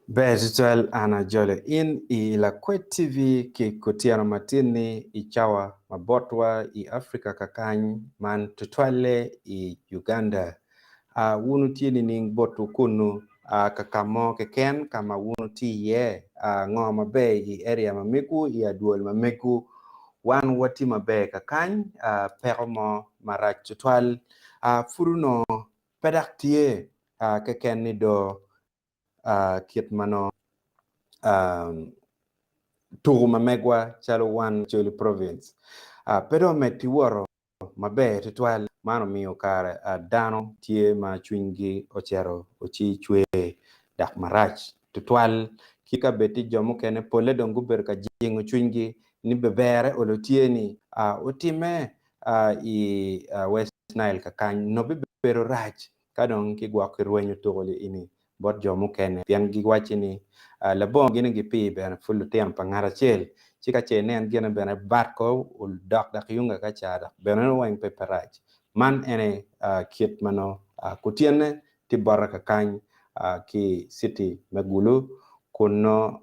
Ber tutwal an ajolo in i Lakwed TV ki kutyeno matin-ni i cawa ma botwa i Africa kakany man tutwalle i Uganda. Uh, wun wutye nining botwu kunnu uh, ka ka mo keken ka ma wun wutye iye? Uh, ngo maber i area ma megwu, i adwol ma megwu? Wan watye maber kakany, uh, peko mo marac tutwal uh, pud onongo pe dok tye uh, keken ni do uh, kit ma nongo uh, tuku ma megwa calo wan Acholi Province uh, pe dong med ki woto maber tutwal. Man omiyo kare uh, dano tye ma cwinygi ocito oci cwer dok marac tutwal ki ka bed ti jo mukene polle dong gubedo ka jingo cwinygi ni bebere olo tye ni uh, otime uh, i uh, West Nile kakany nongo bibedo rac Ka dong gigwok ki rwenyo tuko-li ini bot jo mukene, pien giwacci ni, Labongo gin gipir bene pud lutino pa ngat acel, ci ka ce inen gine bene bat ko odok dok yunga ka ca dok bene weng pe pe rac. Man ene kit ma nongo kutyene tye bota kakany ki i citi me Gulu, kun nongo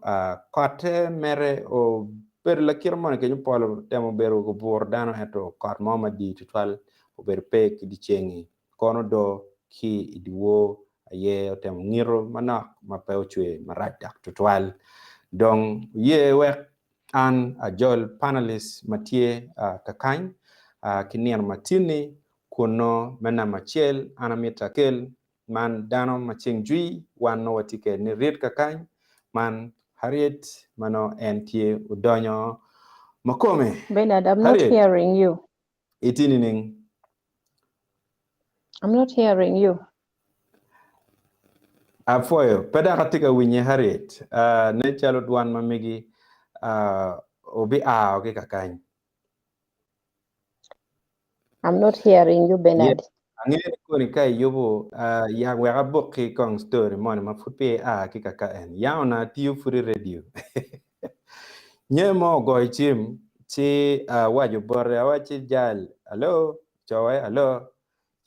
kotte mere obedo lakite moni kenyo pol otemo bedo oburo dano ento kot mo madit tutwal obedo pe ki dyeceng-ngi. Kono do ki i dyewor aye otemo ngito manok ma pe ocwer marac dok tutwal. Dong oye wek an ajol panelist ma tye kakany ki nino matinni kun nongo me namba acel an amito akel man dano ma ceng jwi wan nongo watye kwede ni rit kakany man Harriet ma nongo en tye odonyo ma kome. Bernard, I'm not Harriet, hearing you. itye nining? I'm not hearing you. Apwoyo, pe dok atye ka winye Harriet. Uh, nen calo dwan ma megi uh, obi-ao ki kakany. I'm not hearing you, Yeah, Bernard. angeyo ni koni ka iyubo uh, ya wek abok-ki kong story moni ma pud pe ia ki kaka en. Ya onongo atiyo pud i radio. Nye mo ogoyo cim ci awaco bote, awacci jal, alo, cowe, alo.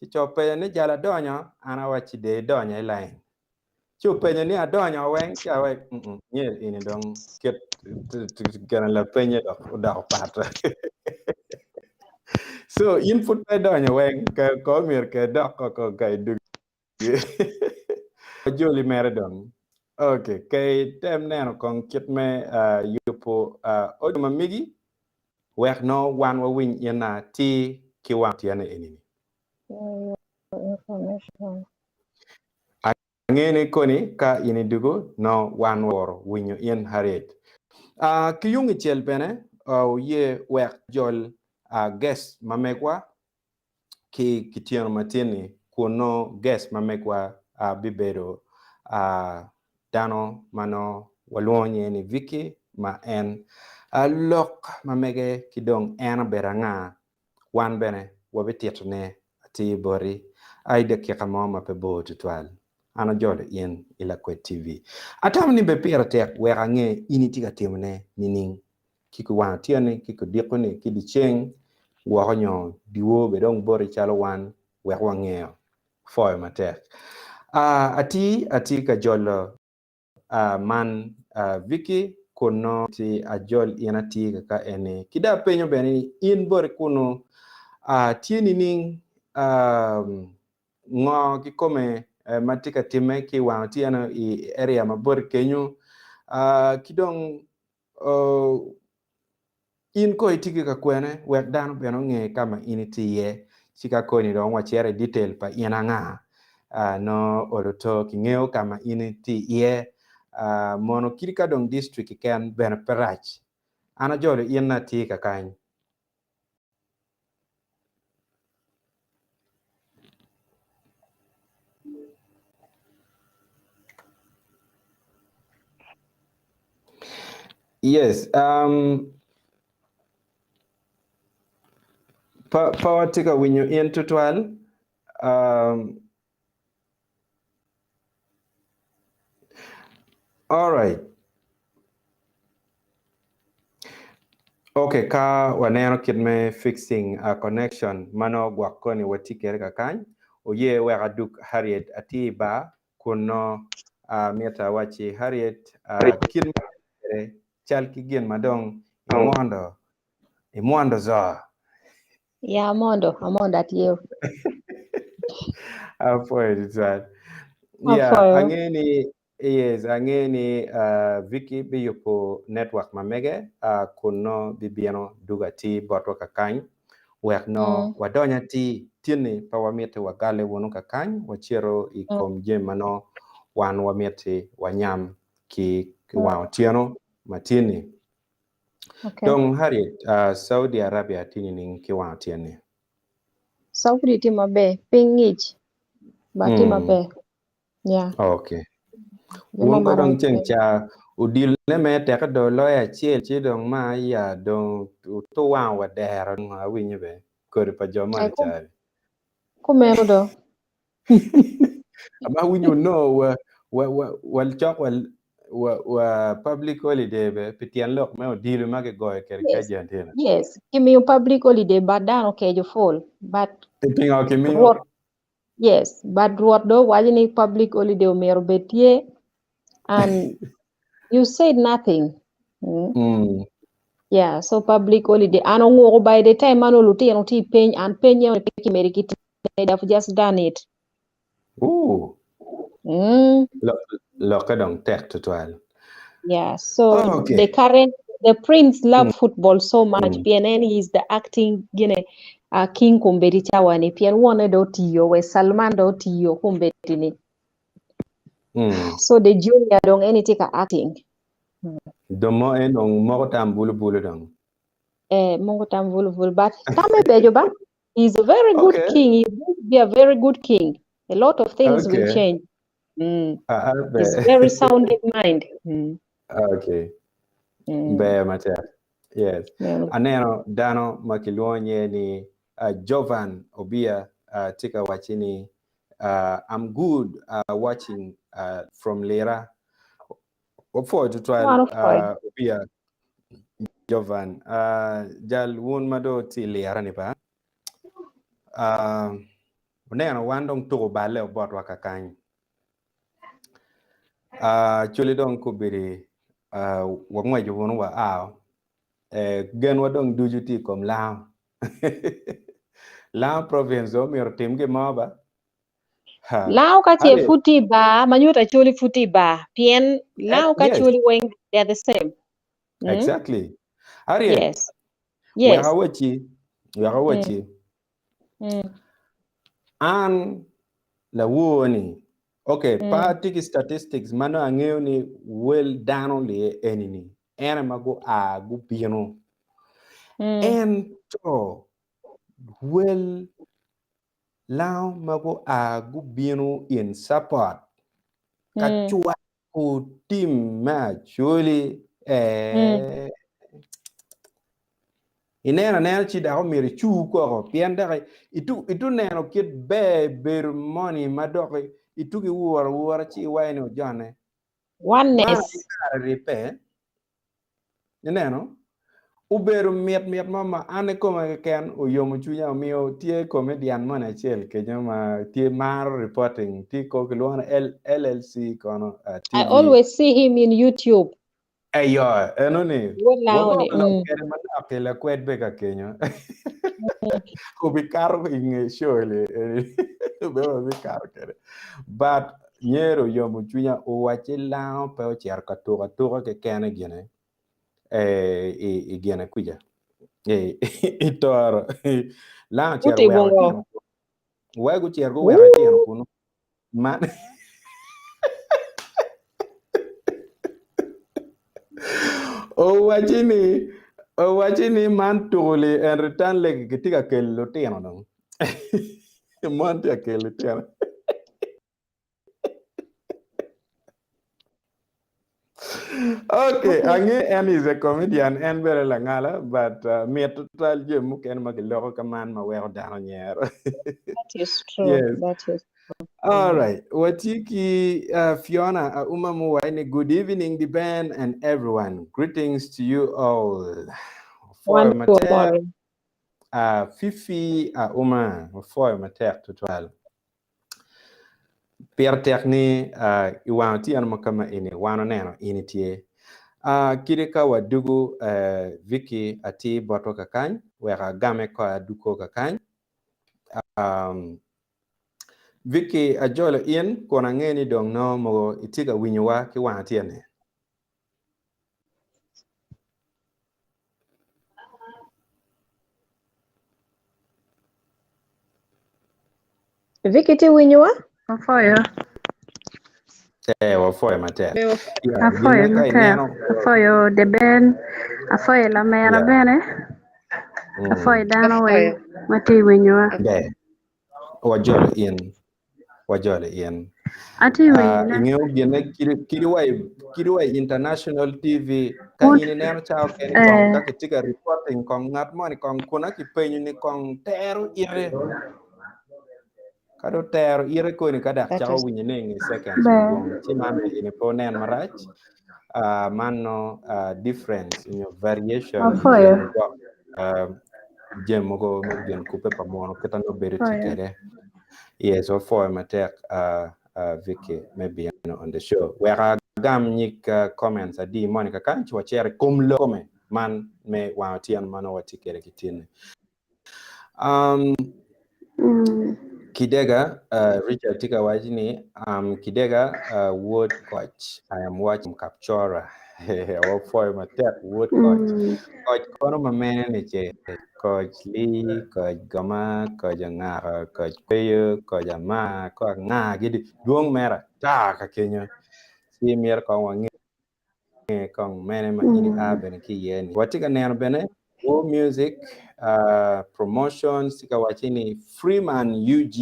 Ci co openyo ni jal adonyo, an awacci de idonyo i lain. Ci openyo ni adonyo weng, ci awaci mm nye ini dong kit gene lapenye dok odoko pat. So in pud pe idonyo weng, ko myero ke idok koko ka idugi. Wajoli mere dong. Ok, kay tem neno kong kit me uh, yubo uh, audio ma migi wek no wan wawiny in atir ki wang tyene enini. Information. Angeyo ni koni ka in idugo no wan waworo winyo in Harriet. Uh, ki yung icel bene uh, wuye wek jol uh, guest ma megwa ki kityeno matin-ni kun nongo guest ma megwa bibedo dano ma nongo walwongo nyinge ni Vicky ma en lok ma mege ki dong en obedo anga wan bene wabititone atir boti i dakika mo ma pe bor tutwal. An ajolo in i Lakwed TV. Atamo ni bed pire tek wek ange in itye ka timone nining ki kiwang otyeno-ni, ki kidiko-ni, ki dyeceng woko nyo dyewor bene dong boti calo wan wek wangeyo. Pwoyo matek. Uh, ati atye ka jolo uh, man uh, Vicky kun nongo ti ajol in atir kaka eni. Ki dong apenyo bene ni in boti kunu uh, tye nining uh, ngo kikome uh, ma tye ka timme ki wang otyeno i area ma boti kenyo uh, ki dong In ko itye ki ka kwene wek dano bene onge ka ma in itye iye ci ka koni dong wacito i detail pa in anga nongo olo to kingeyo ka ma in itye iye mono kadi ka dong district keken bene pe rac an ajolo in atye kakany. Yes, um, pa, pa watye ka winyo in tutwal. Um, all right. Okay, ka waneno kit me fixing a connection ma nongo gwok koni watye kwede kakany, oye wek adug Harriet atir ba kun nongo. Mito awacci Harriet, kit ma kwede cal ki gin ma dong imwondo, imwondo zo. Ya amondo, amondo atye. Apwoyo tutwal. Yeah, Apwoyo. angeyo ni yes, angeyo ni Vicky biyubo network ma mege kun nongo bibino dugo atir botwa kakany wek nongo wadony atir. Tin-ni pe wamiti wagalle wunu kakany, wacito i kom jami ma nongo wan wamiti wanyam ki wang otyeno ma tin-ni. Okay. Dong Harriet, Saudi Arabia tye nining ki wang otyeno-ni? Saudi tye maber, piny ngic, but tye maber. Yeah. Okay. Gin mo Wun ko dong marac ceng pe. ca odilone me teke do loyo acel ci dong ma ya dong otu wang wa dero dong awinyo be kodi pa jo Ai moni ku cari. kumeno do. Ama winyo no wa wa wa wa cok wa wa wa public holiday be pi tyen lok me odilo ma kigoyo kwede ki Yes. Argentina. Yes. Kimiyo public holiday but dano okeco full but Pingo kimiyo? Rwot Yes, but Rwot do waco ni public holiday omyero obed tye and you said nothing. Yeah, so public holiday. An onguko by the time man olutino tye i peny and peny eno pe kimedo ki tye, they have just done it. Ooh. Lokke dong tek tutwal. Yeah, so Oh, okay. the current, the prince love football so much. Pien en he is the acting gine, king kombeddi cawa ni. Pien wonne do otiyo, we Salman do otiyo kombeddi ni. So the junior dong en tye ka acting. Dong mo en dong moko tam bulu bulu dong. Moko tam bulu bulu, but tame beco ba? He is a very good Okay. king. He is going to be a very good king. A lot of things will Okay. change. Ah, He's ber. very sound in mind. Okay. Ber matek. Yes. Aneno dano ma kilwongo nye ni Jovan Obia tye ka wacci ni I'm good watching from Lira. Wapwoyo tutwal Wan opwoyo. Obia Jovan. Jal wun ma dong tye i Lira ni ba. Wuneno wan dong tuko balle obotwa kakany. Coli dong kobedi wangweco wunu wa ao. Genwa dong ducu tye i kom Lango. Lango province dong omyero otim gin mo ba. Ha. Lango ka ce Harriet. pud tye i bar, ma nyuto Acholi pud tye i bar, pien Lango ka Yes. Acholi weng they are the same. Exactly. Harriet. Yes. Yes. Wek awacci, wek awacci. An lawor ni, okay, pe atye ki statistics ma nongo angeyo ni wel dano liye eni ni, en aye ma gua gubino. Ento wel lango ma gua gubino in support ka cwako tim me Acholi ee. Ineno anena ci dok omyero icur koko pien dok itu neno kit ber bedo moni ma dok itugi wuro awura ci iwaco ni ojone. Oneness. Man kare ribbe. Ineno? Obedo mit mit mo ma an ikoma keken oyomo cwinya omiyo tye comedian moni acel kenyo ma tye maro reporting tye ko kilwongo ni LLC kono I TV. always see him in YouTube. Eyo, eno ni. Wod lao ni, Wago lok kede manok ki lakwed be ka kenyo. Obikato i nge show li, be wabikato kede. But nyero oyomo cwinya owacci lango pe ocito ka tuko atuka kekene gine i gine kuca. I toro. Lango ocito Guti weko bongo. litino kunu. Wek gucito guweko litino kunu. Man owacci ni owacci ni man tuko-li en return leg kitye ka kelo lutino dong. Mon tye ka kelo lutino. Okay, ange en is a comedian, en bene langala, but mit tutwal jami mukene ma kiloko ka man ma weko dano nyero. That is true. Yes. That is true. All right. Watye ki Fiona Auma muwaco ni good evening the band and everyone. Greetings to you all. Opwoyo Wonderful matek. morning. Fifi Auma, opwoyo matek tutwal. Pire tek ni uh, i wang otyeno ma kama eni wan oneno in itye. Uh, kadi ka wadugu uh, Vicky atir botwa kakany wek agame ko aduko kakany. Um, Vicky ajolo in kun ange ni dong nongo mogo itye ka winyowa ki wang atyene. Vicky tye winyowa? Afoyo. Eh, wafoyo matek. Yeah, Afoyo gin ka matek. ineno Afoyo The Ben. Afoyo lamera yeah. bene. Afoyo Mm. dano weng Afoyo. ma tye i winyowa. Ber. Wajolo in. Wajolo in. Atye Uh, winyone. ingeyo gine kidi kidi wa i kidi wa i international TV ka Pud in ineno cawa kene kong eh, ka kitye ka reporting kong ngat moni kong kuna kipenyo ni kong tero ite ka dong tero ite koni ka dok That cako is winyo ne i nge seconds ber. madwong ci man eni pe onen marac uh, man no uh, difference nyo variation i Afoyo. kin gwok uh, jami mogo me gin kubbe pa muno kit ma nongo bedo tye Afoyo. kwede. Yes, wapwoyo matek uh, uh, Vicky me bino on the show. Wek agam nyig uh, comments adi moni kakany ci wacer i kom lok kome man me wang otyeno ma nongo watye kwede ki tin-ni. Um, Mm. Kidega, uh, Richard tye ka waco ni, um, Kidega, uh, wod koc. I am watching Kapchora. Wapwoyo matek wod koc. Mm. Koc kono ma mene ni ce koc Lee, koc Goma, koc Angaka, koc Kweyo, koc Amar, ko anga gidi dwong mere ata ka kenyo. Ci myero kong wange kong mene ma in ia Mm. bene ki iye ni. Watye ka neno bene Go Music uh, Promotions tye ka waci ni Freeman UG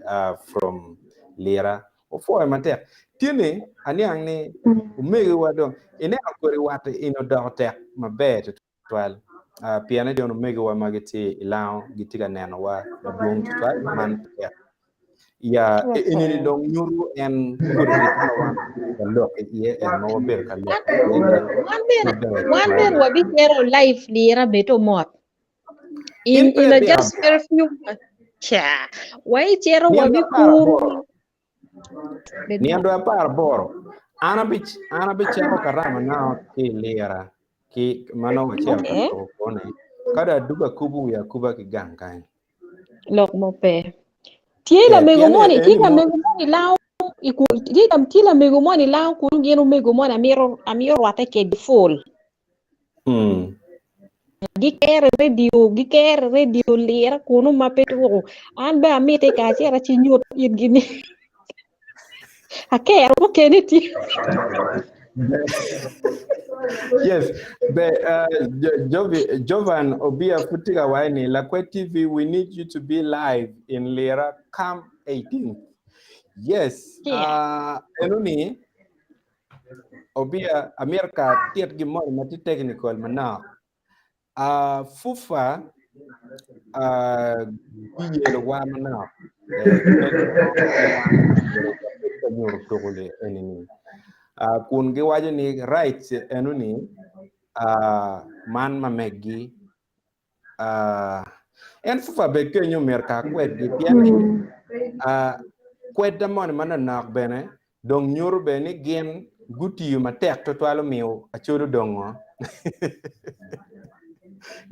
uh, from Lira. Opwoyo matek. Tye ni aniang ni Mm. omegiwa dong ineno kodi wat in odoko tek maber tutwal. Uh, pien ni omegiwa ma gitye i lango gitye ka nenowa madwong tutwal man tek. Ya eni ni Wapwoyo. dong nyuto en kodi ribbe ma wan watye ka lok iye en ma wabedo ka lok iye ni Wan bene maber wan tutwal. bene wabicito live lira bed omot. In In pe in a ibino just very few cha. Waicito nindo wabikuru 18 bed nindo mot. 18 an abic an abicito karama nao ki i lira ki ma nongo wacito ka Okay. tuko kone ka dong adugo akubo wiya akuba ki gang kany. Lok mo pe. Tye Eh, lamego pien ni moni, tye eni mo lamego moni lao i ku tye lam- tye lamego moni lao kunu gin omego moni amito amito rwatte kwedgi full. mm. Gikere radio, gikere radio lira kunu ma pe tuko. An be amite ka acito ci nyut itgi ni akero mukene tye. Yes, but uh, Jovi, Jovan Obia Futiga Waini, Lakwet TV, we need you to be live in Lira come 18th. Yes, Yeah. uh, enoni Obia America tit gi moni ma tye technical manok. Uh, FUFA uh, giyelo wa manok. Eh, pe gi wan obedo ka pud ka nyuto tuko li enini. Uh, kun giwaco ni rights enoni uh, man ma meggi uh, en FUFA bed kenyo myero ka kwedgi pien ni Mm. uh, kwedda moni manonok bene dong nyuto bene ni gin gutiyo matek tutwal omiyo Acholi odongo.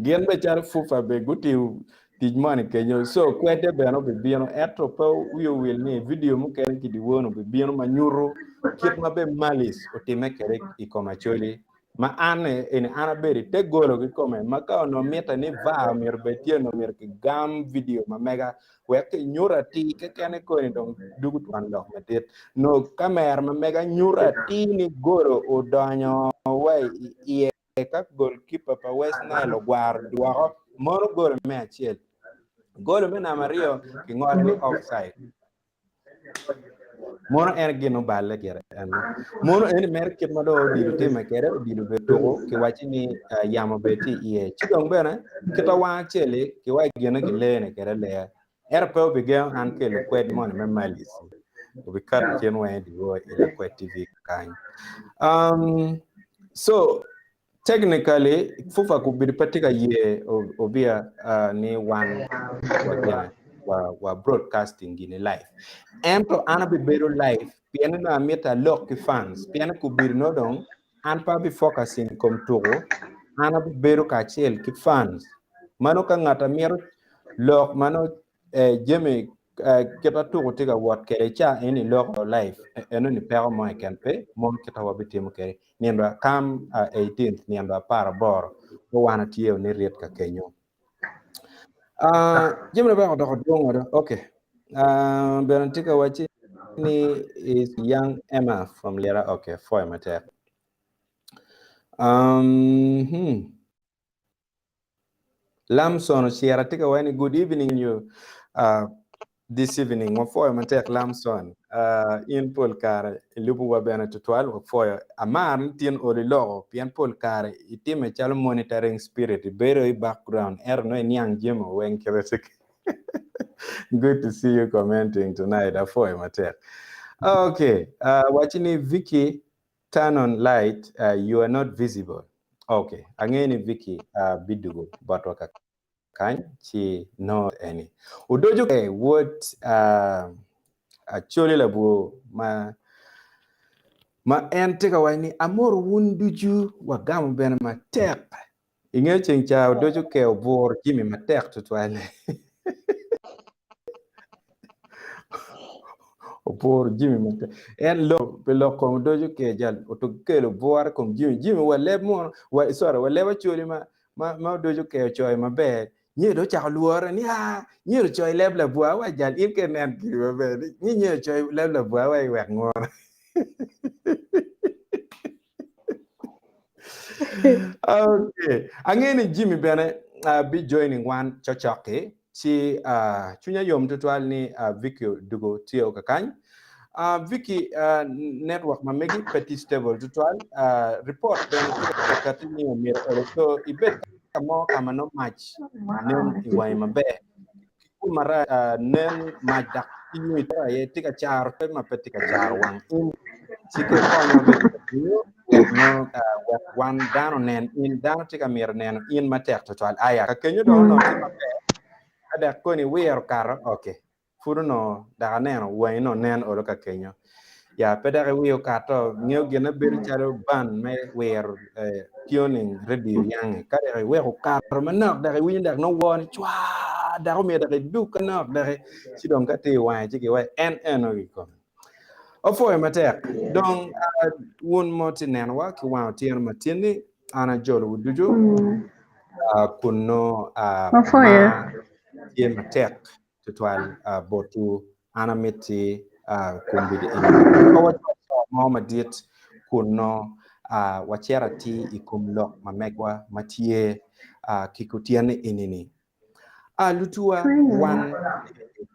Gin be calo FUFA be gutiyo tic moni kenyo so kwedde bene obibino ento pe wiye owil ni video mukene ki dyewor obibino ma nyuto kit ma be malice otime kwede i kom Acholi ma an eni an abedo i te golo kikome ma ka onongo mitte ni VAR myero obed tye onongo myero kigam video ma mega wek kinyut atir kekene koni dong dugo twon lok madit nongo kamera ma mega nyuto atir ni golo odonyo wa i iye ka goalkeeper pa West Nile ogwaro dwoko mono golo me acel golo me namba aryo kingolo ni offside Mono en gin oballe gire en. Mono en mere kit ma dong odilo timme kwede, odilo bene tuko kiwaci ni uh, yamo bene tye iye. Ci dong bene kit awang acel-li kiwaci gine gilene kwede aleya. Ento pe obigengo an kelo kwed moni me malice. Obikato cen weng i dyewor i Lakwed TV kany. Um, so technically FUFA obedo pe tye ka ye Obia uh, ni wan wagine. wa wa broadcasting gini live. Ento an abibedo live pien ni nongo amito alok ki fans pien ni kobedo nongo dong an pe abi focusing i kom tuko an abibedo kacel ki fans mano ka ngat amito lok mano eh, jami eh, kita tuko tye ka wot kwede ca eni loko live eno ni peko mo keken pe mon kita wabitimo kwede nindo kam uh, 18th nindo 18 ko wan atye ni rit ka kenyo. Jami na bene odoko dwong odo. Okay. Bene tye ka wacci ni is young Emma from Lira. Okay, foy matek. Lamson Ocira tye ka waci ni good evening you this evening. Wapwoyo matek Lamson. In pol kare ilubo wa bene tutwal wapwoyo. Amar ni tin olo iloko pien pol kare itime calo monitoring spirit ibedo i background ento nongo iniang jami weng kite. Good to see you commenting tonight. Apwoyo matek. Okay, waci ni Vicky turn on light you are not visible. Okay, angeyo ni Vicky bidugo botwa ka kany ci nongo eni. Odojo ke wod Acholi labwor ma ma en tye ka waco ni amoro wun ducu wagamo bene matek. Ingeyo ceng ca odojo ke obur Jimmy matek tutwal. Obur Jimmy matek. En lok pi lok kom odojo ke jal otuk kelo bwore kom Jimmy. Jimmy wa leb mono wa sorry wa leb Acholi ma ma ma odojo ke ocoyo maber nyo dong ocako lwore ni aa nyo ocoyo leb labwa wa jal in ke nen giri maber ni nyo ocoyo leb labwa wa iwek ngworo. Okay. Angeyo ni Jimmy bene be joining wan cokcok-ki ci cwinya yom tutwal ni Vicky odugo tye kakany. Vicky, network ma megi pe tye stable tutwal. Report bene tye ka kati ni omyero olo so ibed ka mo ka ma nongo mac nen i wangi maber. Ki kun marac nen mac dok ki yung aye tye ka caro pe ma pe tye ka caro wang in ci ke konyo me wek nongo wek wan dano onen in dano tye ka mito neno in matek tutwal. Aya ka kenyo dong onongo tye maber ka dok koni iwiro kato okay pud onongo dok aneno wangi nongo nen olo ka kenyo ya pe dok iwiyo kato ngeyo gine bedo calo ban me wiro tuning radio yangi ka dok iweko kato manok dok iwinyo dok nongo woo ni cwa dok omyero dok idug manok dok ci dong ka tye i wange ci kiwaco en eno kikome. Opwoyo matek dong wun mo tye nenowa ki wang otyeno matin-ni an ajolowu ducu kun nongo Wapwoyo. mar tye matek tutwal botwu. An amiti kombeddi eni ka wacwalo co mo madit kun nongo wacito atir i kom lok ma megwa ma tye ki kutyene eni-ni. Lutuwa wan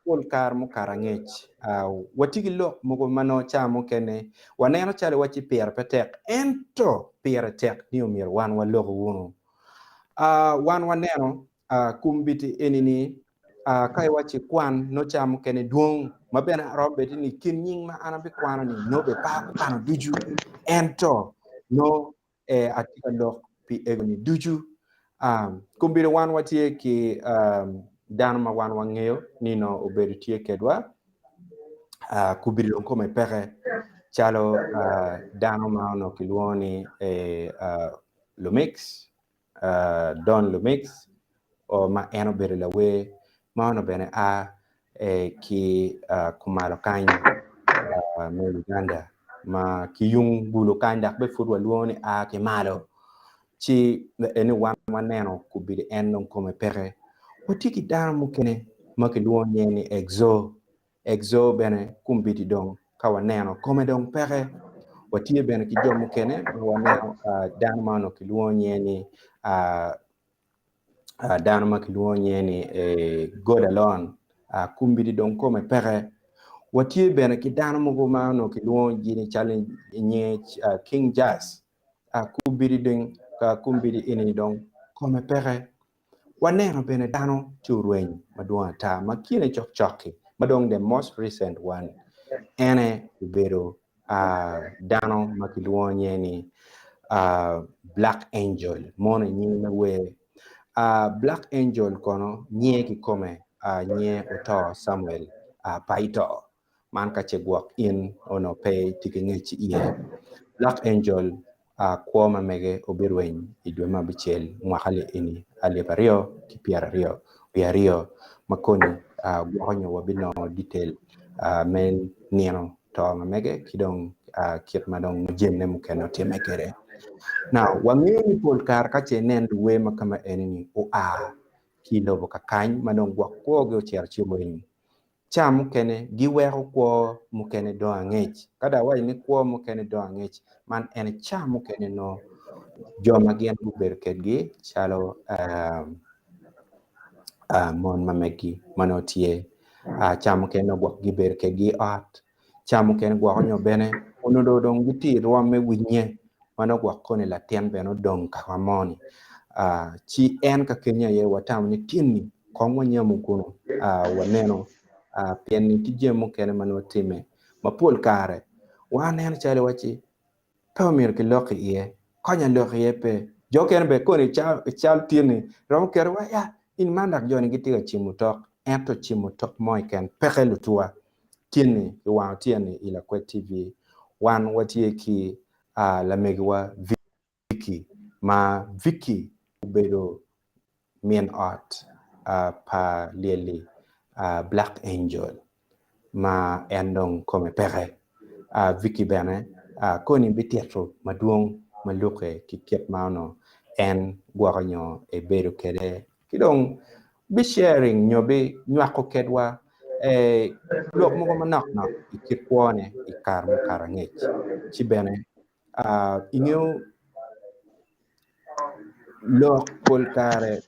pol kare mukato angec watye ki lok mogo ma nongo ca mukene waneno calo iwacci pire pe tek ento pire tek ni omyero wan waloko wunu. Wan waneno kombeddi eni-ni ka iwacci kwan nongo ca mukene dwong ma bene aromo bedo ni kin nying ma an abikwano ni nongo bene pe akwano ducu ento nongo atye ka lok pi ego-ni ducu. Kombeddi wan watye ki dano ma wan wangeyo ni nongo obedo tye kedwa kombeddi dong kome peke calo dano ma onongo kilwongo ni Lumix Don Lumix ma en obedo lawer ma onongo bene a ki kumalo kany me Uganda ma ki yung bulu kany dok bene pud walwongo ni a ki malo ci eni wan waneno kobedo en dong kome peke. Watye ki dano mukene ma kilwongo nyinge ni Exo Exo bene kombeddi dong ka waneno kome dong peke. Watye bene ki jo mukene ma waneno dano ma onongo kilwongo nyinge ni dano ma kilwongo nyinge ni God Alone kombeddi dong kome peke. Watye bene ki dano mogo ma onongo kilwongo gi ni calo nyinge King Jazz kombeddi dong kombeddi eni dong kome peke. Waneno bene dano tye orweny madwong ata ma kine cokcok-ki ma dong the most recent one ene obedo dano ma kilwongo nyinge ni Black Angel mono i nying me wer. Black Angel kono nyinge kikome. nye oto Samuel Paito. Man ka ce gwok in onongo pe itye ki ngec iye. Black Angel kwo ma mege obirweny i dwe me abicel mwaka eni alip aryo ki pyeraryo wiye aryo ma koni gwoko nyo wabinongo detail me nino to ma mege ki dong kit ma dong jemine mukene otimme kwede. Now wangeyo ni pol kare ka ce inen luwer ma kama eni-ni oa ki i lobo kakany ma dong gwok kwogi ocito ci orweny Ca mukene giweko kwo mukene dong angec. Ka dong awaco ni kwo mukene dong angec, man ene ca mukene nongo jo ma gin gubedo kedgi calo mon ma megi ma nongo tye, ca mukene nongo gwok gibedo kedgi i ot, ca mukene gwok nyo bene onongo dong gitye i rwom me winye ma nongo gwok koni latin bene odong kaka mo-ni. Ci en ka kenyo aye watamo ni tin-ni kong wanyamo kunu waneno pien ni tye jami mukene ma nongo timme ma pol kare waneno calo iwacci pe omyero kilok iye, konya lok iye pe. Jo okene bene koni cal tin-ni romo keto wa ya in man dok jo-ni gitye ka cimo tok ento cimo tok mo keken peke lutuwa. Tin-ni i wang otyeno-ni i Lakwed TV wan watye ki lamegiwa Vicky ma Vicky obedo min ot pa lyelli Black Angel ma en dong kome peke. Vicky bene koni bitito madwong ma lukke ki kit ma onongo en gwoko nyo ebedo kwede ki dong bi sharing nyo bi nywako kedwa lok mogo manok nok i kit kwone i kare mukato angec ci bene ingeyo lok pol kare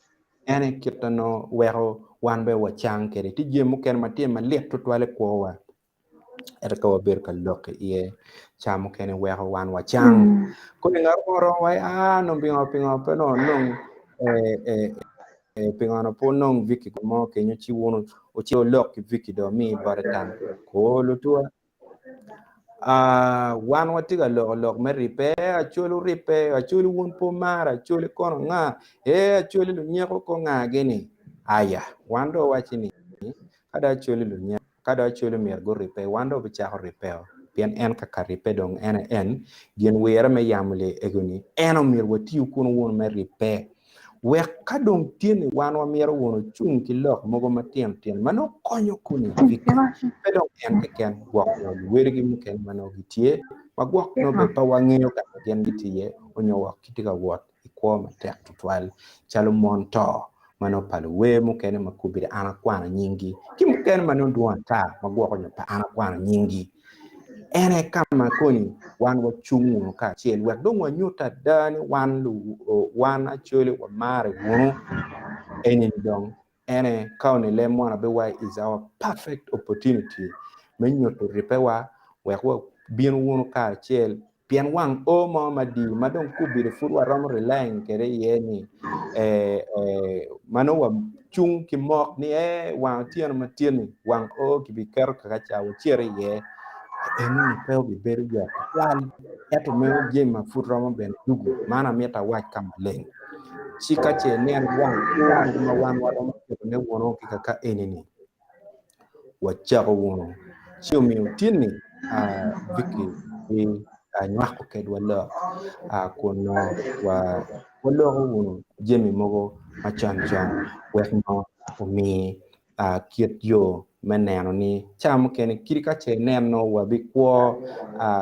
en aye kit ma nongo weko wan bene wacang kwede tye jami mukene ma tye malit tutwal i kwowa ento ka wabedo ka lok iye ca mukene weko wan wacang kong ngat mo romo waci aa nongo pingo pingo pe nongo anong pingo nongo pe wunong Vicky mo kenyo ci wun wuci wulok ki Vicky dong wumi bote tam kor lutuwa Wan watye ka loko lok me ribbe, Acholi oribbe, Acholi wun pe wumaro, Acholi kono nga, ee Acholi lunyeko ko nga gini? Aya, wan dong wawaci ni ka dong Acholi lunyeko, ka dong Acholi myero guribbe, wan dong wabicako ribbeo, pien en kaka ribbe dong en aye en, gin wire me yamo lee ego-ni, en omyero watiyu kunu wunu me ribbe. Wek ka dong tye ni wan wamito wunu cung ki lok mogo matino tino ma nongo konyo koni Vicky, pe dong en keken, gwok nyo luwedigi mukene ma nongo gitye, ma gwok nongo bene pe wangeyo ka ma gin gitye iye onyo wok gitye ka wot i kwo matek tutwal calo mon to ma nongo pa luwer mukene ma kubbe an akwano nyinggi ki mukene ma nongo dwong ata ma gwoko nyo pe an akwano nyinggi. En aye ka ma koni wan wacung wunu kacel wek dong wanyut ada ni wan wan Acholi wamare wunu. Eni dong en aye ka onongo lem moni abiwaco is our perfect opportunity me nyuto ribbewa wek wabin wunu kacel Pien wang o mo madii ma dong kubbe pud waromo relying kwede iye ni ma nongo wacung ki mok ni ee wang otyeno ma tye-ni wang o kibiketo kaka ca wacito iye enoni pe obibedo yot tutwal ento meno jami ma pud romo bene dugo man amito awac ka maleng ci ka ce inen wang o mogo ma wan waromo ketone wunu ki kaka eni-ni wacako wunu. Ci omiyo tin-ni Vicky ki nywako kedwa lok kun nongo waloko wunu jami mogo macon con wek nongo omi kit yo me neno ni ca mukene kadi ka ce ineno wabikwo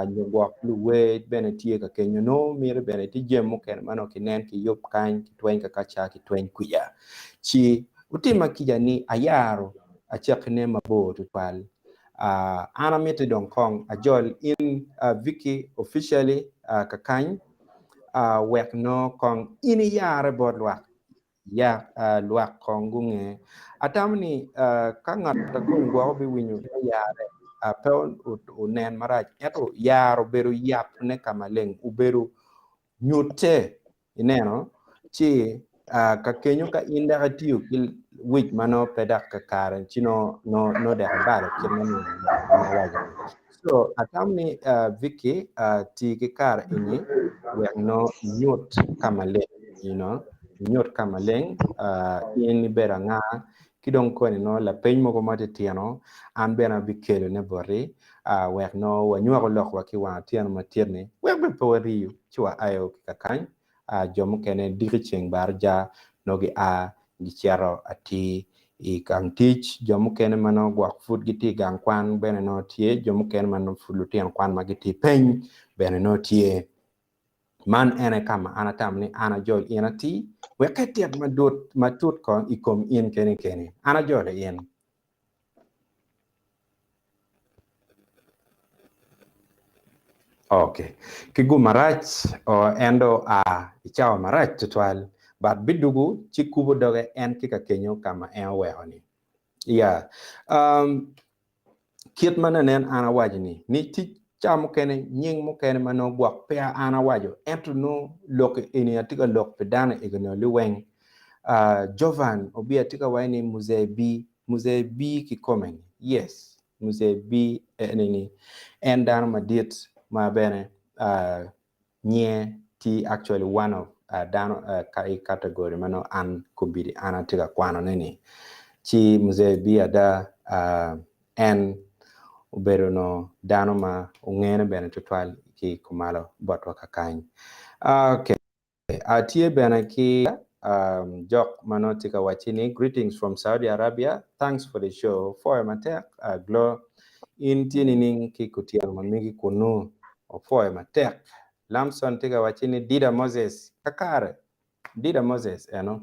nyo gwok luwer bene tye ka kenyo nongo miti bene tye jami mukene ma nongo kinen kiyub kany kitweny kakaca kitweny kwica ci Wutima kica ni ayaro acakine mabor tutwal. An amiti dong kong ajol in Vicky officially kakany wek nongo kong in iyare bot lwak ya lwak kong gunge. Atamo ni ka ngat akoni gwok obiwinyo ni ayare pe onen marac ento yaro obedo yabone ka maleng obedo nyutte ineno ci ka kenyo ka in dok itiyo ki wic ma nongo pe dok kakare ci nongo dok ibalo kit ma awaco so atamo ni Vicky ti ki kare eni wek nongo inyut ka maleng you know inyut ka maleng in ibedo anga ki. Ki dong koni nongo lapeny mogo ma titino an bene abikelo ne boti wek nongo wanywako lok wa ki wang otyeno matit ni wek bene pe wariyo ci wa ayo ki kakany jo mukene diki ceng baraja nongo gia gicito atir i gang tic, jo mukene ma nongo gwok pud gitye i gang kwan bene nongo tye, jo mukene ma nongo pud lutino kwan ma gitye peny bene nongo tye. Man en aye ka ma an atamo ni an ajol in atir, wek ka itit matut kong i kom in keni keni. An ajolo in. Ok. Ki gum marac, o, en dong oa i cawa marac tutwal, but bidugu ci kubo doge en ki ka kenyo ka ma en oweko-ni. Yeah. Um, kit ma nanen an awaco ni, ni tic ca mukene, nying mukene ma nongo gwok peya an awaco, ento nongo lok eni atye ka lok pi dano egi-ni liweng. Uh, Jovan obi atye ka waco ni Muzee bi, Muzee bi kikome ni, yes, Muzee bi eni ni en dano madit ma bene uh, nyinge tye actually one of uh, dano uh, ka i category ma nongo an kombeddi an atye ka kwanone ni. Ci Muzee bi ada uh, en obedo no dano ma ongene bene tutwal ki kumalo botwa kakany. Okay. Atye bene ki jok ma nongo tye ka wacci ni greetings from Saudi Arabia, thanks for the show. Opwoyo matek Glo. In tye nining ki kutyeno ma megi kunu? Opwoyo matek. Lamson tye ka wacci ni Dida Moses, kakare. Dida Moses eno.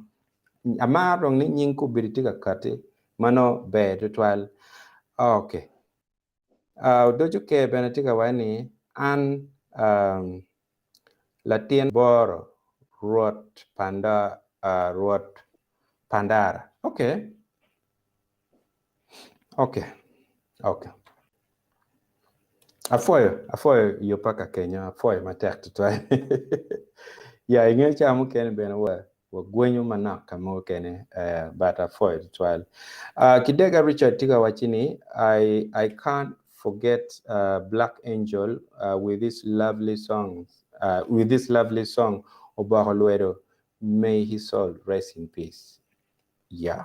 Amaro dong ni nying kobedi tye ka kati ma nongo ber tutwal. Okay. Odoco ker bene tye ka waco ni an latin boro Rwot Panda Rwot Pandara. Okay. Okay. Okay. Apwoyo, apwoyo yubba ka kenyo, apwoyo matek tutwal. Ya inge ca mukene bene wa wagwenyo manok ka mukene eh, but apwoyo tutwal. Uh, Kidega Richard tye ka wacci ni I, I can't forget uh, Black Angel uh, with this lovely songs, uh, with this lovely song Oboko Lwedo, may his soul rest in peace. Yeah.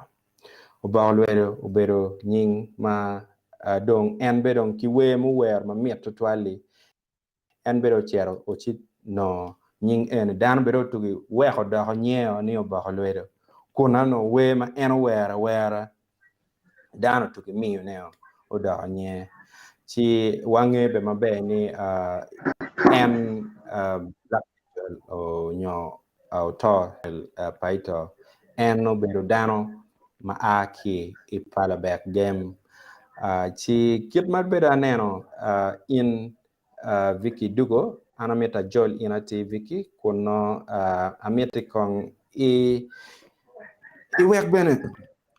Oboko Lwedo obedo nying ma uh, dong en be dong ki wer muwer mamit tutwal-li en bene ocito oci nongo nying eni. Dano bene otugi weko doko nyeo ni oboko lwedo kun ano wer ma en owero awera dano otugi miyo ne odoko nye. Ci wange be maber ni uh, en uh, Black Angel onyo oto uh, Paito en obedo dano ma a ki i Palabek Gem. Uh, ci kit ma bedo aneno uh, in uh, Vicky Dugo, an amito ajol in atir Vicky, kun no uh, amiti kong i iwek bene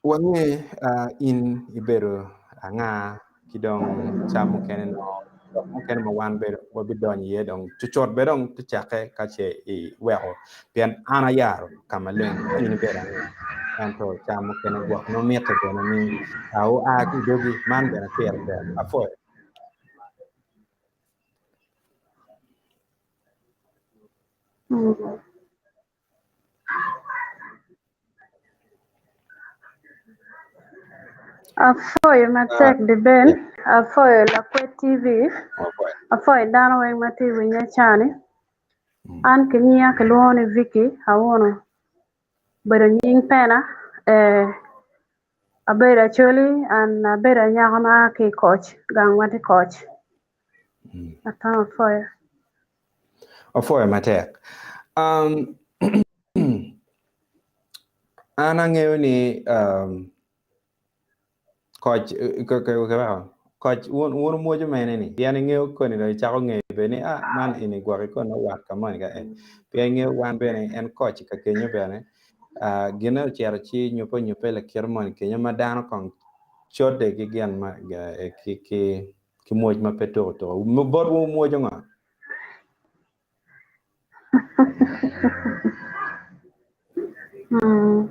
wange uh, in ibedo anga ki dong ca mukene no lok mukene ma wan bedo wabidonyo iye dong cucut be dong tucakke ka ce iweko pien an ayaro ka maleng in ibedo anga ento ca mukene gwok nongo mitte bene ni uh, oa ki i dogi man bene pire tek apwoyo. Apwoyo matek Uh, Deben, yeah, apwoyo Lakwed TV, apwoyo. apwoyo dano weng ma tye winye cani. Mm. An kinyiya kilwongo ni Vicky Awuno, obedo nying pena, eh, abedo Acholi and abedo anyaka ma aa ki i Koc, gang ma tye Koc. Mm. Atamo apwoyo. Opwoyo matek. Um, an angeyo ni um, koc koc wun wun wumwoco mene ni pien ingeyo koni dong icako ngeyo bene ni ah man eni gwok ikoni owat ka moni ka en pien ingeyo wan bene en koc ka kenyo bene uh, gine ocito ci nyupe onyupe lakite moni kenyo ma dano kong code ki gin ma ki ki ki mwoc ma pe tuko tuko botwu wumwoco ngo? Mm.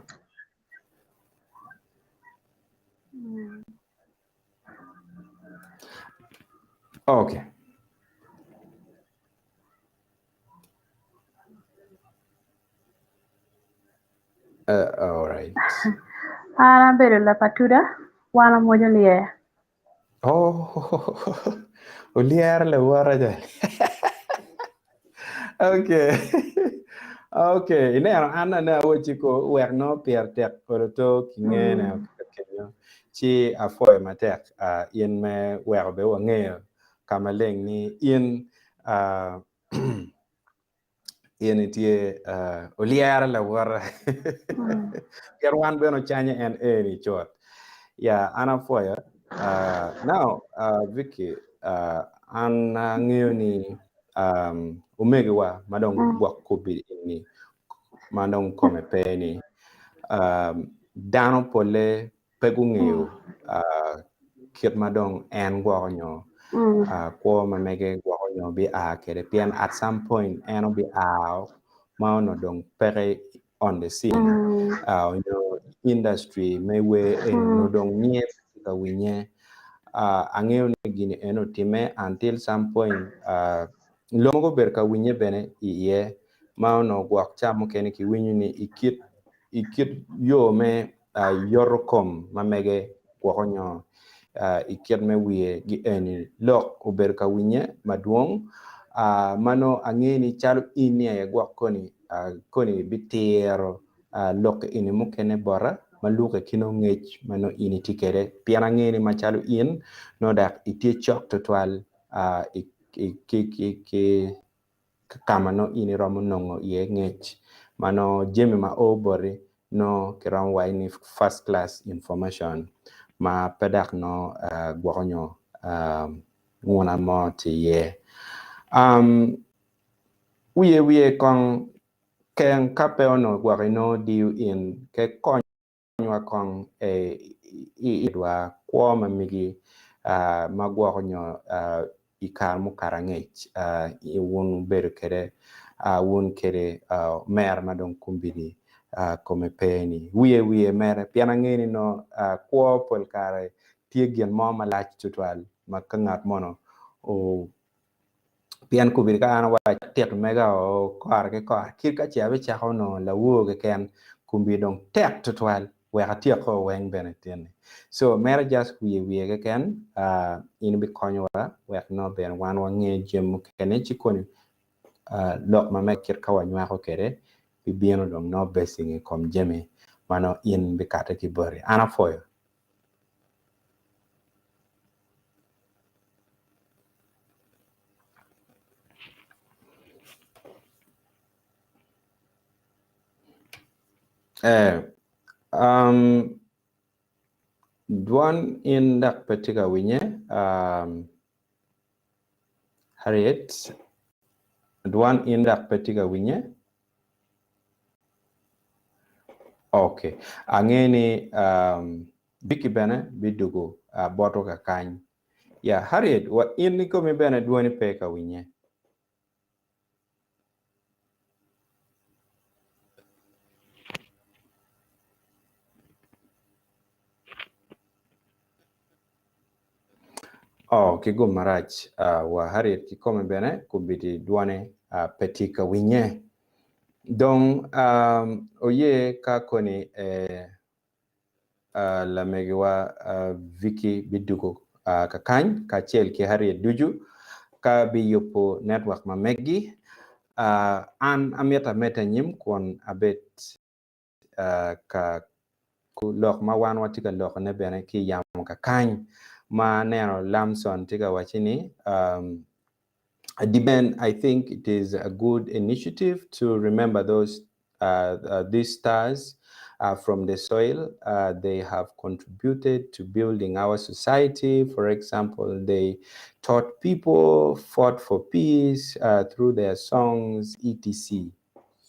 Okay. All right. An abedo lapatuda, wan amwoco lyer. Oh, olyero lawota ja. Okay. Okay, ineno an ane awocci ko wek no pire tek olo to kingene mm. kenyo ci apwoyo matek uh, in me weko be wangeyo ka maleng ni in uh, in itye uh, olyere lawota mm. pien wan bene ocanye en eni cut ya an apwoyo uh, now uh, Vicky uh, an angeyo ni um, omegiwa ma dong mm. gwok kubbi ni ma dong kome pe ni um, dano pole pe gungeyo mm. uh, kit ma dong en gwoko nyo mm. uh, kwo ma mege gwoko nyo bi a kede pien at some point en obi a ma ono dong peke on the scene mm. uh, nyo industry me wer eni mm. no dong nye ka winye uh, angeyo ni gini en otime until some point uh, lok mogo obedo ka winye bene iye ma ono gwok ca mukene kiwinyo ni ikit ikit yo me uh, yoto kom ma mege gwoko nyo uh, i kit me wiye gi eni lok obedo ka winye madwong uh, mano ange ni calo in ni aye gwok koni uh, koni bitiro uh, lok eni mukene bota ma luke ki nongo ngec ma nongo in itye kwede pien ange ni macalo in nongo dok itye cok tutwal uh, i, i, ki, ki, ki ka ma nongo in iromo nongo iye ngec ma nongo jami ma o boti nongo kiromo waco ni first class information ma pe dok nongo uh, gwoko nyo uh, nguna mo tye iye. Um, wiye wiye kong keng ka pe onongo gwok inongo diyo in ke kony konywa kong i idwa kwo ma migi ma gwoko nyo i kare mukato angec wun wubedo kwede wun kwede omera ma dong kombeddi kome pe ni wiye wiye mere pien angeyo ni nongo kwo pol kare tye gin mo malac tutwal ma ka ngat mono Pien kobedo ka an awaco atito mega o kore ki kore kit ka ce abicako nongo lawor keken kombi dong tek tutwal wek atyeko weng bene tinni. So mere just wiye wiye keken uh, in ibikonyowa wek nongo bene wan wange jami mukene ci koni uh, lok ma me kit ka wanywako kwede bibino dong nongo basing i kom jami ma nongo in bikate ki boti. An apwoyo. Eh, um, dwon in dok pe tye ka winye, um, Harriet, dwon in dok pe tye ka winye. Ok, ange ni um, Vicky bene bidugo uh, botwa kakany. Ya, Harriet, wa in ikomi bene dwoni pe ka winye. Oh, ki gum marac, uh, wa Harriet kikome bene kubidi dwone uh, pe tye ka winye. Dong um, oye ka koni eh, uh, lamegiwa uh, Vicky bidugo uh, kakany kacel ki Harriet ducu ka biyubo network ma meggi. Uh, an amito amedde anyim kun abed uh, ka lok ma wan watye ka lokone bene ki yamo kakany ma neno Lamson tye ka wacci ni um, Diben, I think it is a good initiative to remember those uh, uh, these stars uh, from the soil. Uh, they have contributed to building our society. For example, they taught people, fought for peace uh, through their songs, etc.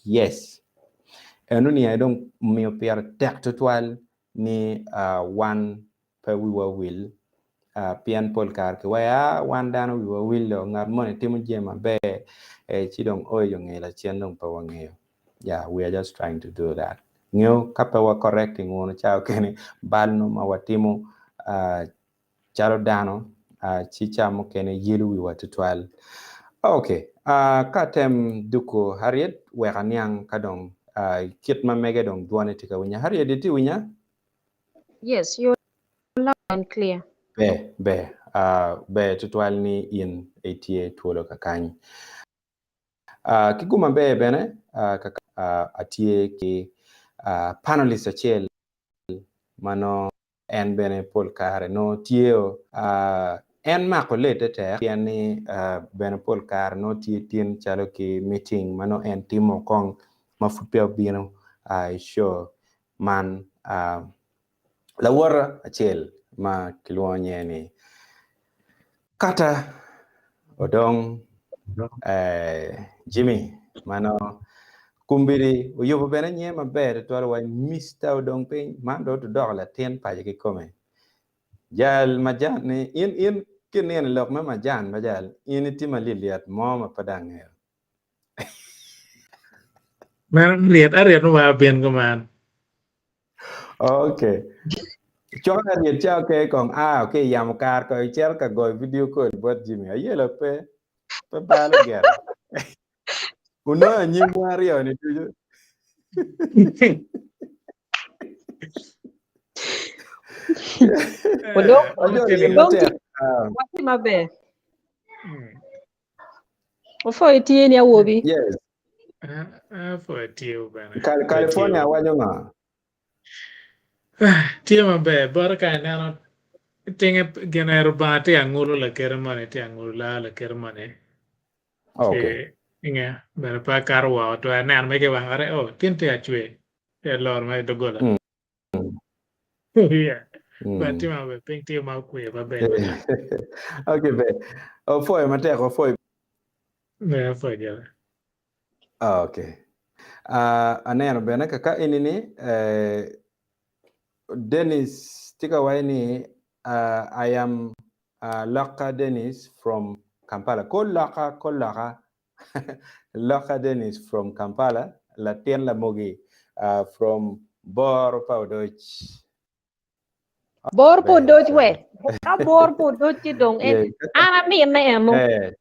Yes. Eno ni aye dong omiyo pire tek tutwal ni uh, wan pe wiwa wil uh, pien pol kare kiwaco ah, wan dano wiwa wil do ngat moni timo jami maber eh, ci dong oyo jo nge lacen dong pe wangeyo. Yeah, we are just trying to do that. Ngeyo ka pe wa correcting wunu ca okene bal no ma watimo uh, calo dano uh, ci ca mukene yelo wiwa tutwal. Okay, uh, ka tem duko Harriet wek aniang ka dong uh, kit ma mege dong dwone tye ka winya. Harriet itye winya? Yes, you're loud and clear. Ber, ber. Ber tutwal ni in itye twolo kakany. Ki gum maber bene, atye ki panelist acel ma nongo en bene pol kare nongo tye en mako late tek pien ni bene pol kare nongo tye tin calo ki meeting ma nongo en timo kong ma pud peya obino i show man. Lawota acel ma kilwongo nyinge ni Carter Odong Jimmy ma nongo kombeddi oyubo bene nyinge maber tutwal wa Mister Odong Piny man dong odoko latin paco kikome. Jal majan ni in in kinino i lok me majan ba jal in itye malilyet mo ma pe dong angeyo. Meno aryet aryet ma abin kuman. Okay. Cok aryet ca okay kong ah okay yamo kar ko icito ka goyo video call bot Jimmy. Ayelo pe pe balo gire. Onongo anyimwa aryo ni ducu. Odong Ojo in odong matek. Ah, tye maber. Opwoyo tye ni awobi. Yes. Apwoyo tye bene. Cal California waco ngo? Tye maber bota ka ineno tinge gine Rubanga tye angulo lakite moni tye angulo laa lakite moni. Okay. Ci inge bene pe akato woko twero aneno mege wang ore oh tin tye acwe tye aloro ma i dogola. Yeah. But tye maber piny tye ma okwe maber mada. Okay ber. Opwoyo matek opwoyo. Ber apwoyo gire. Okay. Uh, aneno bene kaka eni ni eh, Dennis tye ka waco ni uh, I am uh, Loka Dennis from Kampala. Ko loka, ko loka. Loka Dennis from Kampala, latin lamogi uh, from Boro pa Odoc. Bor pa Ber, Odoc we. ber. Ka bor pa Odoc ci dong en Yeah. an amine eno. Eh.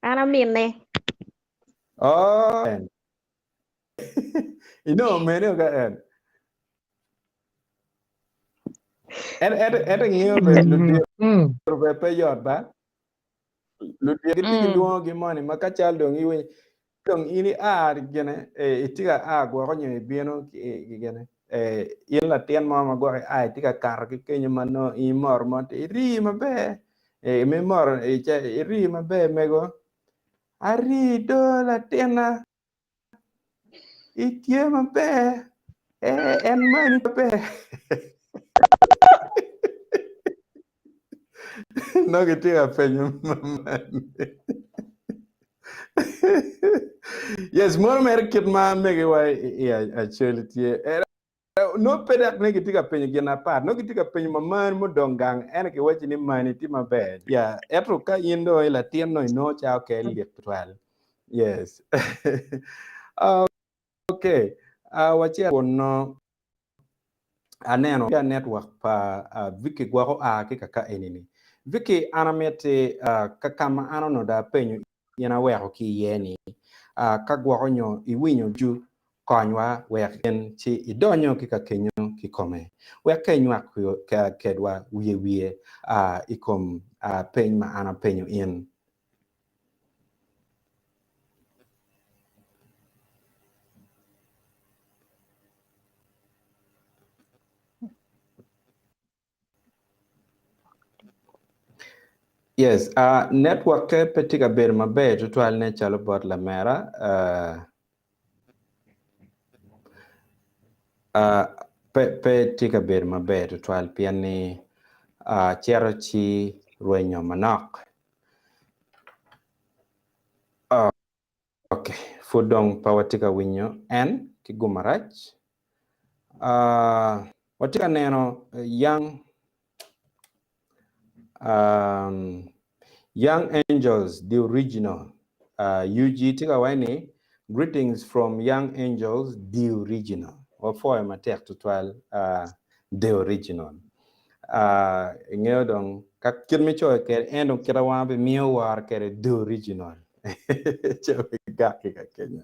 An amine. Oh, en. Inongo mene ka en. En en en ngiyo be ludito be pe yot ba. Ludito gitye ki lwongo gi moni ma ka cal dong iwinyo dong in ia gine itye ka a gwoko nyo ibino gine in latin mo ma gwok ia itye ka kato ki kenyo ma nongo in imoro mo iri maber mi moro iri maber mego ari do latina Itye maber. Eh, en mani maber. Nongo gitye ka penyo mamani. Yes, mono mere kit ma megiwa i Acholi tye. Eh, Nongo pe dok ni gitye ka penyo gin apat, nongo gitye ka penyo mamani mudong gang, ento kiwacci ni mani tye maber. Ya, ento ka in dong i latin nongo inongo ca okel lik tutwal. Yes. Okay. Wacito kun nongo aneno ka network pa Vicky gwoko a ki kaka eni-ni. Vicky, an amiti ka ka ma an onongo dong apenyo in aweko ki iye ni, ka gwoko nyo iwinyo ducu, konywa wek in ci idonyo ki ka kenyo kikome, wek ka inywak kedwa wiye wiye i kom peny ma an apenyo in. Yes, network-ke pe tye ka bedo maber tutwal ne calo bot lamera. Pe pe tye ka bedo maber tutwal pien ni cito ci rwenyo manok. Ok, pud dong pe watye ka winyo en ki gum marac. Watye ka neno young Young Angels the original. UG tye ka waco ni greetings from Young Angels the original. Wapwoyo matek tutwal the original. Ingeyo dong ka kit me coyo kwede en dong kite wang bimiyo woro kwede the original. Cam igak ki ka kenyo.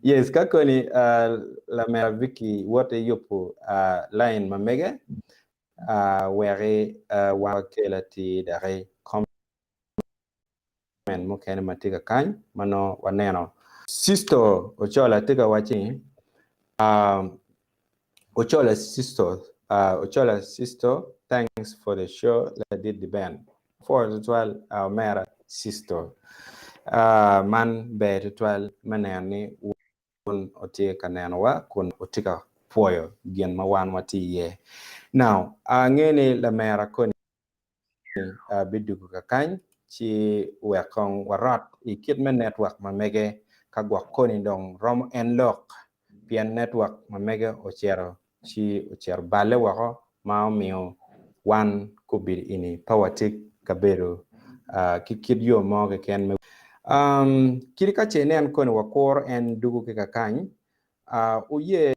Yes, ka koni uh, lamera Vicky wote yubo uh, line ma mege uh, weki uh, wakela ti daki comment mukene ma tye ka kany ma nongo waneno. Sisto Ochola tye ka wacci um, Ochola Sisto, uh, Ochola Sisto, thanks for the show, ladit di ben. Pwoyo tutwal uh, omera Sisto. Uh, man ber tutwal me neno ni wun otye ka nenowa kun otye ka pwoyo gin ma wan watye iye. Now, ange ni lamera koni bidwogo kakany ci wek kong warot i kit me network ma mege ka gwok koni dong romo en lok pien network ma mege ocito ci ocito balle woko ma omiyo wan kobedo ini pe watye ka bedo ki kit yo mo keken me kadi ka ce inen koni wakuro en dugo ki kakany oye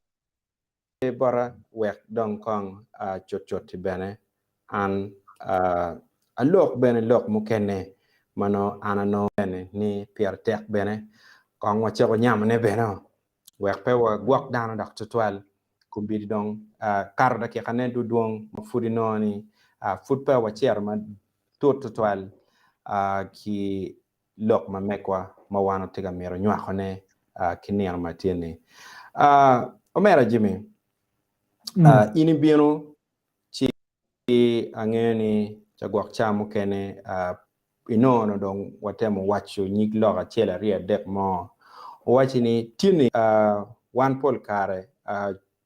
bota wek dong kong cutcut-ti bene an alok bene lok mukene ma nongo an anongo bene ni pire tek bene kong wacako nyamone bene wek pe wagwok dano dok tutwal kombeddi dong kato dakikane dwodwong ma pud inongo ni pud pe wacito matut tutwal ki lok ma megwa ma wan watye ka mito nywakone ki nino ma tye-ni. Omera Jimmy, in ibino ci angeyo ni ca gwok ca mukene inongo dong watemo waco nyig lok acel aryo adek mo. Owaci ni tye-ni wan pol kare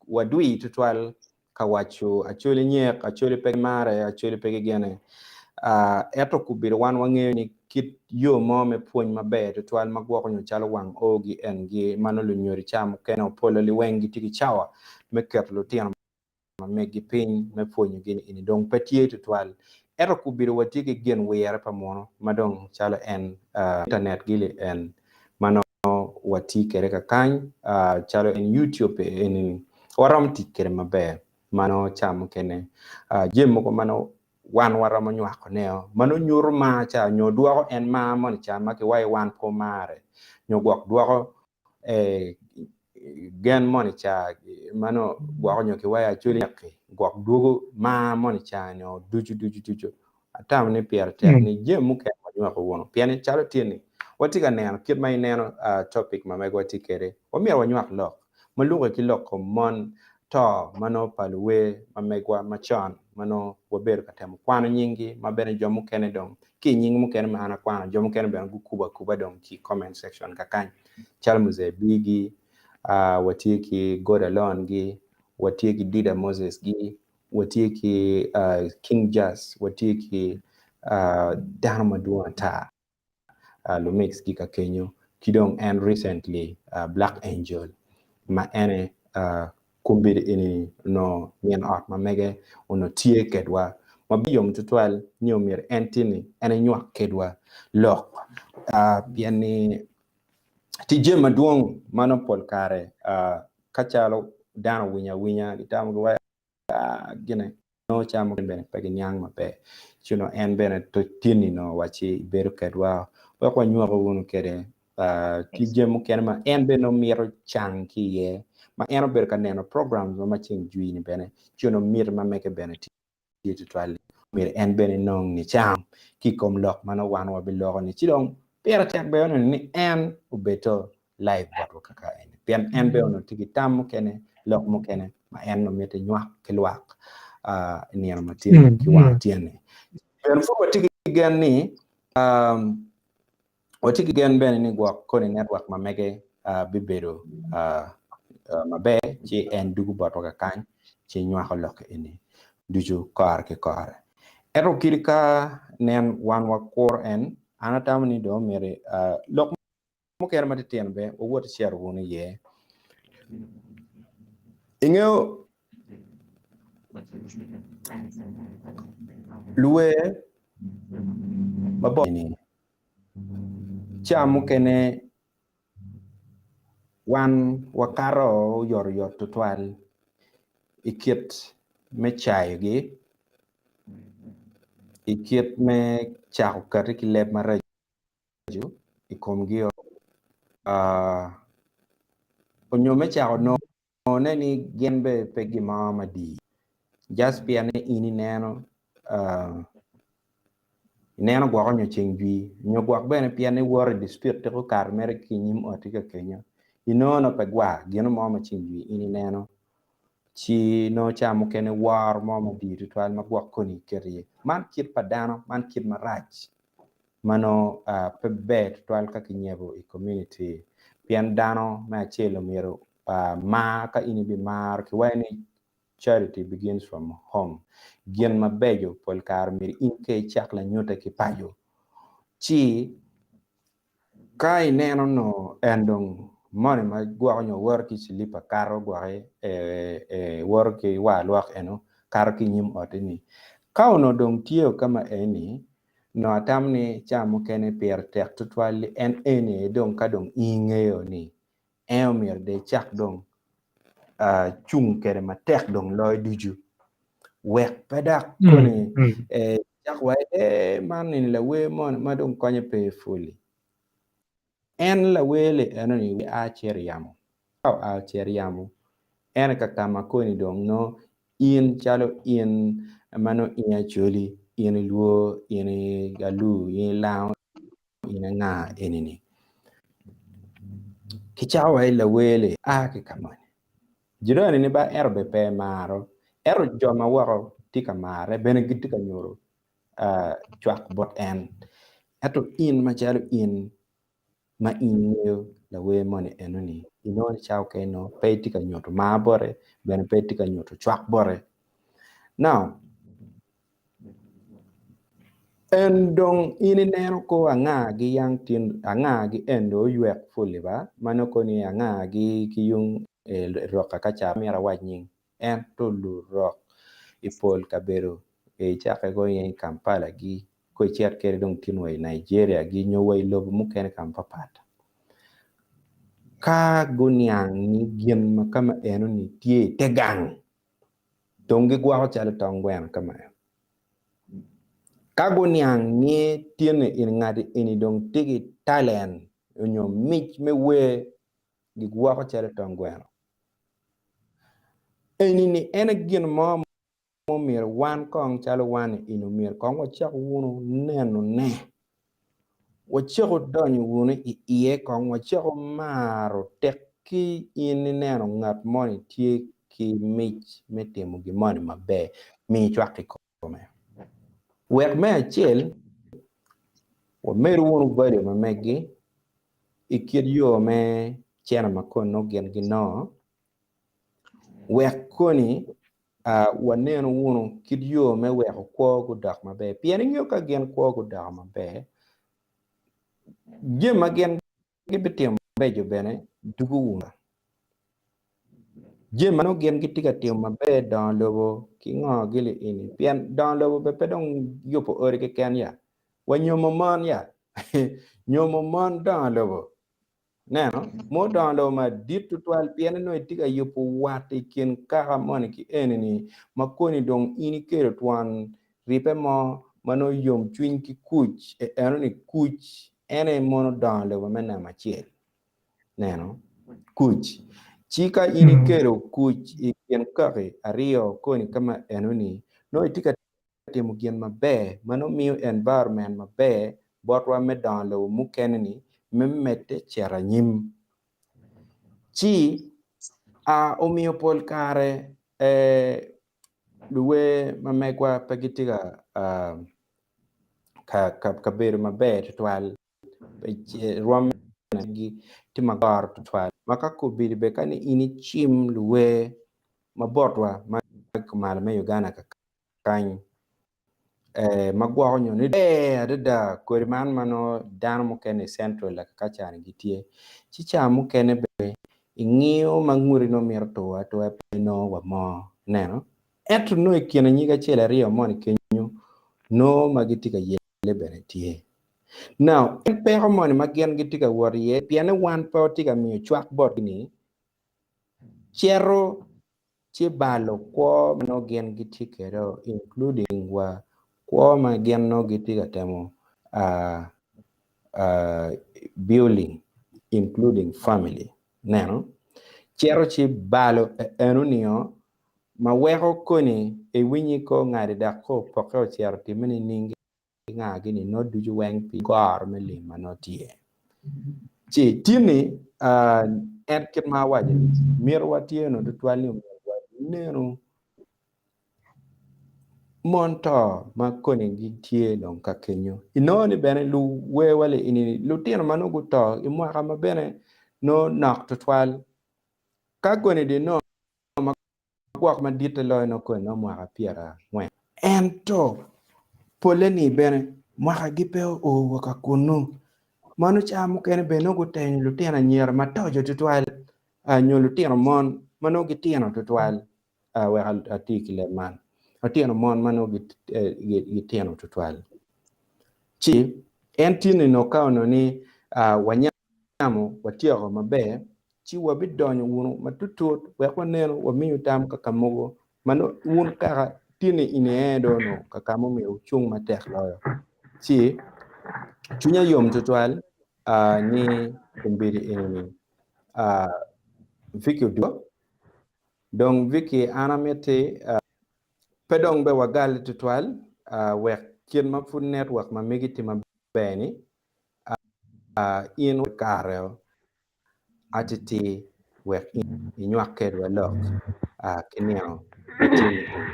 wadwi tutwal ka waco Acholi nyek, Acholi pe gimare, Acholi pe gigene. Ento kobedo wan wangeyo ni kit yo mo me pwony maber tutwal ma gwoko nyo calo wang o gi en gi ma nongo lunyodo ca mukene opolo liweng gitye ki cawa me keto lutino ma meggi piny me pwonyo gi ni dong pe tye tutwal. Ento kobedo watye ki gin wire pa munu ma dong calo en internet gi li en ma nongo watye kwede kakany calo en YouTube eni waromo tic kwede maber ma nongo ca mukene jami mogo ma nongo wan waromo nywakone ma nongo nyuto mar ca nyo dwoko en mar moni ca ma kiwaco wan pe omare nyo gwok dwoko gen moni ca ma nongo gwoko nyo kiwaco actually gwok dwogo mar moni ca nyo ducu ducu ducu Atamo ni pire tek ni jami mukene wanywako wunu pien calo tye ni watye ka neno kit ma ineno topic ma megwa tye kwede wamyero wanywak lok ma luke ki lok kom mon to ma nongo pa luwer ma megwa macon ma nongo wabedo ka temo kwano nyinggi ma bene jo mukene dong ki i nying mukene ma an akwano jo mukene bene gukubo akuba dong ki i comment section kakany calo Muzee Bigi watye ki God Alone gi watye ki Dida Moses gi watye ki King Jazz, watye ki dano madwong ata, Lumix ki kakenyo, ki dong en recently Black Angel ma ene kombeddi eni onongo min ot ma mege onongo tye kedwa ma biyom tutwal ni omyero en tye ni en enywak kedwa lok pien ni tye jami madwong ma nongo pol kare ka calo dano owinyo awinya gitamo giwaco gine nongo ca mukene bene pe giniang maber ci onongo en bene tye-ni onongo wacci bedo kedwa wek wanywako wunu kwede ki jami mukene ma en bene nongo mito cang ki iye ma en obedo ka neno programs ma ceng jwi-ni bene ci onongo miti ma mege bene tye tutwal-li myero en bene enong nicang ki i kom lok ma nongo wan wabiloko-ni ci dong pire tek bene onongo ni en obedo live botwa kaka eni pien en bene onongo tye ki tam mukene lok mukene ma en onongo mito nywak ki lwak i nino ma tye ki wang tyene. Bene pud watye ki gen ni watye ki gen bene ni gwok koni network ma mege bibedo maber ci en dugo botwa kakany ci nywako lok eni ducu kore ki kore. Ento kadi ka nen wan wakuro en an atamo ni dong myero lok mukene matitino bene wawot icito wunu iye. Ingeyo luwer mabor ni ca mukene wan wakato oyotoyot tutwal i kit me cayogi, i kit me cako kati ki leb maraco. i komgi uh, onyo me cako nongone ni gin be pe gin mo madii just pien ni in ineno uh, ineno gwok onyo ceng jwi nyo gwok bene pien ni woto i dispute tiko kare mere ki nyim oti ka kenyo inongo no pe gwa gino mo ma ceng jwi in ineno ci nongo ca mukene woro mo madii tutwal ma gwok koni iketo iye. Man kit pa dano, man kit marac ma nongo uh, pe ber tutwal ka kinyebo i community pien dano me acel omyero uh, mar ka in ibimaro kiwaco ni charity begins from home. Gin mabeco pol kare myero in ka icak lanyute ki paco ci Ka ineno no en dong moni ma gwoko nyo woto ki cilipa kato gwoki woto ki war lwok eno kato ki inyim otti ni ka onongo dong tye ka ma eni nongo atamo ni ca mukene pire tek tutwal ni en eni aye dong ka dong in ingeyo ni en omyero dong icak dong cung kwede matek dong loyo ducu wek pe dok koni cak wa ee man eni lawer moni ma dong konye pe fully en lawer li enoni a cito i yamo ka oa ocito i yamo en ka ka ma koni dong nongo in calo in ma nongo in Acholi in ilwor in Alur in Ilango in anga eni-ni kicako wa i lawer li a ki ka moni Jirani ni ba ento bene pe maro ento jo ma woko tye ka mare bene gitye ka nyuto cwak bot en ento in macalo in ma in ingeyo lawer moni enoni inongo ni cawa okene nongo pe itye ka nyuto mar bote bene pe itye ka nyuto cwak bote. Now En dong in ineno ko anga gi yang tin anga gi en dong oywek fully ba ma nongo koni anga gi ki yung rok ka ca myero awac nying ento lurok i pol kabedo icake ko i Kampala gi ko icit kede dong tin wa i Nigeria gi nyo wa i lobo mukene ka mapapat ka guniang ni gin ma kama eno ni tye i te gang dong gigwoko calo tong gweno ka ma Ka guniang ni tye-ni in ngati eni dong tye ki talent onyo mic me wer gigwoko calo tong gweno. Eni-ni en aye gin mo ma omyero wan kong calo wan eni omyero kong wacak wunu nenone, wacaku donyo wunu i iye kong wacaku maro tek ki in ineno ngat moni tye ki mic me timo gin moni maber mi cwak i kome. Wek me acel wamedo wunu value ma meggi i kit yo me cene ma koni nongo gin ginongo wek koni wanenu wunu kit yo me weko kwo gudok maber pien ingeyo ka gin kwo gudoko maber jami ma gin gibitimo mabeco bene dugo wunu. Jami ma nongo gin gitye ka timo maber dongo lobo ki ngo gili eni pien dongo lobo bene pe dong yubo odi keken ya wa nyomo mon ya nyomo mon dongo lobo neno mo dongo lobo madit tutwal pien nongo itye ka yubo wat i kin kaka moni ki eni-ni ma koni dong in ikelo twon ribbe mo ma nongo yomcwiny ki kuc enoni kuc en aye mono dongo lobo me namba acel. Neno, kuc. Ci ka in ikelo kuc i kin kaki aryo koni ka ma enoni, nongo itye ka timo gin maber ma nongo miyo environment maber botwa me dongo lobo mukene-ni me medde cito anyim. Ci a omiyo pol kare eh, luwer ma megwa pe gitye ka, ka, ka, ka bedo maber tutwal. Rwom gi tye ma goro tutwal ma ka kobedo bene ka ni in icim luwer ma botwa ma kumalo me Uganda kakany ma gwoko nyo ni ber adada kodi man ma nongo dano mukene i central kaka ni gitye ci ca mukene bene ingiyo ma nguti nongo mito tur atura pe nongo wa mo ineno ento nongo i kine nyig acel aryo moni kenyo nongo ma gitye ka yelle bene tye. Now, en peko moni ma gin gitye ka wot iye pien ni wan pe watye ka miyo cwak botgi ni cito ci balo kwo ma nongo gin gitye kwede including wa kwo ma gin nongo gitye ka temo uh, building including family neno cito ci balo eno nio ma weko koni iwinyi ko ngadi dok ko opokke ocito time nining ki nga gini nongo ducu weng pi goro me lim ma nongo tye. Ci tini en kit ma awaco ni myero watye no tutwal ni omyero wanenu mon to ma koni gitye dong ka kenyo. Inongo ni bene luwewa li lutino ma nongo guto i mwaka ma bene nongo nok tutwal ka koni di nongo ma gwok maditte loyo nongo koni nongo mwaka 40. Ento polle ni bene mwakagi pe oo wa ka kunnu. Mano ca mukene bene nongo gutenyo lutino anyira ma toco tutwal nyo lutino mon ma nongo gitino tutwal wek ati ki leb man. Lutino mon ma nongo gitino tutwal. Ci en tye ni ka onongo ni wanyamo watyeko maber ci wabidonyo wunu matutut wek wanenu wamiyu tam kaka mogo ma nongo wun kaka tye ni ine do onongo kaka ma omyero wucung matek loyo. Ci cwinya yom tutwal ni kombeddi eni-ni Vicky odwogo. Dong Vicky an amiti pe dong be wagali tutwal wek kit ma pud network ma megi tye maber ni in kare atiti wek in inywak kedwa lok ki nino ma tye ni eni.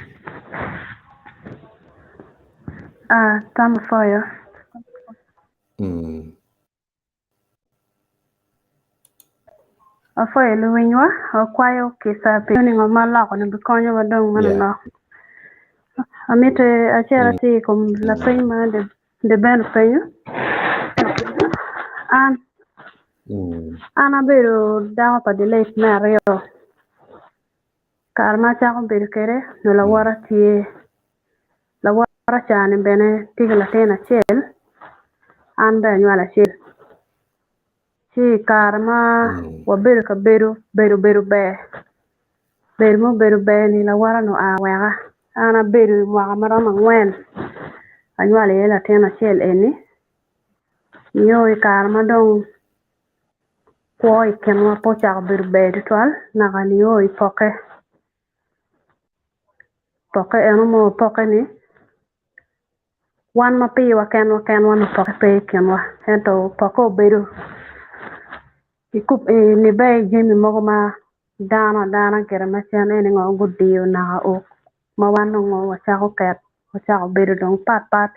Tam apwoyo. Apwoyo luwinywa, wakwayo kica pi ningo ma loko ni bikonyowa dong me manok. Amito acel atir i kom lapeny ma Deben openyo. An an abedo dako pa Dilate me aryo. Kare ma acako bedo kwede nyo lawota tye. Lawota ca-ni bene tye ki latin acel, an bene anywalo acel. Ci i kare ma wabedo ka bedo, bedo obedo ber, bedo ma obedo ber-ni lawota-ni oa weka an abedo i mwaka ma romo angwen anywalo iye latin acel eni nio i kare ma dong kwo i kinwa pe ocako bedo ber tutwal naka nio i pokke. Pokke eno ma opokke-ni wan ma piwa kenwa kenwa nongo pokke pe i kinwa ento pokke obedo nibbe i jami mogo ma dano adana gire ma cen eni ngo gudiyo naka ok ma wan nongo wacako ket wacako bedo dong patpat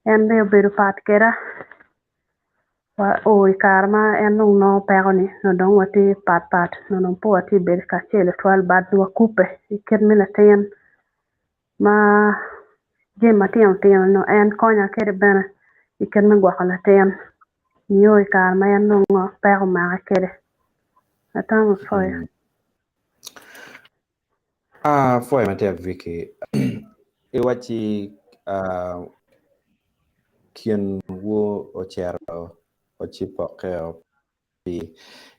en bene obedo pat kweda. Wa o i kare ma en dong nongo peko-ni nongo dong watye patpat nongo dong pe watye ka bedo kacel tutwal but wakubbe i kit me latin ma jami matino tino nongo en konya kwede bene i kit me gwoko latin nio i kare ma en nongo peko omake kwede. Atamo pwoyo. Ah, pwoyo matek Vicky. Iwacci kinwu ocito ocipokkeo pi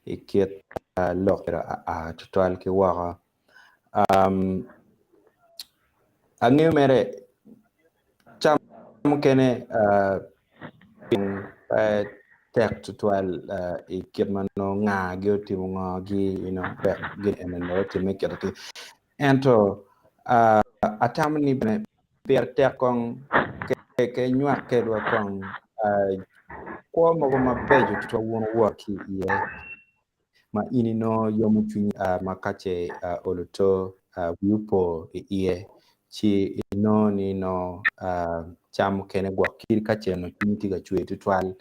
i kit lok aa tutwal ki woko. Angeyo mere ca mukene piny pe tek tutwal i kit ma nongo ngagi otimo ngogi wek gin eni otimme kit atir ento atamo ni bene pire tek kong ke nywak kedwa kong kwo mogo mabeco tutwal wun wuwot ki iye ma in inongo yomo cwinyi ma ka ce olo to wi opo iye ci inongo ni nongo cam mukene gwok kadi ka ce onongo cwinyi tye ka cwer tutwal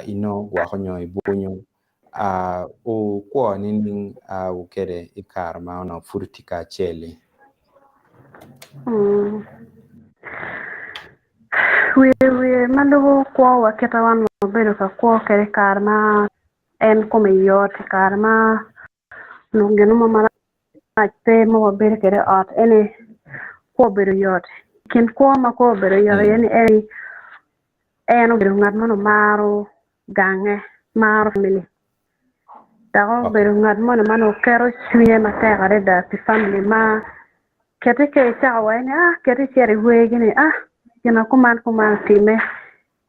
inongo gwoko nyo ibunyo wukwo nining wukede i kare ma onongo pud wutye kacel-li? Wiye wiye ma lubo kwowa kite wan wabedo ka kwo kwede i kare ma En kome yot i kare ma onongo gin mo marac pe ma wabedo kwede i ot eni kwo obedo yot. I kin kwo ma kwo obedo yot iye ni eni en obedo ngat ma onongo maro gange, maro famili dok obedo ngat moni ma onongo keto cwinye matek adada pi famili ma keti ka icako waci ni aa keti icito i wegi ni aa gin ma kuman kuman otime.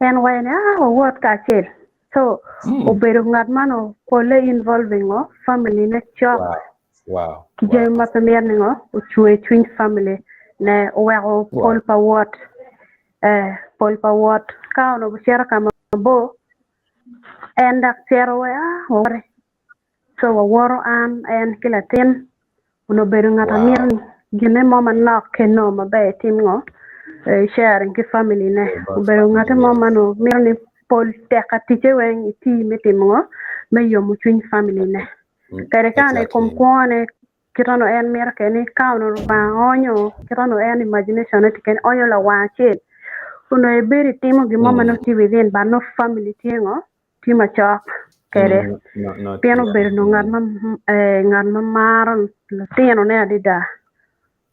En waco ni, ah, wawot kacel. So, obedo ngat ma nongo pole involving ngo, family ne cok Wow. Wow. ki jami Wow. ma pe mito ni ngo, ocwe cwiny family ne, oweko Wow. pol pa wot, eh, pol pa wot ka onongo cito ka mabor, en dok cito wai, ah, wawoti. So wawoto an, en ki latin, onongo obedo ngat a mito Wow. ni ginne mo manok keno maber etim ngo, sharing ki family ne. About Obedo ngate family, mo ma yes. onongo mito ni pol teka ticce weng iti me timo ngo, me yomo cwiny family ne. Kadi ka onongo i kom Exactly. kwone kit onongo en mito kede ni ka onongo Lubanga onyo kit onongo en imagination ne tye kene onyo lawang acel onongo ibedo itimo gin mo ma nongo tye within but nongo family tye ngo tye macok kwede pien obedo nongo ngat ma ngat ma maro lutinone adada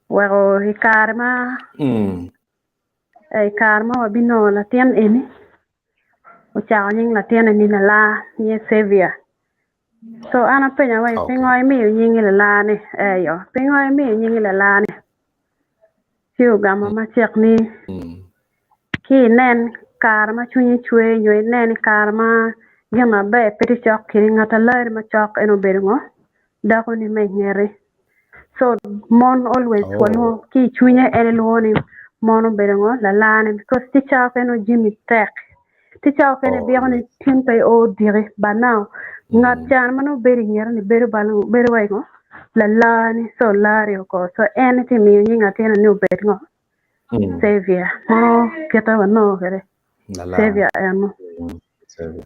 weko i kare ma i kare ma wabinongo latin eni ocako nying latin eni Lala nyinge Xavier so an apenyo wai pingo imiyo nyingi Lala ni eyo pingo imiyo nyingi Lala ni Ci ogamo macek ni, Ki inen kare ma cwinyi cwer nyo inen i kare ma gin maber pe tye cok kedi, ngat a lari macok en obedo ngo? Dakoni ma i ngeti. So mon always walwongo ki i cwinye en elwongo ni mon obedo ngo? Lalane because tye cawa okene nongo jami tek. Tye cawa okene ibiko ni tin pe io odiki but now ngat ca ma nongo bedo i ngete ni bedo balo bedo wai ngo lalani so olari oko so en tye miyo nying latinne ni obed ngo Xavier mono kite wanongo kwede Xavier eno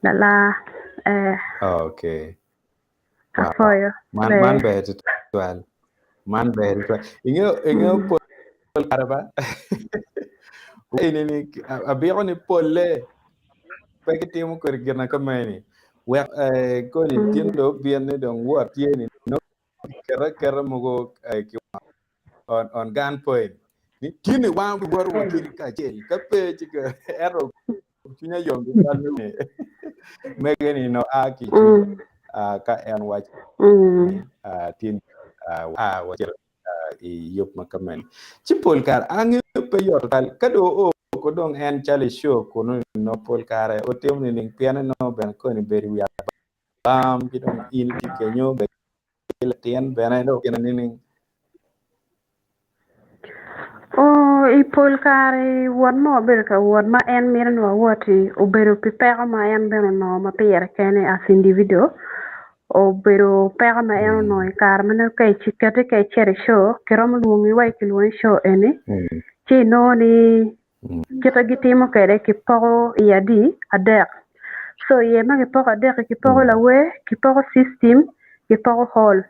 lala eh apwoyo Man man ber tutwal. Man ber tutwal. Ingeyo ingeyo pol kare ba. Ini ni abiko ni polle pe gitimo kwede gin ka meni. Wek eh, koni tin do obin ni dong wot tye ni no kete aketa mogo eh, ki on on gun point. Ni tin ni wan woto wa kidi kacel ka pe ci ka ento cwinya yom tutwal me winyo mege ni no a ki i cwiny ka en waco ni tin a wacito i yub ma kameni. Ci pol kare angeyo pe yot tutwal ka dong oo ko dong en calo i show kunu ni nongo pol kare otimo nining pien nongo bene koni bedo i wi abam ki dong in itye kenyo bene ki latin bene dong gine nining? Oo, i pol kare wot ma wabedo ka wot ma en mito ni wawot-ti obedo pi peko ma en bene onongo ma pire kene as individual, obedo peko ma en onongo i kare ma nongo ka keti ka icito i show kiromo lwongi wa kilwongi i show eni ci inongo ni kite gitimo kwede kipoko i adi adek so iye ma kipoko adek-ki kipoko lawer, kipoko system, kipoko hall.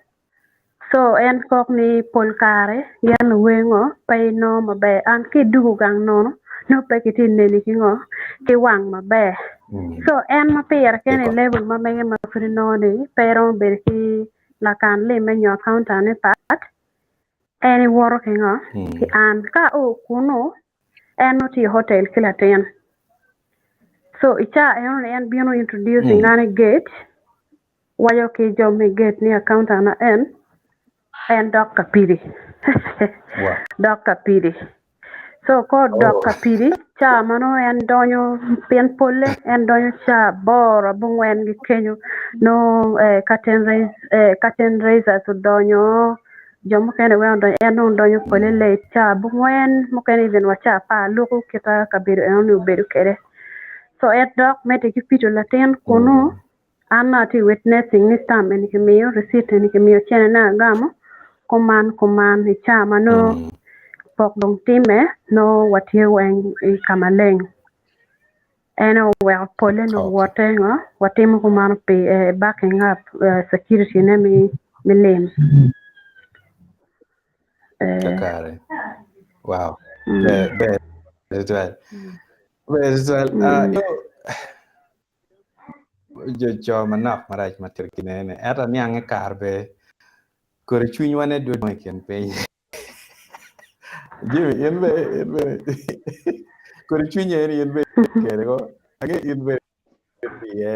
Co en kok ni pol kare gin luwer ngo pe inongo maber an ki idwogo gang nono nongo pe kitye neni ki ngo ki wang maber co en ma pire kene i level ma mege ma pud inongo ni pe iromo bedo ki lakan limme nyo accountant ne pat en iwoto ki ngo ki an ka o kunu en nongo tye i hotel ki latin co i caa eno ni en bino introducing an i gate Waco ki jo me gate ni accountant na en, en dok ka pidi. Dok ka pidi. So ka odok ka pidi, ca ma nongo en donyo pien polle en donyo ca aboro abongwen ki kenyo nongo eh, curtain raise, eh, curtain raisers odonyo, jo mukene weng odonyo, en dong donyo polle late ca abongwen mukene even wa ca apar luko kita kabedo enoni obedo kwede. So en dok medde ki pido latin kunu. An nongo atye witnessing ni stamp eni kimiyo, receipt eni kimiyo, cene ne agamo kuman kuman i caa ma nongo pok dong time nongo watye weng i ka maleng. En aye oweko pole nongo wote ngo watimo kumano pi backing up security ne me lim. Kakare. Wow. Ber, ber tutwal. Ber tutwal. Jo co manok marac ma tye ki nene ento aniange kare be kodi cwinywa ne dwong i kin piny Jimmy in be in be kodi cwinyi eni in be kede ko ange in be iye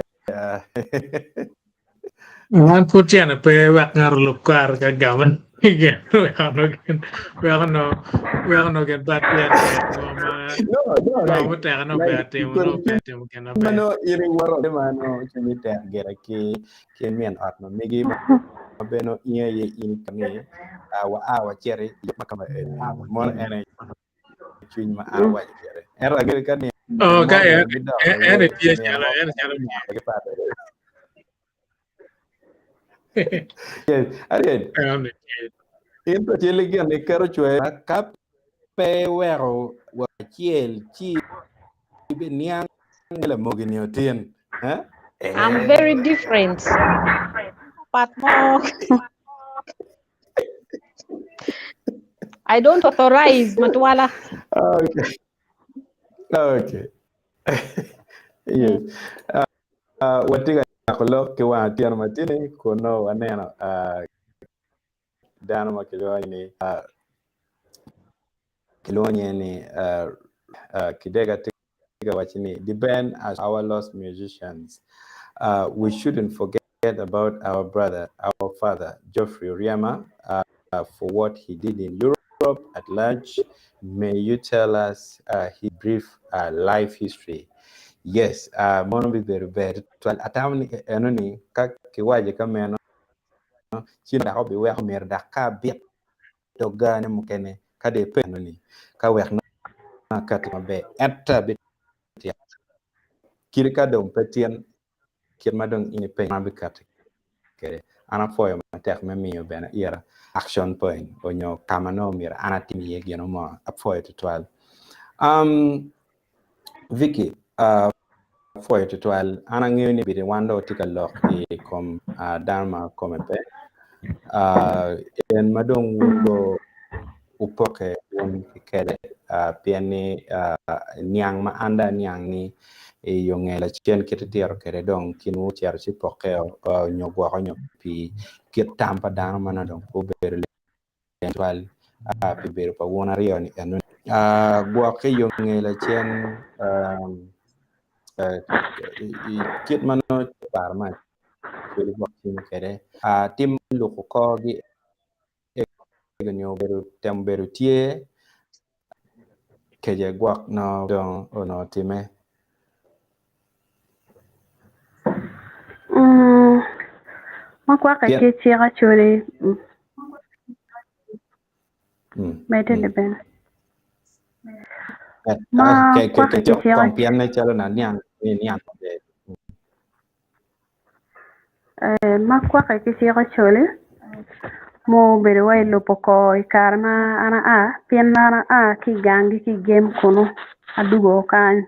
An pud tyene pe wek ngato olub kare ka game. Gin weko no gin weko no weko no gin bat pien tek ngo ma No, no, ngo like, muteka no ber like, timo kodi no ber timo gin ma maber. no in iwoto ki mano cwinyi tek gire ki ki min ot ma megi ma bene in aye in kani wa a waciti i ma kama eni mono en aye cwiny ma an awaco kwede ento agere ka nino Oh, mo ka myero en gidok en aye en tye nino calo mo en calo gi pat Yes, Ariel, en tye. in to cel gin iketo cwe ka pe iweko wacel ci ibiniang lamogi ni otin. Eh? I'm very different. But more. I don't authorize Matwala. Okay. Okay. Yes. Watye ka cako lok ki wang otyeno matini kun nongo waneno dano ma kilwongo ni kilwongo nyinge ni Kidega tye ka waco ni Deben as our lost musicians we shouldn't forget about our brother our father Geoffrey Oryema for what he did in Europe at large may you tell us his brief life history yes mono bibedo ber tutwal atamo ni eno ni ka kiwaco ka meno ci dok obiweko myero dok ka abit dogane mukene ka dong ipenyo eno ni ka wek nongo akati maber ento abitito kit ka dong pe tyen kit ma dong in ipenyo an abikati kwede. An apwoyo matek me miyo bene ira action point onyo ka ma nongo myero an atim iye gin mo apwoyo tutwal. Um, Vicky, uh, apwoyo tutwal. An angeyo ni bidi wan dong watye ka lok i kom uh, dano ma kome pe. Uh, en ma dong wun do wupoke wun ki kede uh, pien ni uh, niang ma an dong aniang ni i yo nge lacen kit itito kwede dong kinwu ocito ci poke uh, nyo gwoko nyo pi kit tam pa dano ma nongo dong pe obedo leng twal uh, pi bedo pa wun aryo ni eno uh, gwok i yo nge lacen um, uh, i kit ma nongo paro ma cwalo gwok timo kwede uh, tim luko korgi nyo obedo temo bedo tye keje gwok no dong onongo time. Mm, ma kwake Pien ki cik acoli mm, mm, medde ni mm. bene. Eh, Ma ah, ke ke kwake ke ki cok cik kong pien ne calo na niang ni niang maber. Eh, ma kwake ki cik Acholi ma obedo wa i lubo kor i kare ma an aa pien an aa ki i ganggi ki i gem kunu adugo kany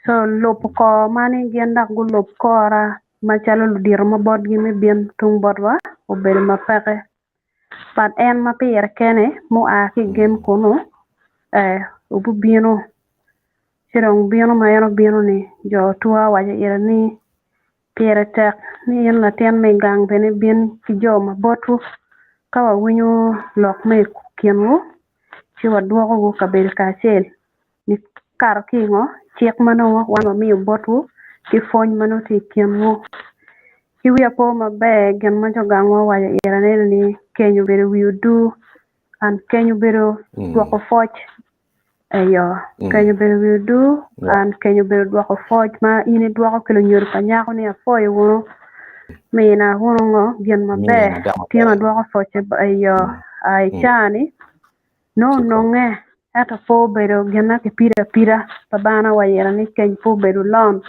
so lubo kor ma ni gin dok gulub kora macalo ludito ma botgi me bin tung botwa obedo ma peke but en ma pire kene mua ki i gem kunu eh obibino Ci dong bino ma en obino-ni, jo otwa owaco ire ni, Pire tek ni in latin me i gang bene ibin ki jo ma botwu. Ka wawinyo lok me i kinwu, ci wadwokowu kabedo kacel nikato ki i ngo? Cik ma nongo wan wamiyo botwu ki pwony ma nongo tye i kinwu. Ki wiya po maber gin ma jo gangwa owaco ira neno ni keny obedo wi odur and keny obedo dwoko pwoc. Eyo, keny obedo wi odur and keny obedo dwoko pwoc ma in idwoko ki lunyodo pa nyako ni apwoyo wunu mina wunu ngo gin maber tin adwoko pwocce eyo i caa-ni nongo ononge ento pe obedo gin ma kipido apida pa bana wa ira ni keny pe obedo lon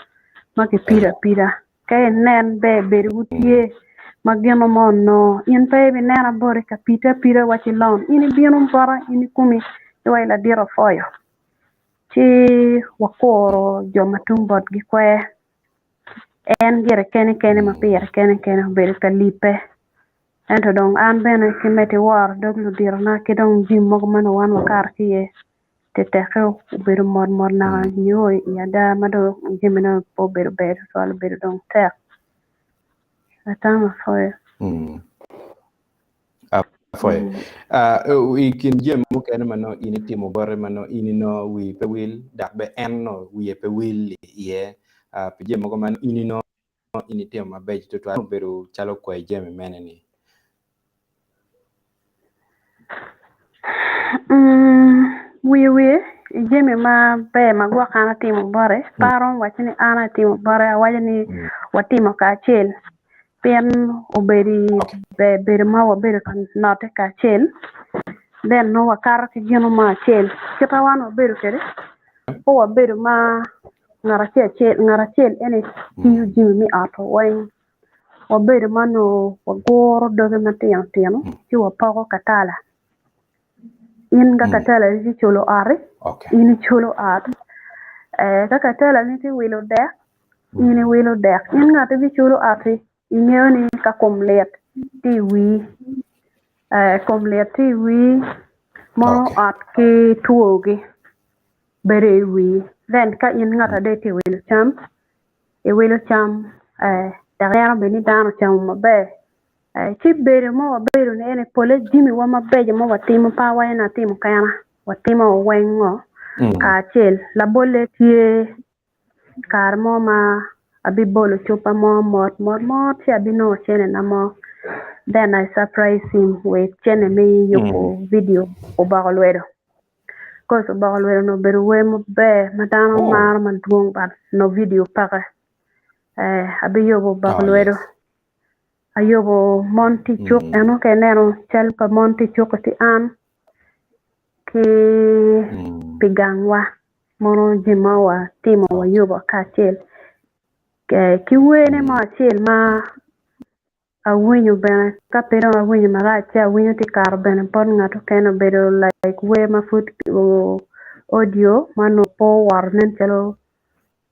ma kipido apida. Ka inen ber bedowu tye ma gino mo onongo, in pe ibinena boti ka pite apida wacci lon, in ibino bota in ikomi iwaci ladit opwoyo. Ci wakuro jo ma tung botgi kwer. En gire kene kene ma pire kene kene obedo ka libbe. Ento dong an bene ki medde woro dog luditona ki dong jami mogo ma nongo wan wakato ki iye. Tetekke obedo mot mot naka nio i ada ma dong jamine pe obedo ber tutwal obedo dong tek. Atamo apwoyo. Apwoyo. I kin jami mukene ma nongo in itimo bote ma nongo in inongo wii pe wil dok bene en nongo wiye pe wil iye pi jami mogo ma in inongo in itimo mabeco tutwal obedo calo kwayi jami mene ni? Wiye wiye i jami maber ma gwok an atimo bote, pe aromo waco ni an atimo bote, awaco ni watimo kacel pien obedo ber bedo ma wabedo ka note kacel then nongo wakato ki gino mo acel kit ma wan wabedo kwede pe wabedo ma ngat acel acel ngat acel eni tiyo jami me ot weng. Wabedo ma onongo waguro doge matino tino ci wapoko katala. In ka katala ni tye culo ot-ti, in iculo ot. Ka katala ni tye wilo dek, in iwilo dek. In ngat ma biculo ot-ti ingeyo ni ka kom lit tye i wii, kom lit tye i wii mono ot ki twogi bedo i wii. Then ka in ngat ma dong itye ka wilo cam, iwilo cam dok ineno bene ni dano ocamo maber ci bedo ma wabedo ni eni pole jamiwa mabeco ma watimo pe awaco ni atimo kena watimo weng ngo kacel labolle tye kare mo ma abibolo cupa mo mot mot mot ci abinongo centena mo then I surprise him with cente me yubo video oboko lwedo. Coz oboko lwedo onongo obedo wer maber ma dano maro madwong but onongo vidio peke abiyubo oboko lwedo ayubo mon tye i cuk eno ka ineno cal pa mon tye i cuk tye an ki pi gangwa mono jami ma watimo wayubo kacel ki werne mo acel ma Awinyo bene, ka pe dong awinyo marac ci awinyo tye kato bene bot ngat okene obedo like wer ma pud audio ma onongo pe owoto nen calo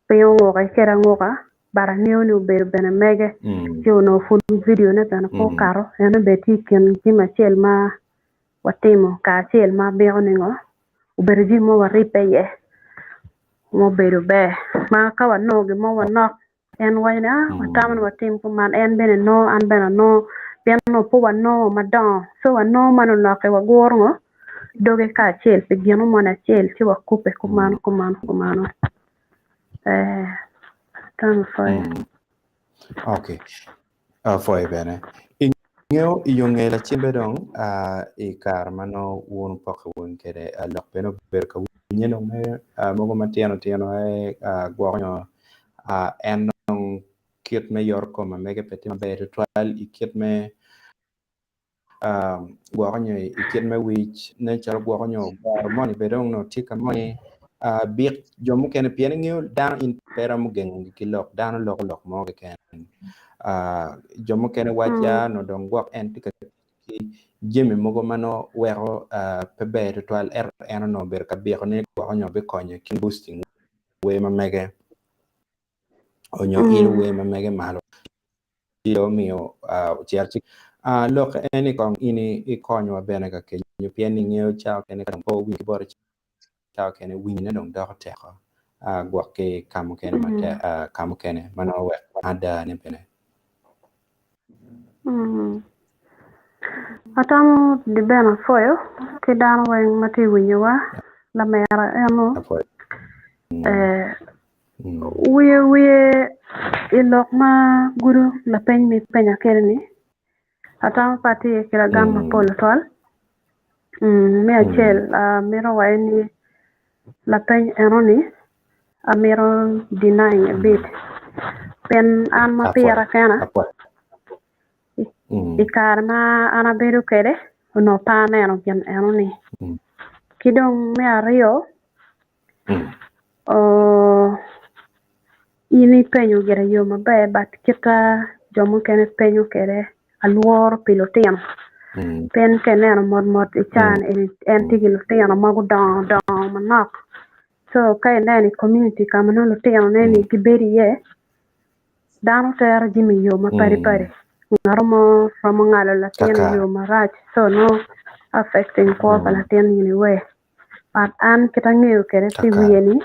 piny onguke kede anguka but angeyo ni obedo bene mege ci onongo pud video ne bene pe okato eno bene tye i kin jami acel ma watimo kacel ma abiko ni ngo obedo jami ma waribbe iye ma obedo ber ma ka wanongo gin mo wanok En waco ni, Ah, watamo ni watim kuman. En bene nongo, an bene anongo, pien onongo pe wanongo madongo. Co wanongo man olokke, waguro ngo doge kacel pi gino moni acel ci wakubbe kumano, kumano, kumano. Eh, atamo pwoyo. Ok, apwoyo bene. Ingeyo i yo nge lacen bene dong i kare ma nongo wun wupokke wun kwede lok bene obedo ka winye dong me mogo matino tino gwoko nyo en dong kit me yoto kom ma mege pe tye maber tutwal i kit me gwoko nyo i kit me wic nen calo gwoko nyo goro moni bene dong onongo tye ka moni bik jo mukene pien ingeyo dano in pe iromo gengogi ki lok dano loko lok mo keken jo mukene waca nongo dong gwok en tye ka tic ki jami mogo ma nongo weko pe ber tutwal ento en onongo obedo ka biko ni gwoko nyo bikonyo ki boosting wer ma mege onyo ilo wer ma mege malo. Ci omiyo ocito ci lok eni kong in ikonywa bene ka kenyo pien ingeyo cawa kene ka dong pe owinyo ki boti cawa kene winyone dong doko teko gwok ki ka mukene matek ka mukene ma nongo wek adane bene. Atamo di bene apwoyo ki dano weng ma tye winyowa lamera eno Wiye wiye i lok ma gudo lapeny ma ipenya kwede ni, atamo pe atye ki lagam mapol tutwal. Me acel amito waco ni lapeny enoni amito denying a bit pien an ma pira kena i kare ma an abedo kwede onongo pe aneno gin enoni. Ki dong me aryo In ipenyo gire i yo maber but kit ma jo mukene penyo kwede alworo pi lutino pien ka ineno motmot i caa ni en tye ki lutino ma gudongo dongo manok co ka ineno i komuniti ka ma nongo lutinone ni gibedo iye Dano tero jami i yo mapadipadi. Ngat mo romo ngalo latin i yo marac so nongo affecting kwo pa latin in a way. But an kit angeyo kwede ki wiye ni,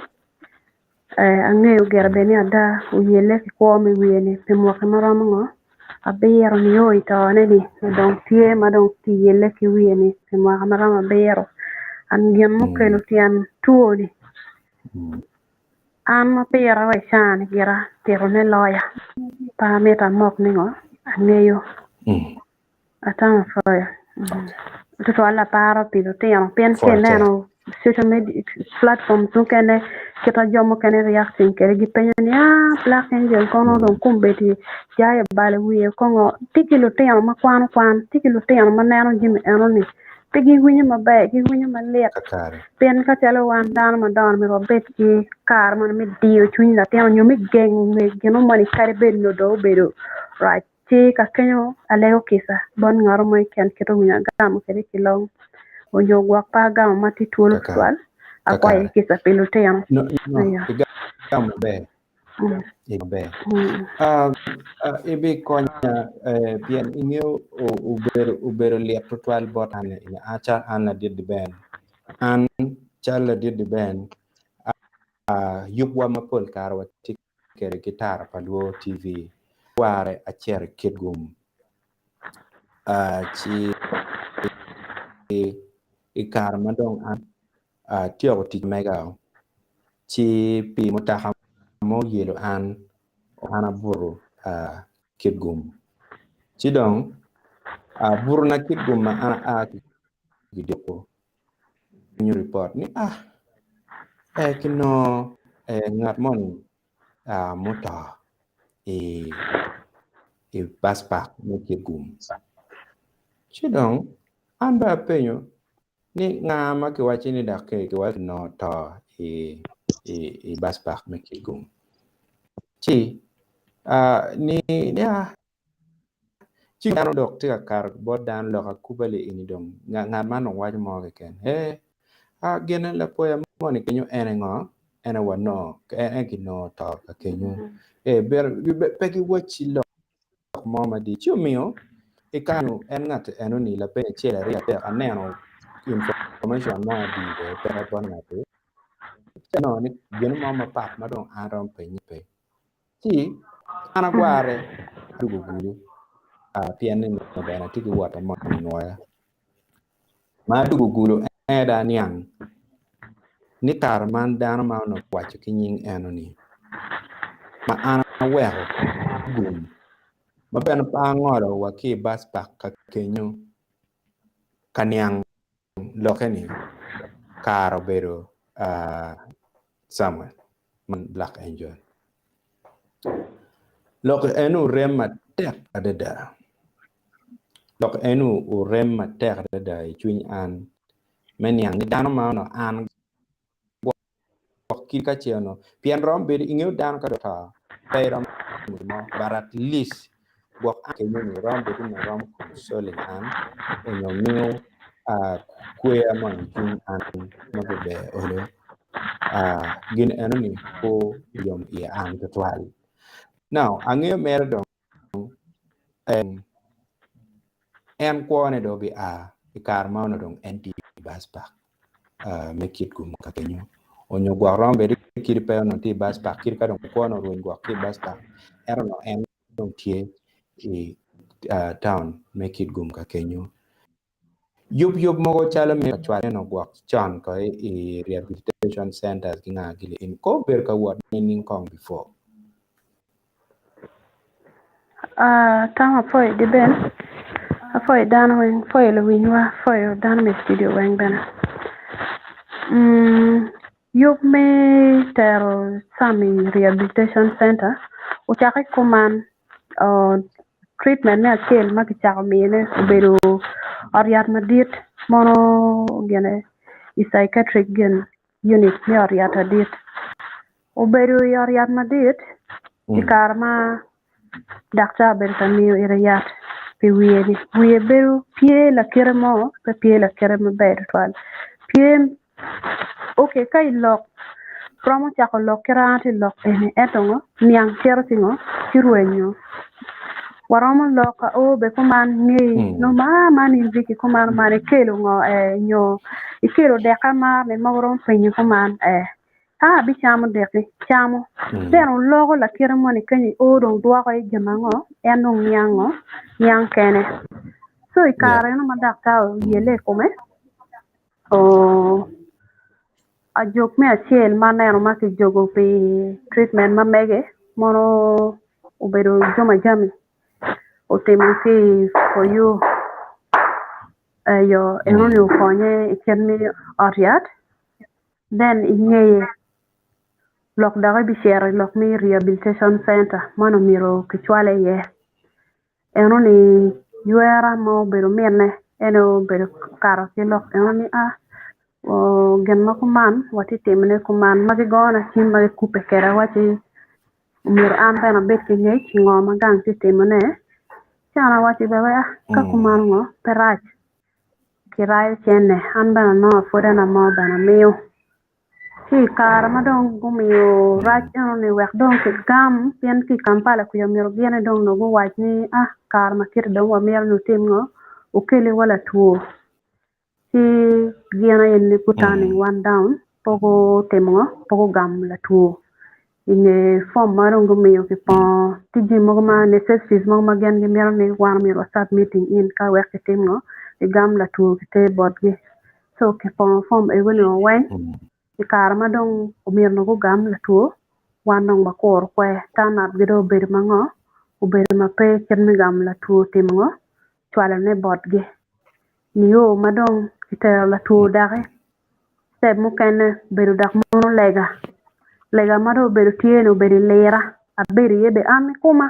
angeyo gire bene ni ada oyelle ki kwo me wiye ni pi mwaki maromo ngo abiro nio i tone ni dong tye ma dong tye yelle ki wiye ni pi mwaka maromo abiro and gin mukelo tyen two ni An ma pira wa i caa-ni gira titone loya, pe amito amok ningo angeyo. Atamo apwoyo. Okay. Tutwal aparo pi lutino pien ka Pwoc tek. ineno social media platforms mukene kit ma jo mukene reacting kwede gipenyo ni aa Black Angel kono dong kombeddi jai obalo wiye kongo tye ki lutino ma kwano kwan tye ki lutino ma neno jami enoni pe giwinyo maber giwinyo malit Kakare. pien ka calo wan dano madongo myero wabed ki kare moni me diyo cwiny latin nyo me gengo nge gin moni kadi bed nyo dong obedo rac. Ci ka kenyo alego kica bot ngat mo keken kit owinyo agamo kwede ki long onyo gwok pe agamo ma tye twolo Kakare. tutwal akwayo Kakare. kica pi lutino. No, no, Eya. igamo maber. Mm. Igamo maber. Mm. Ah, ah, ibikonya eh, pien ingeyo o- obedo obedo lit tutwal bot an in aca an ladit diben. An cal ladit diben ah, yubwa ma pol kare watye kwede ki tara pa Luo TV ware acito i Kitgum ci i kare ma dong an atyeko tic mega ci pi mutoka ma oyelo an an abuto Kitgum ci dong butona Kitgum ma an aa ki i dyewor winyo ripot ni ah eh kinongo eh ngat moni ah muto i i bus park me Kitgum. Ci dong an bene apenyo ni nga ma kiwaco ni dok kiwaco kinongo to i i i bus park me Kitgum. Ci ah ni ni ah Ci dano dok tye ka kato bot dano lok akuba li eni dong ngat man dong waco mo keken ee gine lapoya moni kenyo en aye ngo en aye wanongo en aye kinongo to ka kenyo ee pe giwacci lok mo madit ci omiyo i kare-nu en ngat enoni lapeny acel aryo adek aneno information mo adi bene peke bot ngati ci anongo ni gin mo mapat ma dong an aromo penye pe. Ci an agwarre adwogo gudo pien ni onongo bene atye ki wotta moni nwoya. Ma adwogo gudo en aye dong aniang ni kare man dano ma onongo kiwaco ki nying eno-ni ma an aweko gum ma bene pe angolo wa ki i bac pak ka kenyo ka niang lokke ni kare obedo Samuel man Black Angel. Lok eno orem matek adada. Lok eno orem matek adada i cwiny an me niang ni dano ma onongo an gwok kit ka ce onongo pien romo bedo ingeyo dano ka dong oto pe iromo timo gin mo but at least gwok an kenyo ni romo bedo ni romo consoling an onyo miyo kweya mo i cwiny an ma pe ber olo gin eno ni pe oyomo iye an tutwal. Now angeyo mere dong en kwone dong obi a i kare ma onongo dong en tye i bus park me Kitgum ka kenyo onyo gwok romo bedo ni kadi pe onongo tye i bus park kadi ka dong kwone orweny gwok ki i bus park ento onongo en dong tye i town me Kitgum ka kenyo. Yub yub mogo calo me cwalo eno gwok con ko i rehabilitation centers ki nga gini eni ko obedo ka wot nining kong before? Ah, tam apwoyo di Ben, apwoyo dano weng, apwoyo luwinywa, apwoyo dano me studio weng bene. Mm, yub me tero Sam i rehabilitation center ocakke kuman, oh, treatment me acel ma kicako miyone obedo ot yat madit mono gine i psychiatric gin unit me ot yat adit. Obedo i ot yat madit i kare ma daktar obedo ka miyo ite yat pi wiye-ni. Wiye bedo pye lakite mo pe pye lakite maber tutwal. Pye ok ka i lok romo cako lok kit an atye lok eni ento ngo niang cito ci ngo ci rwenyo. Waromo lok ao be kuman ngeyi nongo ma man in Vicky kuman man ikelo ngo ee nyo ikelo deka mar ni mogo romo penyi kuman ee. A abicamo diki, camo. Then oloko lakite moni kenyo i o dong dwoko i gin ango, en dong niang ngo, niang kene. So i kare eno ma daktar oyelle i kome, ajog me acel ma aneno ma kijogo pi treatment ma mege mono obedo Juma Jami otimo ki for you. Eyo enoni okonye i kit me ot yat then i ngeye lok dok ebicito i lok me rehabilitation center man omyero kicwale iye. Enoni ywera ma obedo mine en aye obedo kato ki lok enoni a gin ma kuman watye timone kuman ma gigona cim ma gikube kweda waci myero an bene abed ki ngec ngo ma gang tye timone ci an awaci bene a ka kumano ngo pe rac kirayo cene an bene anongo apwodana mo bene amiyo. Ci i kare ma dong gumiyo rac enoni wek dong kigam pien ki i Kampala kuca myero gin aye dong onongo guwac ni a kare ma kiti dong wamito ni wutim ngo wukeliwa latwo ci gin aye ni gu turning one down pe gutimo ngo pe gugamo latwo i nge fom ma dong gumiyo kipongo tye jami mogo ma necessities mogo ma gin gimito ni wan myero wa submitting in ka wek kitim ngo kigam latwo kiter botgi. Co kipongo fom ego-ni weng i kare ma dong omyero nongo gugam latwo, wan dong wakuro kwer. Turn-up gi dong obedo ma ngo? Obedo ma pe kit me gamo latwo timo ngo? Cwalone botgi. Nio ma dong kitero latwo doki, step mukene obedo dok mono lega. Lega ma dong obedo tye-ni obedo i lira, abedo iye bene an kikoma.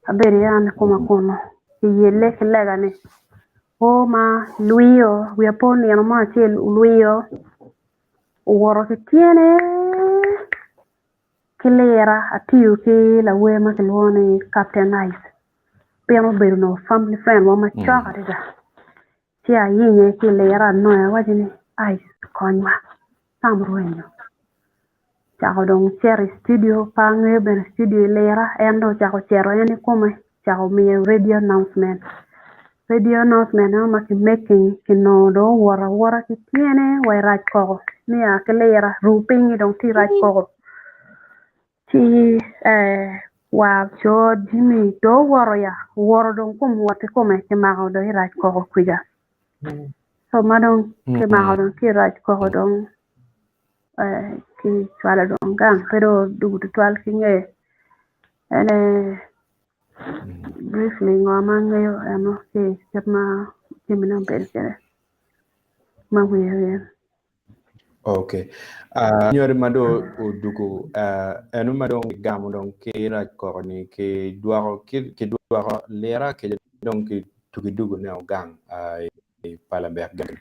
Abedo iye an kikoma kunu kiyelle ki lega-ni o ma lwiyo wiya pe onino mo acel olwiyo owoto ki tyene ki lira atiyo ki lawer ma kilwongo ni Captain Ice pien obedo nongo family friend wa macok adada ci ayenye ki lira anonge awaco ni Ice konywa tam rwenyo. Ocako dong cito i studio pe angeyo bene studio i lira en dong ocako cito en kikome ocako miyo radio announcement, radio announcement eno ma ki making kinongo dong owoto awota ki tyene wa i rac koko me a ki lira ruu pinyi dong tye i rac koko ci war co jami dong owoto ya owoto dong kom wot kikome kimako dong i rac koko kwica co ma dong kimako dong tye i rac koko dong. Kicwalo dong gang pe dong odwogo tutwal ki nge ene briefly ngo ma angeyo eno ki kit ma jamine obedo kwede ma wiye wiye. Ok nyodi ma dong odwogo eno ma dong kigamo dong ki rac koko ni kidwoko kidwoko lira kede dong kitugo dwogo ne gang i palabek gang.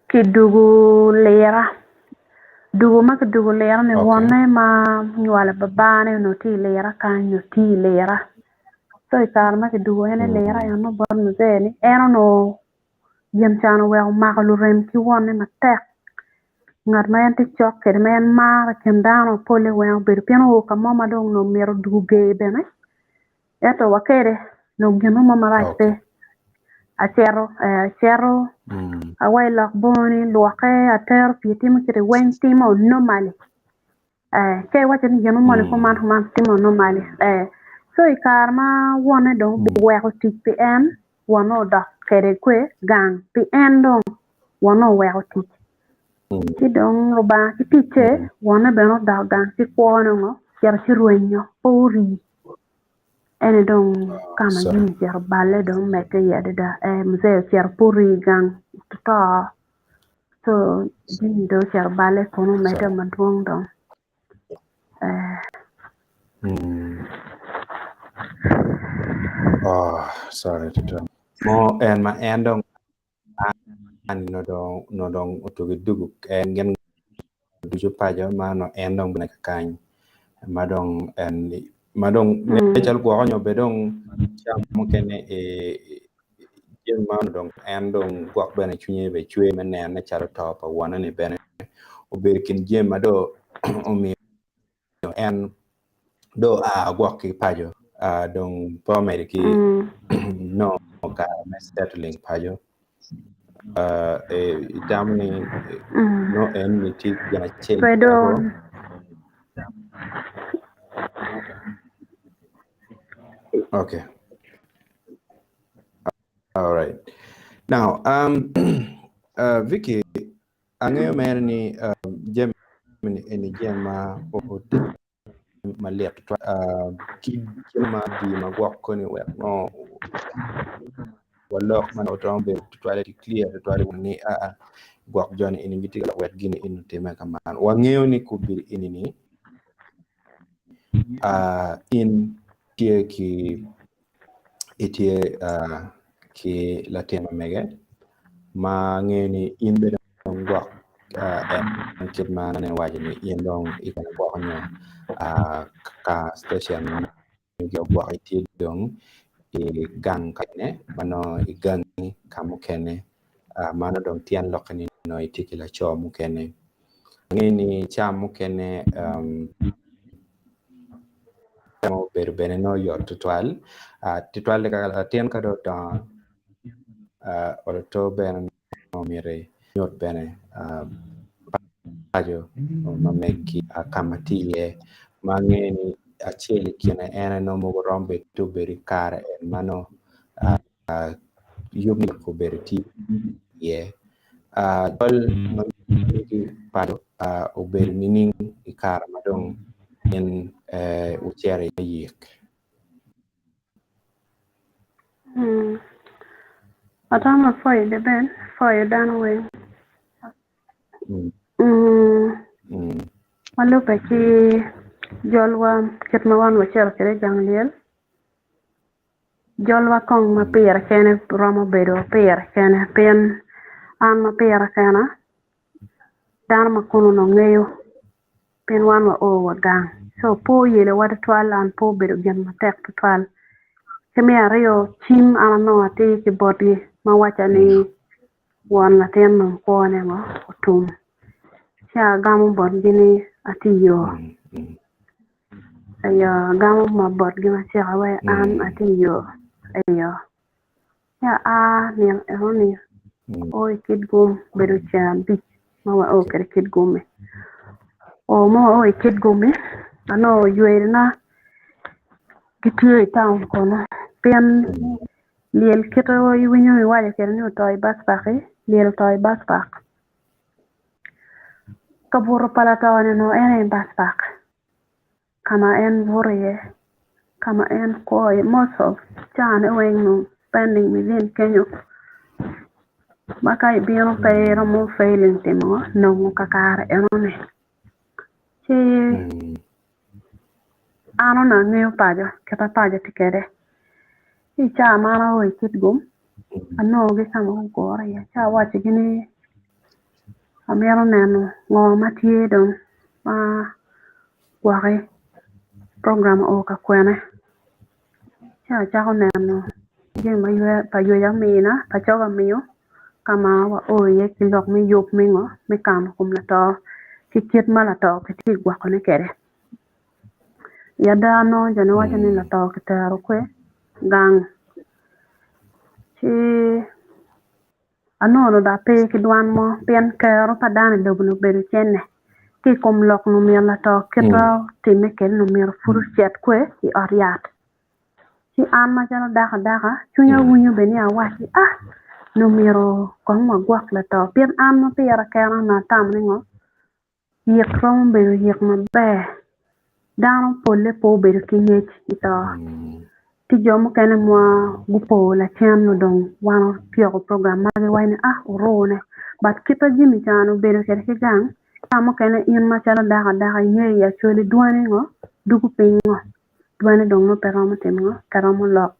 Kidwogo lira, dwogo ma kidwogo lira-ni wonne ma onywalo babane onongo tye i lira kany nyo tye i lira co i kare ma kidwogo en i lira eno bot muzee-ni en onongo gin can oweko omako lurem ki wonne matek ngat ma en tye cok kwede ma en maro i kin dano polle weng obedo pien oo ka mo ma dong onongo mito dwogo ger bene Ento wakede nongo gin mo marac pe. Acito, acito, awa i lok bongoni, lwokke, atero pii timo kiti weng timo normally. Ka iwaco ni gin moni kuman kuman timo normally. So i kare ma wonne dong oweko tic pi en, wonne odok kwede kwe gang pi en dong wonne oweko tic. Ci dong Lubanga ki ticce, wonne bene odok gang ci kwone ongo ocito ci rwenyo pe orii. Ene dong ka ma jami ocito balle dong omedde iye adada muzee ocito pe orii gang oto co jami dong ocito balle kunu omedde madwong dong. Mo en ma en dong onongo dong otugi dugu gin ducu paco ma onongo en dong bene kakany ma dong en ma dong nen calo gwoko nyo bene dong ca mukene jami ma onongo dong en dong gwok bene cwinye bene cwer me nene calo to pa wonne ni bene obedo i kin jami ma dong omiyo en dong oa gwok ki paco dong pe omedo ki nongo kare me settling paco itamo ni nongo en ni tye gin acel okay all right now um, Vicky Angeyo mere ni jami eni jami ma otimme malit tutwal ki gin ma dii ma gwok koni wek nongo Walok ma nongo twero bedo tutwalle tye clear tutwalle ni aa gwok joni eni gitye ka lok wek gini eni otime ka man. Wangeyo ni kubili eni ni in tye ki itye ki latin ma mege ma angeyo ni in bene dong gwok en kit ma an awaco ni in dong ikono gwoko nyo ka station ma ogwoko itye dong i gang kene ma nongo i gangi ka mukene mano dong tyen lokke ni nongo itye ki laco mukene. Angeyo ni ca mukene obedo bene nongo yot tutwal tutwalle ka latin ka dong odongo oto bene nongo myero inyut bene paco ma megi ka ma tye iye ma angeyo ni acel i kine en aye nongo mogo romo bedo tye obedo i kare en ma nongo yub me obedo tye iye. Jol ma megi paco obedo nining i kare ma dong in wucito i yik? Atamo apwoyo Deben, apwoyo dano weng. Ma lubbe ki jolwa kit ma wan wacito kwede i gang lyel, Jolwa kong ma pire kene romo bedo pire kene pien an ma pira kena dano ma kunu onongo ngeyo pien wan wa o wa gang co pe oyelowa tutwal an pe obedo gin matek tutwal ki me aryo cim an anongo atir ki botgi ma wacca ni won latin dong kwone ngo otum ci agamo botgi ni atye yo. Eyo, agamo ma botgi macek aye an atye iyo. Eyo, ci aa nino enoni o i Kitgum obedo ceng abic ma wao kwede Kitgum-mi. O ma wao i Kitgum-mi anongo yweyona gitye i taun kunu pien lyel kite iwinyo iwaco kwede ni oto i bac pak-ki lyel oto i bac pak. Kabuto pa lato-ni onongo en aye bac pak ka ma en buto iye ka ma en kwo iye most of cane weng nongo spending within kenyo ma ka ibino pe iromo failing timo nongo kakare enoni ci an onongo angeyo paco kit ma paco tye kwede ci i cawa ma an ao i Kitgum anongogi ka ma gugure iye ci awacogi ni amito neno ngo ma tye dong ma gwoki program oo ka kwene ci acako neno jami ma pa ywec amina pa coga amiyo ka ma wao iye ki lok me yub me ngo me kano kom lato ki kit ma lato kitye ka gwokone kwede. I ada nongo jo ni waco ni lato kitero kwe gang ci Anongo dok ape ki dwan mo pien kero pa dano i lobo-ni obedo cene. Ki i kom lok-nu myero lato kite otimme kwede ni myero pud ocit kwe i ot yat. Ci an macalo dako adaka cwinya winyo bene ni awacci ah nongo myero kong wagwok lato pien an ma pira kena onongo atamo ni ngo Yik romo bedo yik maber. Dano polle pe obedo ki ngec i to. Tye jo mukene ma gupo lacen nyo dong wan otyeko program ma giwaco ni ah orune but kit ma jami ca-ni obedo kwede ki gang ca mukene in macalo dako adaka ingeyo i acholi dwani ngo dugo piny ngo dwani dong nongo pe romo timo ngo pe romo lok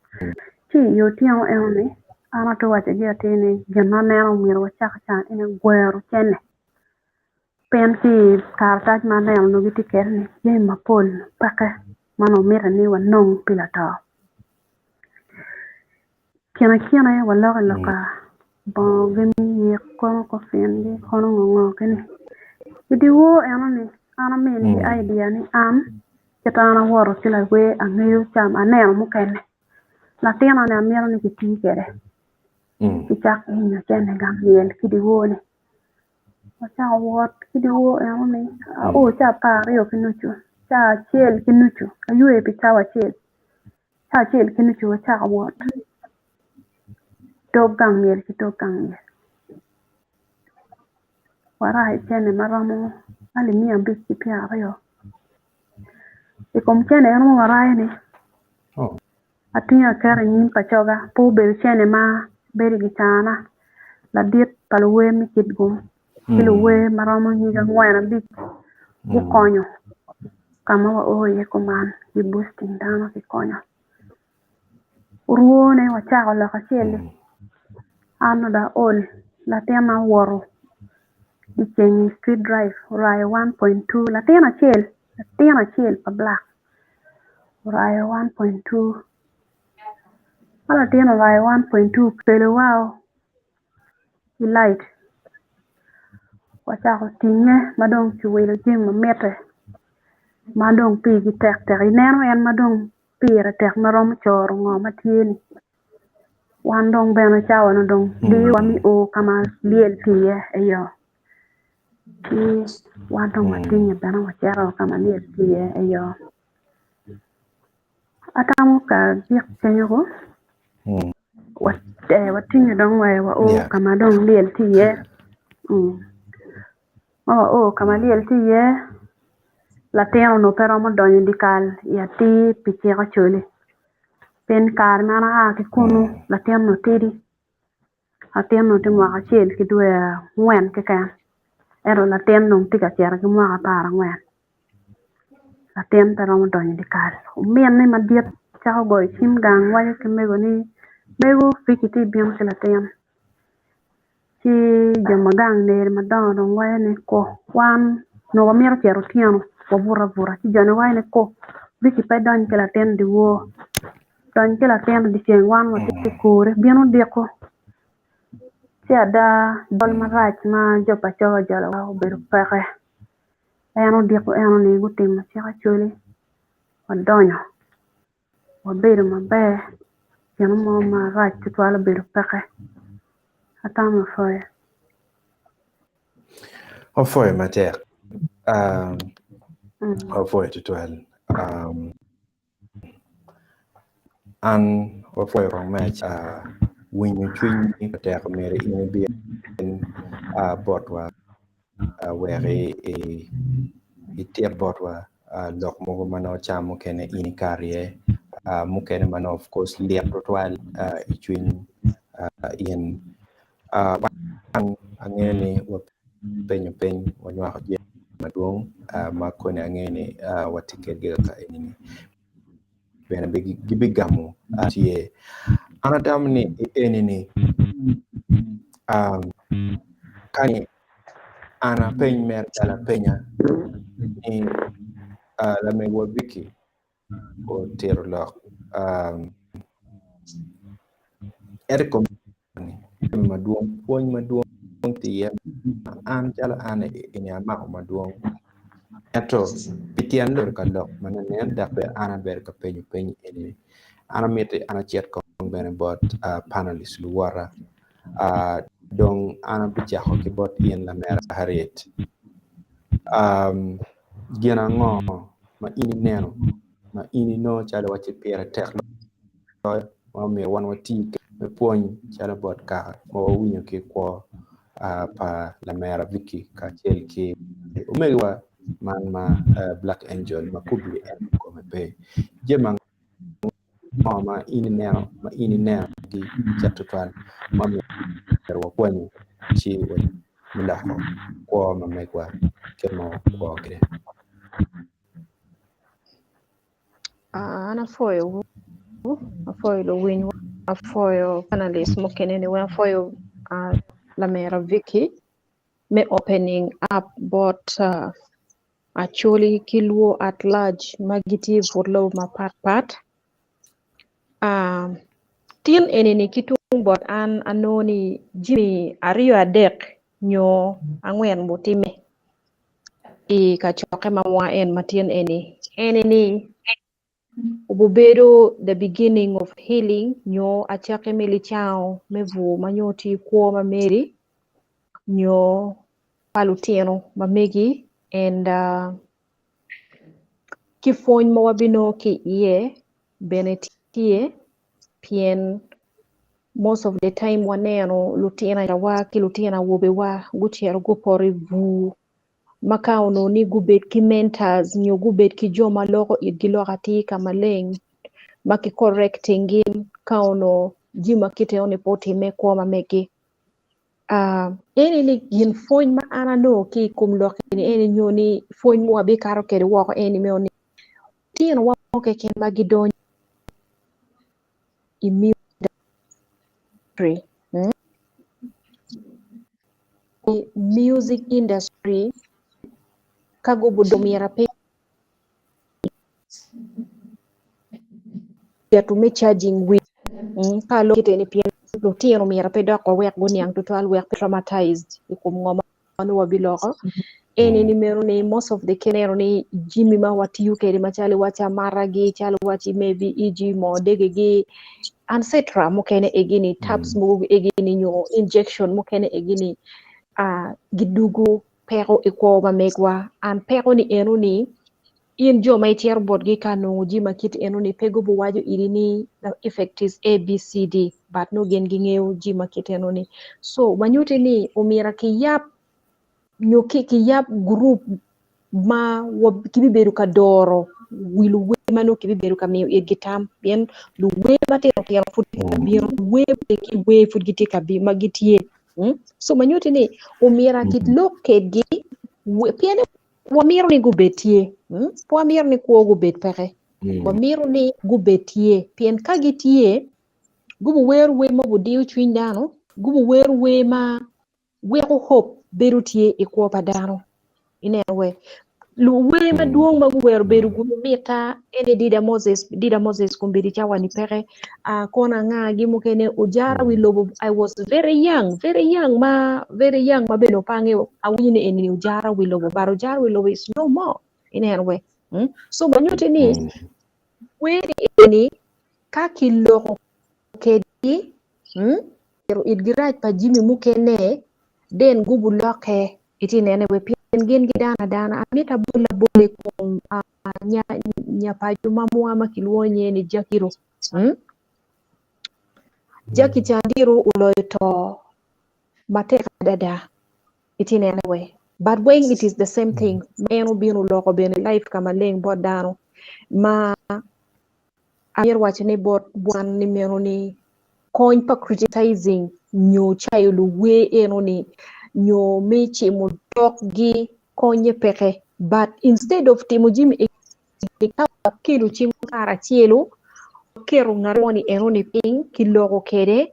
ci i otyeno enoni an atye wacogi atir ni gin ma aneno myero wacak ca ene gwero cene. Pien ki i karatac ma aneno onongo gitye kwede ni jami mapol peke ma onongo mitte ni wanong pi lato. Kine kine waloko i lok bongo gi me yik kono kofingi kono ngo ngo gini. I dyewor enoni an aminigi idea ni an kit an awoto ki lawer angeyo cam aneno mukene latina ni amito ni kitii kwede kicak inyo cene gang lyel ki dyewor-ni. Wacako wot ki dyewor enoni ao ca 12 ki nucu, ca acel ki nucu, aywe pi cawa acel, ca acel ki nucu wacako wot dog gang myel ki dog gang myel. Warayo cene ma romo alip 520 i kom cene eno ma warayo-ni atingo aketo i nyim pa coga pe obedo cene ma. Bedo i Gicana, ladit pa luwer me Kitgum ki luwer ma romo nyig angwen abic gukonyo ka ma wao iye kuman ki boosting dano ki konyo. Orwone wacako lok acel-li, an onongo dong aol latinna owoto dyeceng i street drive orayo 1.2 latin acel latin acel pa black orayo 1.2 Ka latin orayo 1.2 okelo wao i light wacako tinge ma dong kiwilo jami ma mitte ma dong pigi tek tek ineno en ma dong pire tek ma romo coro ngo ma tye-ni wan dong bene cawa-ni dong diyowa me o ka ma lyel tye iye eyo ci wan dong watinge bene wacito ka ma lyel tye iye eyo. Atamo ka agik kenyo ko watinge dong wa wao ka ma dong lyel tye iye ma wao ka ma lyel tye iye latin onongo pe romo donyo i dyekal i atir pi cik Acholi pien kare ma an aa ki kunu latin onongo tidi. Latin onongo tye mwaka acel ki dwe angwen keken ento latin dong tye ka cito ki mwaka aparangwen latin pe romo donyo i dyekal ominne madit cako goyo cim gang waco ki mego ni mego Vicky tye bino ki latin ci jo ma gang neri madongo dong waco ni ko wan onongo wamito cito otyeno wabuto abuta ci joni waco ni ko Vicky pe dony ki latin dyewor. Dony ki latin dyeceng wan watye ki kore bino diko ci ada jol marac ma jo pa cogo ojolowa obedo peke en odiko eno-ni gutimo cik acoli wadonyo wabedo maber gin mo marac tutwal obedo peke atamo apwoyo. Opwoyo matek opwoyo tutwal. An wapwoyo kong me winyo cwinyi tek myero in ibin botwa wek itit botwa lok mogo ma nongo ca mukene in ikato iye mukene ma nongo of course lit tutwal i cwiny in. Wan angeyo ni wapenyo peny wanywako jami madwong ma koni angeyo ni watye kwedgi kaka eni-ni bene gibigamo tye. An atamo ni eni-ni kani an apeny mere calo apenya ni lamegwa Vicky otito lok ento i kom Jami madwong, pwony madwong tye iye ma an calo an eni amako madwong ento pi tyen lok ka lok ma nen dok bene an abedo ka penyo peny eni an amiti an acit kong bene bot panelist luwota dong an abicako ki bot in lamera Harriet gin ango ma in ineno ma in inongo calo iwacci pire tek loyo ma omyero wan wati me pwony calo bot kaka ma wawinyo ki kwo pa lamera Vicky kacel ki omegiwa man ma Black Angel ma kubbe en kome pe. Jami ango ma in ineno ma in inenogi tek tutwal ma myero wakwanyu ci me loko kwo ma megwa kit ma wakwo kwede? An apwoyo apwoyo luwinywa, apwoyo panalist mukene ni weng, apwoyo lamera Vicky me opening up bot Acholi ki Luo at large ma gitye i but lobo mapat pat. Tin eni-ni ki tung bot an anongo ni jami aryo adek nyo angwen gutime i kacokke ma wa en ma tin eni. Eni ni obubedo the beginning of healing nyo acakki me licango me bur ma nyo tye i kwo ma meri nyo pa lutino ma megi and ki pwony ma wabinongo ki iye bene tye pien most of the time waneno lutino wa ki lutino awobewa gucito gupoto i bur ma ka onongo ni gubed ki mentors nyo gubed ki jo ma loko itgi lok atir ka maleng ma ki correcting gin ka onongo. Jami ma kite eno ni pe otimme i kwo ma megi. Uh, eni ni gin pwony ma an anongo ki i kom lok eni eni nyo ni pwony ma wabikato kwede woko eni meno ni lutinowa mo keken ma gidonyo i music industry, mm, i music industry ka gubedo myero pe keto me charging wi ka lok kite ni pien lutino myero pe dok wawek guniang tutwal wek pe traumatized i kom ngo ma nongo wabiloko eni ni meno ni most of the case ineno ni jami ma watiyo kwede macalo iwaci amatagi calo iwaci maybe eg moo degegi etc mukene egini tabs mogo egini nyo injection mukene egini gidugo peko i kwo ma megwa and peko ni eno ni in jo ma icito botgi ka nongo jami ma kit eno ni pe gubiwaco iri ni the effect is ABCD but nongo gin gingeyo jami ma kit eno ni so manyuti ni omyero kiyab nyo kiyab gurup ma kibibedo ka doro wi luwer ma nongo kibibedo ka miyo itgi tam pien luwer matino tino pud gitye ka bino luwer ki wer pud gitye ka bino ma gitye so manyuti ni omyero kilok kedgi pien wamito ni gubed tye pe wamito ni kwo gubed peke wamito ni gubed tye pien ka gitye gubiwero wer ma obidiyo cwiny dano gubiwero wer ma weko hope bedo tye i kwo pa dano ineno we luwer madwong ma guwero bedo gulu mita eni Dida Moses Dida Moses kombeddi cawa ni peke uh, kono anga gi mukene ojara wi lobo I was very young very young ma very young ma bene opange awinyo ni eni ojara wi lobo but ojara wi lobo is no more ineno we hmm? so manyuti ni wer eni ka kiloko kedgi hmm? Itgi rac pa jami mukene den gubu lokke itye nene we pien gin gidano adana. Amito abol labol i kom nya paco mamwa ma kilwongo nyinge ni Jakiro. Hmm? Jackie Candiro oloyo to matek adada itye nene we but weng it is the same thing ma en obino oloko bene life ka maleng bot dano ma Amito waco ni bot wan ni meno ni kony pa criticizing nyo cayo luwer eno ni nyo me cimo dog-gi konye peke but instead of timo jami eni ka wakelo cim karacelu waketo ngat moni eno ni piny kiloko kwede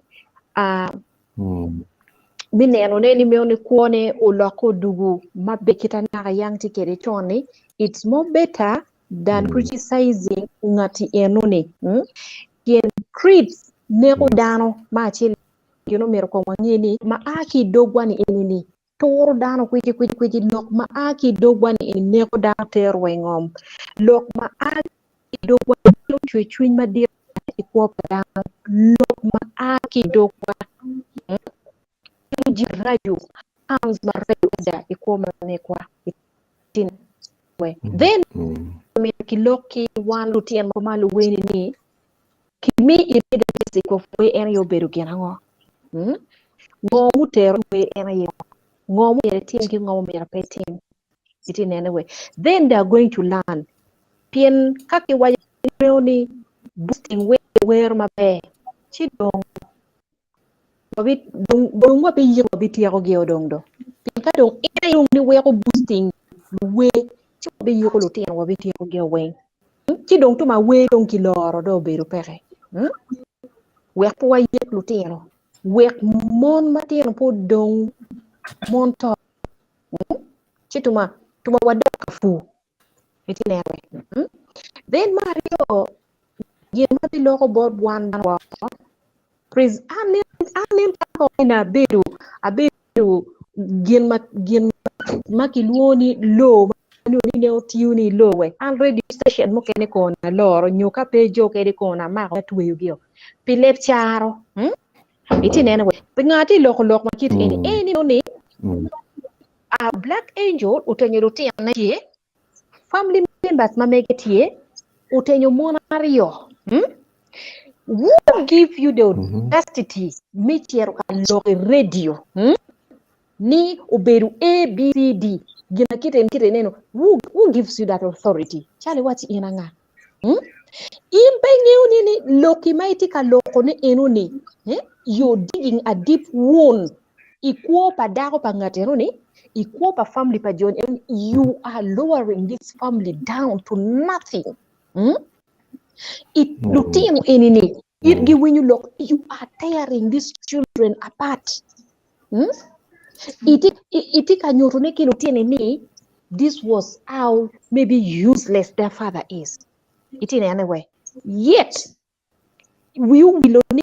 me nenone ni meno ni kwone olokke odugu maber kit anaka yang tye kwede con-ni it's more better than criticizing ngati eno-ni. Pien crits neko dano ma acel gin omyero kong wange ni ma a ki i dogwa ni eni ni turo dano kwici kwici kwici lok ma a ki i dogwa ni eni neko dano tero wa i ngom lok ma a ki i dogwa ni kelo cwercwiny madit i kwo pa dano lok ma a ki i dogwa kelo jami maraco harms maraco adada i kwo ma megwa. Then myero kilok ki wan lutino ma luweni ni kimi i the basic of wer en aye obedo gin ango? Ngo mutero wer en aye ngo? Ngo myero itim ki ngo myero pe itim? Itye nene we. Then they are going to learn. Pien ka kiwaco ni boosting wer wer maber ci dong Dong wabiyiko wabityekogi o dong do. Pien ka dong en aye dong ni weko boosting luwer ci wabiyiko lutino wabityekogi o weng. Ci dong tuma wer dong kiloro dong obedo peke. Wek pe wayek lutino. Wek mon matino pe odong mon to. Ci tuma tuma wadok ka pur. Itye nene. Then me aryo gin ma biloko bot wan woko anen calo abedo abedo gin ma gin ma kilwongo ni law ma ni ne otiyo ni law we an radio station mukene kono aloro nyo ka pe jo kede kono amako atweyo gi o pi leb caro itye nene we pi nga tye loko lok ma kit eni eni ni A Black Angel otenyo lutinone tye, family members ma mege tye, otenyo mon aryo. Hmm? Who give you the audacity me cito ka lok i radio hmm? ni obedo ABCD gin ma kite kite neno who, who gives you that authority? Calo iwaci in anga? Hmm? In pe ingeyo ni ni loki ma itye ka loko ni eno ni eh, you're digging a deep wound i kwo pa dako pa ngat eno ni, i kwo pa family pa jo eno ni, you are lowering this family down to nothing. Mm? I lutino eni ni it giwinyo lok, you are tearing these children apart. Mm? Iti, iti ka nyuto ni ki lutini ni this was how maybe useless their father is. Iti nene we. Yet, wiu wilo ni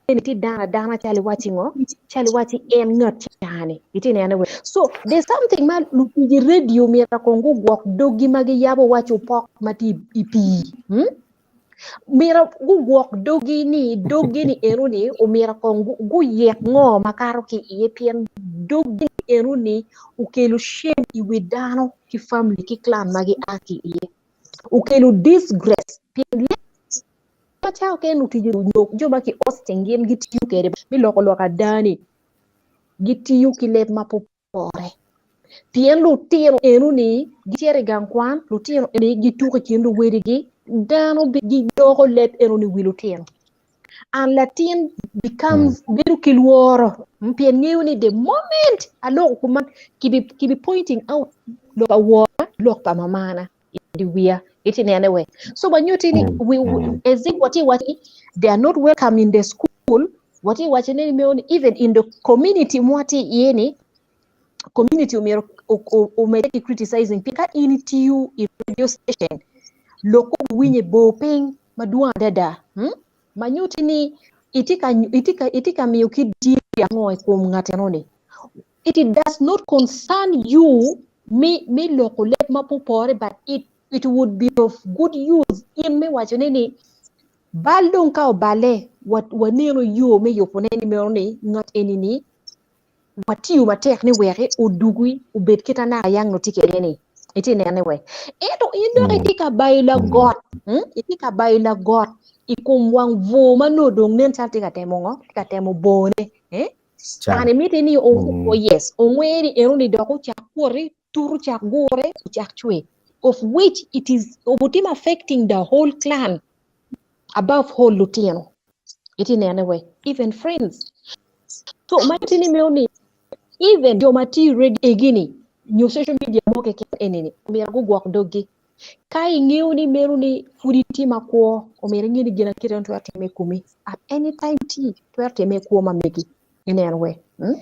en ti dana dana cali waci ngo? Cali waci en ngat cani. Iti nene we. So, there's something ma lutiji radio myero kong gugwok doggi ma giyabo waco pok ma ti i pii. Hmm? Myero gugwok doggi ni doggi ni eno ni omyero kong guyek ngo makato ki iye pien doggi ni eno ni okelo shame i wi dano ki family ki clan ma gia ki iye. Okelo disgrace pien leb macalo ka en otiyo nyo jo ma ki hosting gin gitiyo kwede me loko lok ada ni gitiyo ki leb ma pe opore. Pien lutino eno-ni gicito i gang kwan, lutino eni gituko i kin luwedigi, dano giloko leb eno-ni i wi lutino. And latin becomes bedo ki lworo pien ngeyo ni the moment aloko kuman kibi kibi pointing out lok pa wora, lok pa mamana i wiya. Iti nene we. So wanyuti ni we, we, as if wati waci they are not welcome in the school, wati waci ni even in the community mwati iye ni community omyero omedde ki criticizing pien ka in itiyo i radio station lok winye bor piny madwong adada hmm? Ma nyutti ni itye ka itye ka itye ka miyo ki diri ango i kom ngat eno-ni. It does not concern you me me loko leb ma pe opore but it it would be of good use in me wacone ni bal dong ka oballe waneno yo me yubone ni meno ni ngat eni-ni watiyo matek ni wek odugi obed kit anaka yang nongo tye kwede ni itye nene we ento in dok itye ka bayo lagot itye ka bayo lagot i kom wang bur ma nongo dong nen calo tye ka temo ngo tye ka temo bone and imiti ni oh yes ongwe ni eno ni dok ocak kwoti turu ocak gure ocak cwe of which it is obutimo affecting the whole clan above whole lutino itye nene we even friends so ma nyutti ni meno ni even jo ma tye i radio egini nyo social media mo keken enini omyero gugwok doggi ka ingeyo ni meno ni pud itye makwo omyero inge ni gin akite ni twero time i komi at any time tye twero time i kwo ma megi ineno we hmm?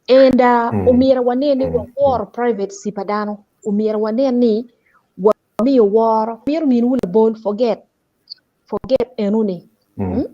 And omyero wanen ni waworo privacy pa dano omyero wanen ni wamiyo woro myero ominwu labol forget forget enoni hmm?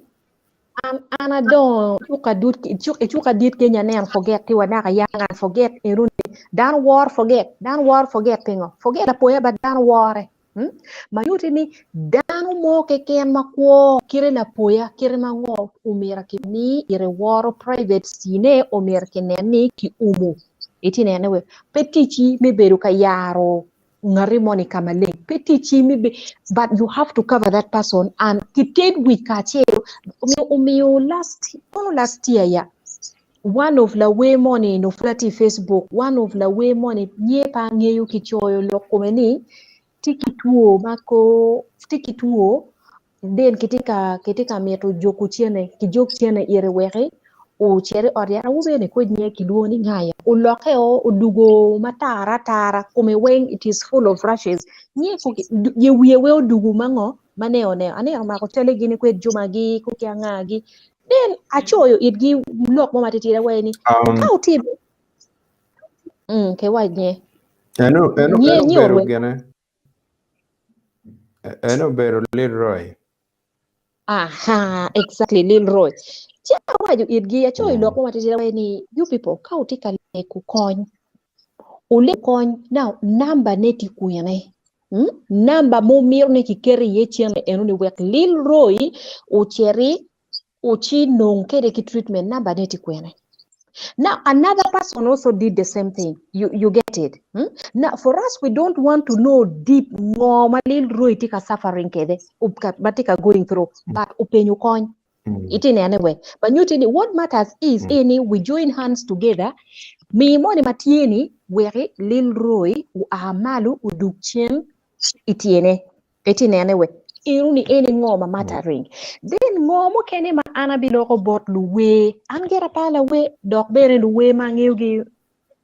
An an adongo cuka dut icuka dit kenya aneno forget ti wanaka yang an forget enoni dano woro forget dano woro forget pingo forget apoya ba dano wore hmm? Ma nyuti ni dano mo keken ma kwo kite lapoya kite ma ngo omyero kimi ire woro privacy ne omyero kinen ni ki umo iti nene we pe ticci me bedo ka yaro ngati moni ka maleng pe ticci me be but you have to cover that person and kited wic kacel omiyo last kono last year ya one of lawer moni nofula tye i Facebook one of lawer moni nye pe angeyo kicoyo lok kome ni tye ki two ma ko tye ki two then kitye ka kitye ka mito joko cene kijok cene ire weki ocit i ot yat awobi eni kwe nyinge kilwongo ni ngaya olokke o odugo matar atara kome weng it is full of rashes nye ye wiye weng odugo ma ngo ma ne oneno aneno omako cale gini kwed jumagi ki angagi then acoyo itgi lok mo matitidi awaci ni ka wutimo ke wac nye Eno eno nye eno nye obedo orweny gine. Eno obedo Leroy. Aha, exactly, Lil Roy. Ci awaco itgi, acoyo lok mo matitidi awaci ni, you people, ka wutye ka lego kony, wuleg kony, now namba ne tye kwene? Hmm? Namba ma wumito ni kiket iye cene eno ni wek Lil Roy ociti oci nong kede ki treatment, namba ne tye kwene? Now, another person also did the same thing. You get it? Hmm? Now, for us, we don't want to know deep ngo ma Lil Roy tye ka suffering kede, ma tye ka going through, but openyo kony. Iti nene we. But nyuti ni what matters is eni we join hands together. Mi moni ma tye ni weki Lil Roy oa malo odug cen i tyene. Iti nene we. Eno ni eni ngo ma mattering. Then ngo mukene ma an abiloko bot luwer, an gira pe lawer dok bene luwer ma angeyogi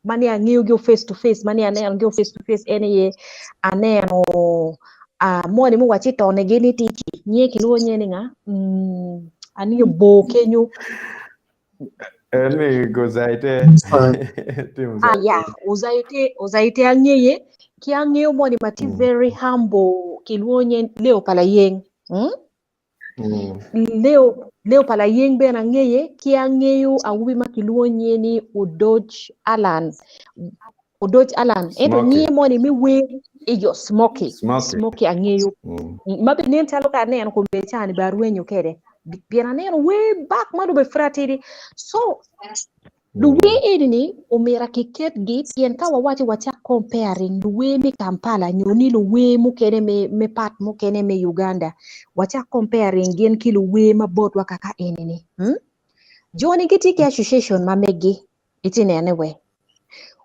ma ni angeyogi face to face ma ni anenogi face to face en aye aneno moni muwaci tone gini tici nye kilwongo nye ni nga angeyo bor kenyo. En ni Gozaite. Tim Ah, yeah, Ozaite, Ozaite angeye ki angeyo moni ma tye very humble kilwongo nye Leo Palayeng. Leo Leo Palayeng bene angeye ki angeyo awobi ma kilwongo nye ni Odoj Alan. Odoj Alan. Ento Smoky. nye moni me wer iyo Smoky. Smoky. Smoky angeyo. Ma be nen calo ka aneno kome cani be arwenyo kede. Pien aneno way back ma dong be pud atidi. So luwer eni ni omyero kiketgi pien ka wawaco wacak comparing luwer me Kampala nyo ni luwer mukene me part mukene me Uganda wacak comparing gin ki luwer ma botwa kaka eni ni. Joni gitye ki association ma megi itye nene we.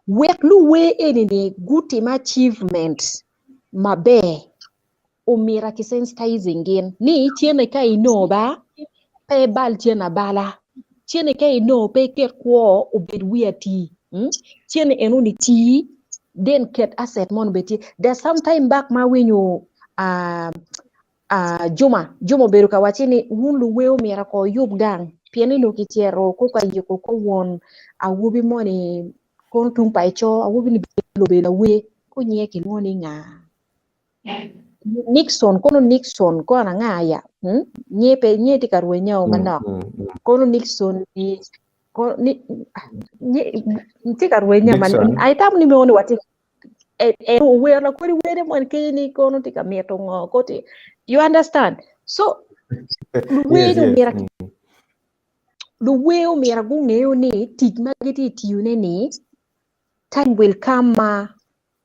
Wek luwer eni ni gutim achievement maber omyero ki sensitizing gin ni cene ka inongo ba pe bal cene abala cene ka inongo pe iket kwo obed wiye atii cene eno ni tii then ket asset mono bed tye. There's some time back ma awinyo Juma, Juma obedo ka wacci ni wun luwer omyero ko wuyub gang pien ni nongo kicito ko ka yiko ko won awobi moni kono tung pa eco awobi ni obedo lawer ko nyinge kilwongo ni nga? Nixon kono Nixon kono anga ya nye pe nye tye ka rwenya o manok kono Nixon ni kono ni nye tye ka rwenya man Nixon. ai tamo ni meno ni watye en owero lakodi were moni kenyo ni kono tye ka mito ngo koti you understand so luwer Yes, yes. omyero luwer omyero gungeyo ni tic ma gitye tiyone ni time will come ma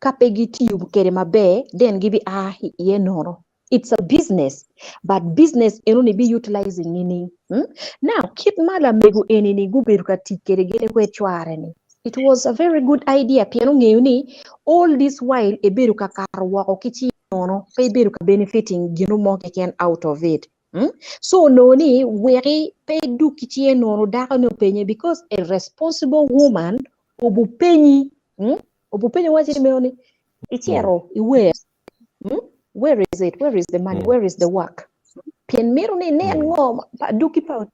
ka pe gitiyo kede maber then gibi a iye nono. It's a business, but business eno ni be utilizing nining. Now, kit ma lamego eni ni gubedo ka tic kede gine kwe cware ni, it was a very good idea pien ongeyo ni all this while ebedo ka kato woko ki ci nono, pe ebedo ka benefiting gino mo keken out of it. So onongo ni weki pe duk ki cinge nono dako ni openye because a responsible woman obupenyi, Obupenyo waci ni meno ni icito iwer. Where is it? Where is the money? Where is the work? Pien mito ni inen ngo pa duki pa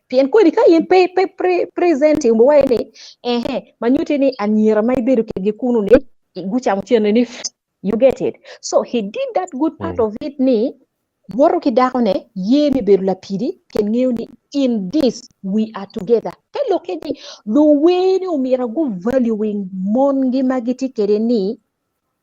pien kodi ka in pe pe pre presenting bo waci ni ehe ma nyuti ni anyira ma ibedo kedgi kunu ni gucamo cene ni you get it. So he did that good part of it ni woto ki dakone ye me bedo lapidi pien ngeyo ni in this we are together. Te lokke ni luwer ni omyero gu valuing mon gi ma gitye kede ni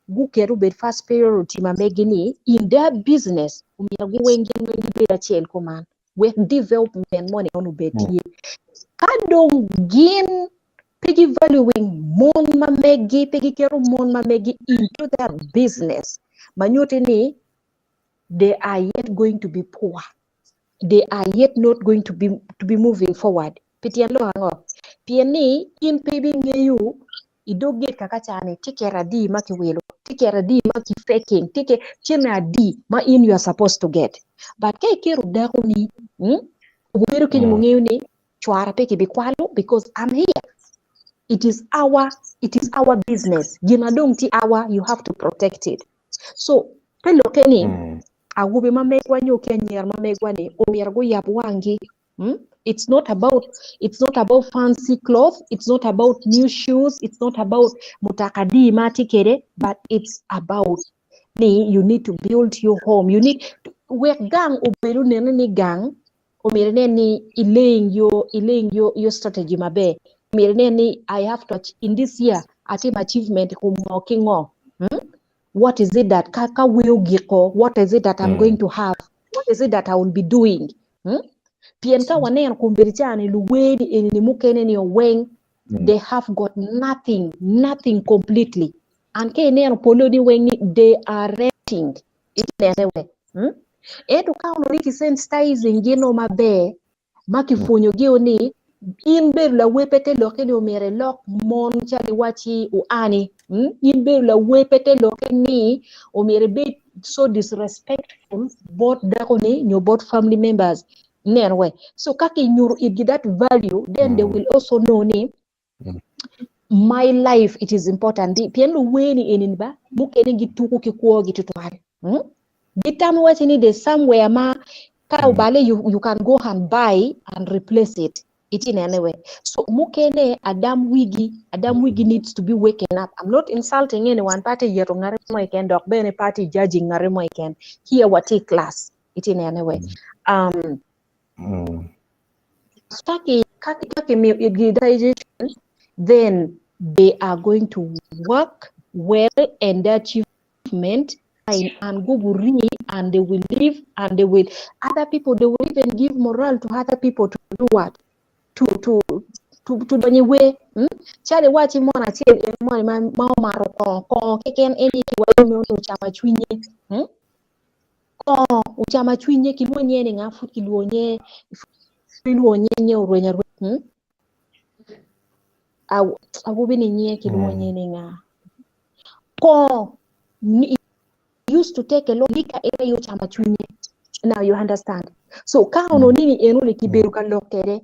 guket obed first priority ma megi ni in their business omyero guweng gin weng gibed acel kuman wek development moni ono obed tye. Ka dong gin pe gi valuing mon ma megi pe giketo mon ma megi into their business ma nyutti ni they are yet going to be poor. They are yet not going to be moving forward. Pi tyen lok ango? Pien ni in pe ibingeyo i dog gate kaka cani ticket adi ma kiwilo, ticket adi ma ki faking, ticket cene adi ma in you are supposed to get. But ka iketo dakoni, obedo kenyo mungeyo ni cwara pe kibikwalo because I'm here. It is our, it is our business. Gin adong tye our, you have to protect it. So pe lokke ni awobe ma megwa nyo ki anyira ma megwa ni omyero guyab wanggi. It's not about, it's not about fancy clothes, it's not about new shoes, it's not about mutoka adi ma atye kede, but it's about ni you need to build your home. You need to, wek gang obedo nene ni gang omyero inen ni i laying your, i laying your, your strategy maber. Omyero inen ni I have to in this year atim achievement i kom ngo ki ngo. What is it that ka, ka wer ogiko, what is it that I'm going to have? What is it that I will be doing? Pien ka waneno kombeddi ca ni luwer ni eni ni mukene ni oweng, they have got nothing, nothing completely. And ka ineno polo ni weng ni they are renting. Inene we. Ento ka onongo ni ki sensitizing gin o maber, ma kipwonyo gi o ni in bedo lawer pe te lokke ni omyero ilok mon calo iwacci oani. In bedo lawer pe te lokke ni omyero ibed so disrespectful bot dako-ni nyo bot family members ineno we. So ka kinyuto itgi that value then they will also know ni my life it is important pien luweni eni ba mukene gituko ki kwogi tutwal. Hmm? Gitamo waci ni there's somewhere ma ka obale you, you can go and buy and replace it. Iti nene we. So mukene adam wigi, adam wigi needs to be waken up. I'm not insulting anyone, party yeto ngare mo iken dok bene party judging ngare mo iken. Here wati class. Iti nene we. Kaki kaki kaki mi itgi then they are going to work well and the achievement and go and they will live and they will other people they will even give morale to other people to do what to to to to donye we hmm? Chale wachi mona achiel en moni ma ma omaro kongo kongo keken eni kiwacho ni ochama chwinye hmm? Kongo ochama chwinye kiluonye ni ng'a fut kiluonye iluonye nye orwenya rwenya hmm? Aw awobi ni nye kiluonye ni ng'a kongo ni used to take a lot lika ena yo chama chwinye now you understand so ka ono nini eno ni kibedo ka lok kede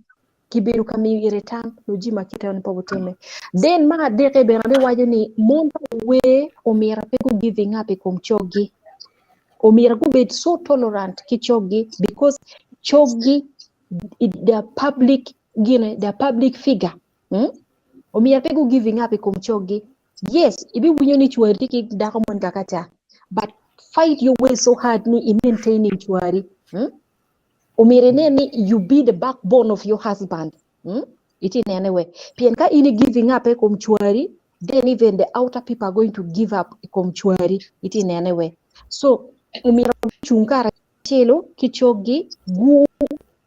kibedo ka miyo ire tam no ji ma kite on po time then ma adeke bene abe wacho ni mon pa we omira pe go giving up e kom choggi omira go bed so tolerant ki choggi because choggi the public gine the public figure hmm? Omira pe go giving up e kom choggi yes ibi winyo ni chwari tye ki dako mon kaka cha but fight your way so hard ni i maintaining chwari hmm? Omyero inen ni you be the backbone of your husband hmm? Iti nene we pien ka in i giving up e kom chwari then even the outer people are going to give up i kom chwari iti nene we so omyero cung karacelo ki coggi gu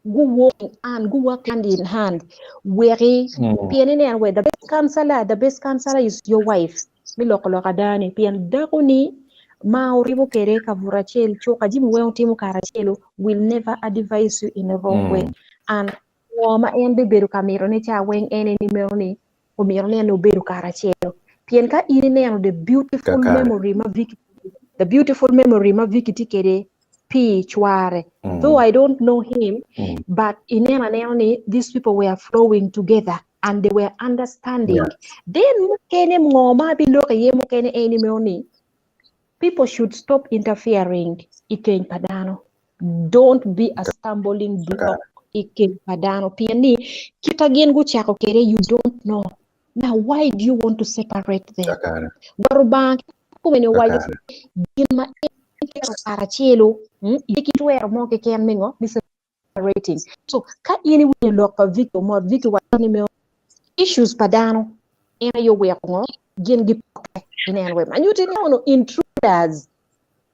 gu work and gu work hand in hand weki pien ineno we the best counselor the best counselor is your wife mi loko lok adani pien dako ni ma oribo kede ka buto acel cuka jimi weng otimo karacelo will never advise you in a wrong way and ngo ma en bibedo ka mito ni ca weng en ni meno ni omyero ni en obedo karacelo pien ka in ineno the beautiful Kakare. memory ma Vicky the beautiful memory ma Vicky tye kede pi cware though I don't know him but ineno aneno ni these people were flowing together and they were understanding then mukene ngo ma bilok iye mukene en ni meno ni people should stop interfering i keny pa dano don't be a stumbling block i keny pa dano pien ni kita gin gucako kede you don't know now why do you want to separate them Kakare. War Rubanga kikome ni owaco Kakare. gin ma en keto karacelo hmm, itye ki twero mo keken me ngo me separating so ka in iwinyo lok pa Vicky Omot Vicky waco ni meno issues pa dano en aye oweko ngo gin gipoke ineno we manyuti ni ono intruders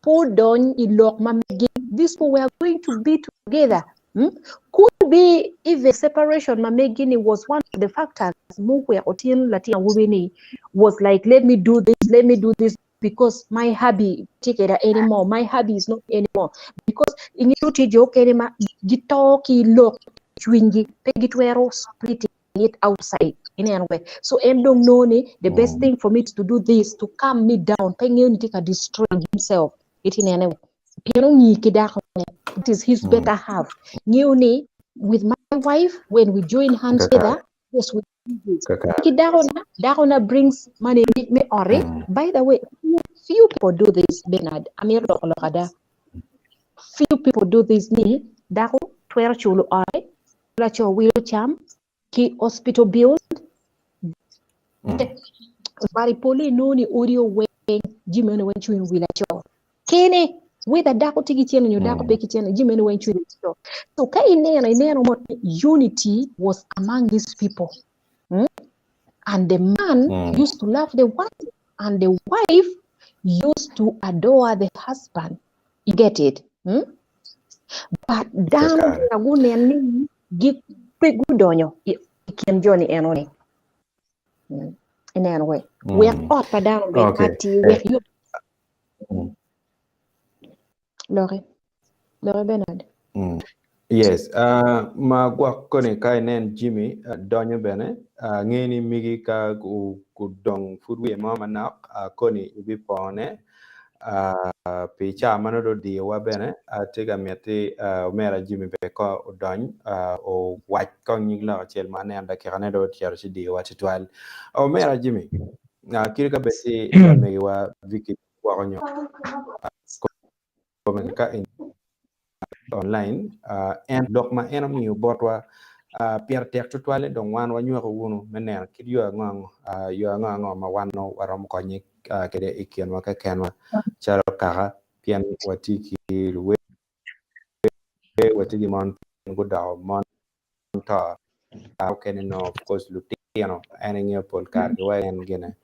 pe odony i lok ma megi these people were going to be together hmm? Could be even separation ma megi ni was one of the factors muweko tin latin awobi ni was like let me do this let me do this because my hubby tye keda anymore my hubby is not anymore because ingeyo tye jo okene ma gito ki lok cwinygi pe gitwero splitting it outside ineno we so en dong know ni the best thing for me to do this to calm me down pe ngeyo ni tye ka destroying himself iti nene we pien ongi ki dako ne it is his better half ngeyo ni with my wife when we join hands Kakare. together yes we do this Kakare. ki dako na dako na brings money me, me ori by the way few, few people do this Bernard amiro loko lok ada few people do this ni dako twero culo ore laco wilo cam ki hospital bills bari pole noni odi oweng jimi meno weng cwiny wi laco kene whether dako tye ki cene nyo dako pe ki cene jimi meno weng cwiny wi laco so ka ineno ineno mot ni unity was among these people hmm? And the man used to love the wife and the wife used to adore the husband you get it hmm? But dano Kakare. bene gunen ni gi pe gudonyo i i kin joni eno ni Ineno we wek ot pa dano obed Okay. atir wek yot Loki loki Bernard Yes, ma gwok koni ka inen Jimmy donyo bene, nge ni migi ka gudong pud wiye mo manok koni ibipone. Pi cawa ma nongo dong odiyowa bene, atye ka miti omera Jimmy bene kong odony owac kong nyig lok acel ma aneno dakikane dong ocito ci diyowa tutwal. Omera Jimmy, kadi ka bed ni lamegiwa Vicky gwoko nyo kome ka online, en lok ma en omiyo botwa pire tek tutwal ni dong wan wanywako wunu me neno kit yo ango yo ango ango ma wan nongo waromo konye kwede i kinwa kekenwa calo kaka pien watye ki luwer watye ki mon gudoko mon to mukene nongo of course lutino en ingeyo pol kare ki weko en gine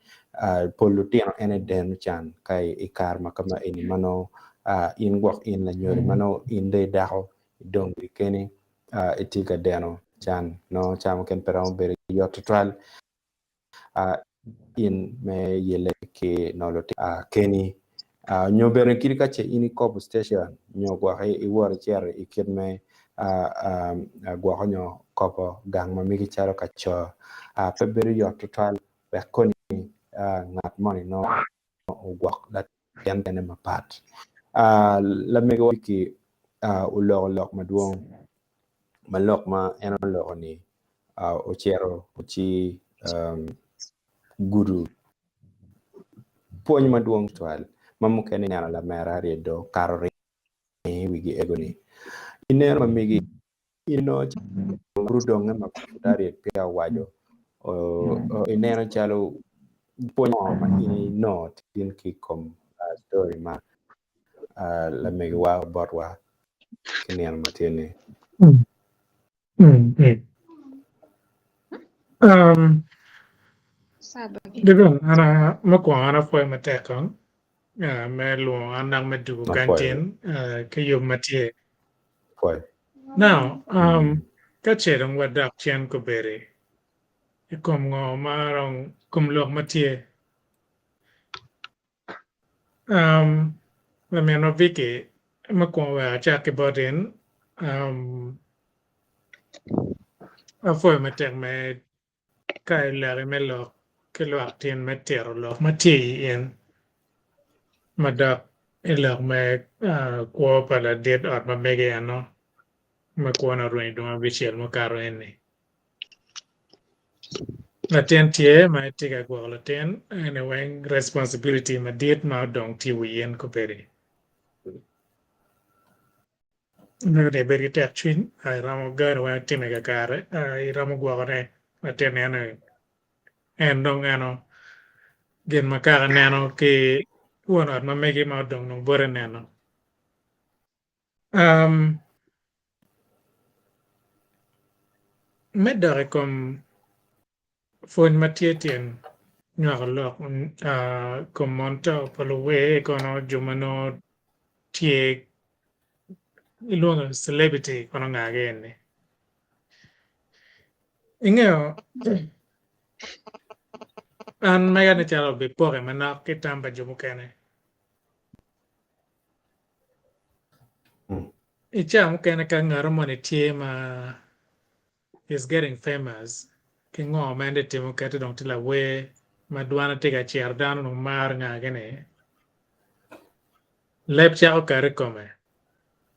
pol lutino en aye deno can ka i kare ma kama eni ma nongo in gwok in lanyodo ma nongo in dong idako idong giri keni itye ka deno can nongo ca mukene pe romo bedo yot tutwal in me yelle ki nongo lutino keni nyo bene kadi ka ce in ikobo station nyo gwok iwoto icito i kit me gwoko nyo kobo gang ma megi calo ka co pe bedo yot tutwal wek koni ngat moni nongo ogwok latin kene mapat. Lamego Vicky oloko lok madwong ma lok ma en oloko ni ocito ci gudo pwony madwong tutwal ma mukene ineno lamera arye do okato ringo i wigi ego ni ineno ma megi inongo calo odonge ma pud arye peya owaco ineno calo pwony mo ma in inongo tin ki i kom story ma lamegiwa botwa ki nino ma tye ni. Dong mukwongo an apwoyo matek kong me lwongo an dok me dwogo kany tin ki yub ma tye. Now ka ce dong wadok cen kobedi i kom ngo ma dong kom lok ma tye. Laminwa Vicky mukwongo wek acak ki bot in apwoyo matek me ka ileki me lok ki lwak tin me tito lok ma tye i in madok i lok me kwo pa ladit ot ma mege eno ma kwone orwenyo dong abicel mukato eni. Latin tye ma itye ka gwoko latin eni weng responsibility madit ma odong tye i wi in kobedi. Meno ni ibed ki tek cwiny iromo gani weng itime kakare iromo gwokone latin eno en dong eno gin ma kaka neno ki won ot ma megi ma odong dong bote neno. Me dok i kom pwony ma tye tyen nywako lok i kom mon to pa luwer kono jo ma nongo tye ilwongo ni celebrity kono ngagi eni ingeyo an mega nen calo obipoke manok ki tam pa jo mukene. I cawa mukene ka ngat moni tye ma is getting famous ki ngo ma en tye timo kete dong tye lawer ma dwane tye ka cito dano dong maro nga gini leb cako kati i kome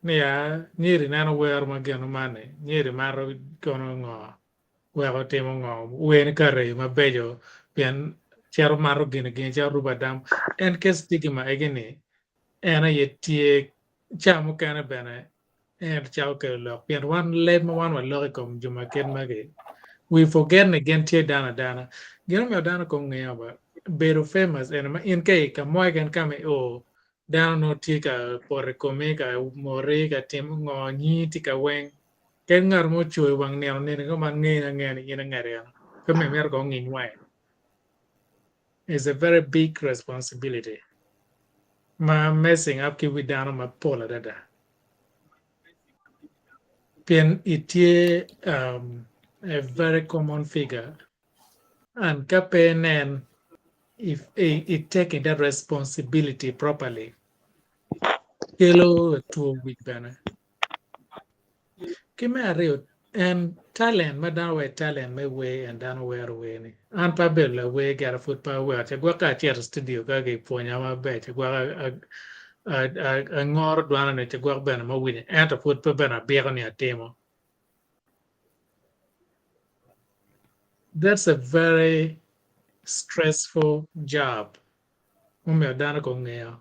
ni ya nyeri neno wero ma gino man ni nyeri mato kono ngo weko timo ngo wer ni kati mabeco pien cito mato gini gini cito rubo adam en ke stigma egi ni en aye tye ca mukene bene en cako kelo lok pien wan leb ma wan waloko i kom jo ma kit magi we forget ni gin tye dano adana gin omiyo dano kong ngeyo ba bedo famous ene ma in ka i ka mo keken ka ma i o dano nongo tye ka poto i komi ka moti ka timo ngo nyingi tye ka weng kadi ngat mo ocoyi wang nino nino ko ma ngeni angeya ni in ingati eno pe myero myero kong onginy wangi is a very big responsibility ma messing up ki wi dano mapol adada pien itye a very common figure and ka pe inen if i taking that responsibility properly kelo two wic bene. Ki me aryo en Talent ma dano waco talent me wer en dano wero wer ni. An pe abedo lawer gire pud pe awero ci gwok ka acito i studio ka gipwonya maber ci gwok angoro dwana ni ci gwok bene ma winyo ento pud pe bene abiko ni atimo. That's a very stressful job. Mumiyo dano kong ngeyo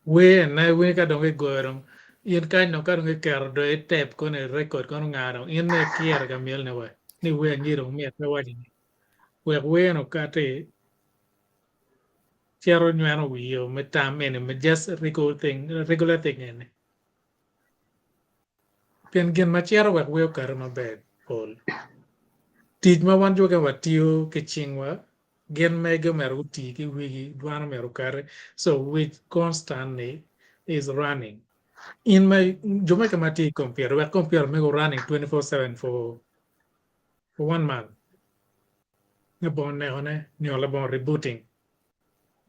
wer ene winyo ka dong kigoyo dong in kany dong ka dong kiketo dong i tep kono i record kono nga dong in ma ikiro ka myel ne wa ni wer anyi dong mit pe waco ni wek wer ni okati cito nyweno wiyo me tam eni me just regular thing regular thing eni. Pien gin ma cito wek wer okati maber pol. Tic ma wan jo mukene watiyo ki cingwa gin mege omyero guti ki wigi, dwan omyero okati so wic constantly is running. In ma jo mukene ma tye i computer wek computer mege o running 24/7 for for one month labongo nekone nyo labongo rebooting.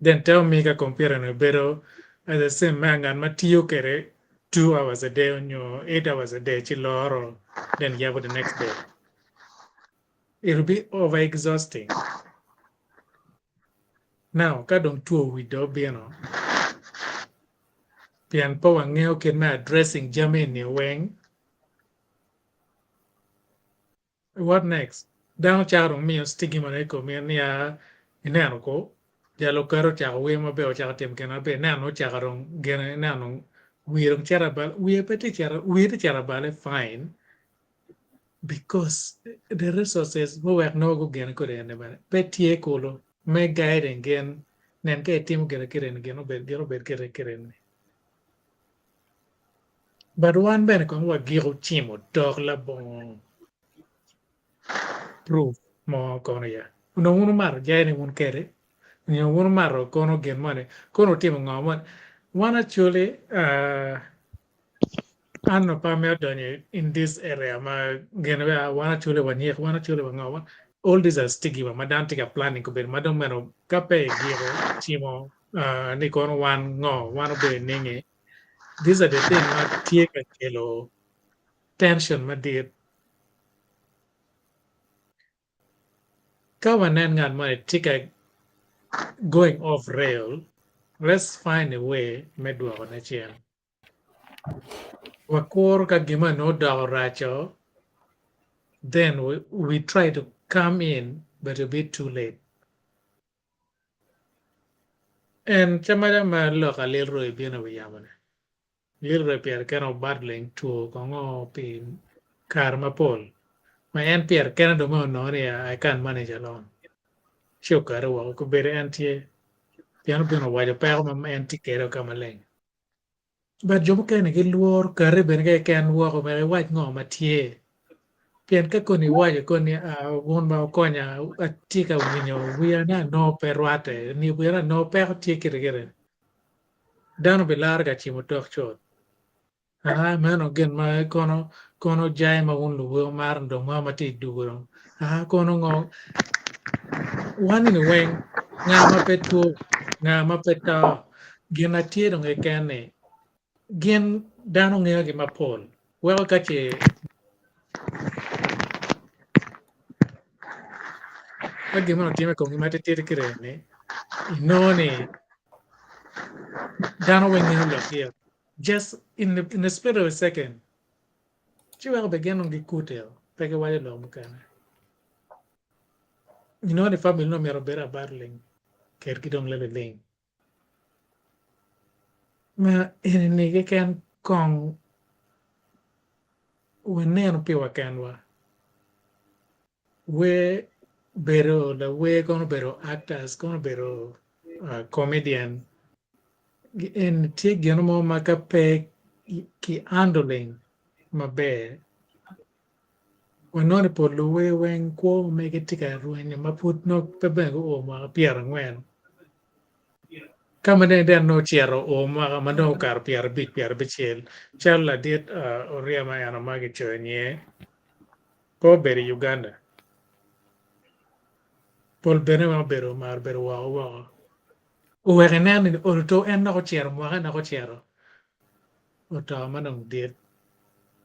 Then tell me ka computer ni obedo as the same ma ngat ma tiyo kwede 2 hours a day nyo 8 hours a day ci loro then yabo the next day. It will be over exhausting. Now ka dong two wic dong obino pien pe wangeyo kit me addressing jami ni weng What next? Dano cako dong miyo stigma i komi ni a ineno ko jal oketo ocako wer maber ocako timo gin maber ineno ocako dong gine ineno wiye dong cito abal wiye pe tye cito wiye tye cito abale fine because the resources muwek nongo gugene kwede eni bene pe tye kulu me guiding gin nen ka itimo gine kite ni gin obed gin obed kite kite ni. But wan bene kong wagiko cimo dok labongo proof mo kono ya. Onongo wun wumato jai ni wun kede nyo wun wumato kono gin moni kono wutimo ngo moni. Wan actually uh, an onongo pe amito donyo in this area ma gin wan actually wanyik wan actually wango all these are stigma ma dano tye ka planning kobedo ma dong meno ka pe igiko cimo uh, ni kono wan ngo wan obedo ningi These are the thing ma tye ka kelo tension madit. Ka wanen ngat moni tye ka going off rail, let's find a way me dwokone cen. Wakuro ka gin moni nongo odoko raco, then we, we try to come in, but it'll be too late. En camaca ma lok a Lilroy bino i wi yamo-ni. Lilroy pire kene obattling two kongo pi kare mapol ma en pire kene dong mere onongo ni I can't manage alone ci okati woko kobedo en tye pien obino owaco peko ma en tye kwede ka maleng. But jo mukene gilworo kati bene keken woko wek iwac ngo ma tye. Pien ka koni iwaco koni ah, wun ma wukonya atye ka winyo wiya ni anongo pe rwatte, ni wiya ni anongo peko tye kiti kiti. Dano bilaro ka cimo tok cut. Ah, meno gin ma kono kono jai ma wun luwe wumaro dong mo ma tye i dugo dong. Ah, kono ngo wan ni weng nga ma pe two nga ma pe to gin na tye dong keken ni gin dano ngeyogi mapol weko ka ce ka gin moni otime i komgi matitidi kite ni inongo ni dano weng ngeyo lokgi just in the, in the split of a second ci weko bene gin dong gikute pe giwaco lok mukene. Inongo ni family nongo myero obed abattling kedgi dong liling. Ma eni keken kong wanenu piwa kenwa. Wer bedo lawer kono obedo actors kono obedo comedian eni tye gin mo ma ka pe ki handling maber Wanongo ni pol luwer weng kwo ma mege tye ka rwenyo ma pud nongo pe bene guo mwaka pyerangwen. Ka ma dong inen nongo ocito oo mwaka ma dong okato pyerabic pyerabicel calo ladit Oryema eno ma kicoyo nyinge pe obedo i Uganda. Pol bene weng obedo omaro bedo woko woko. Oweko inen ni olo to en dok ocito mwaka en dok ocito oto ma dong dit.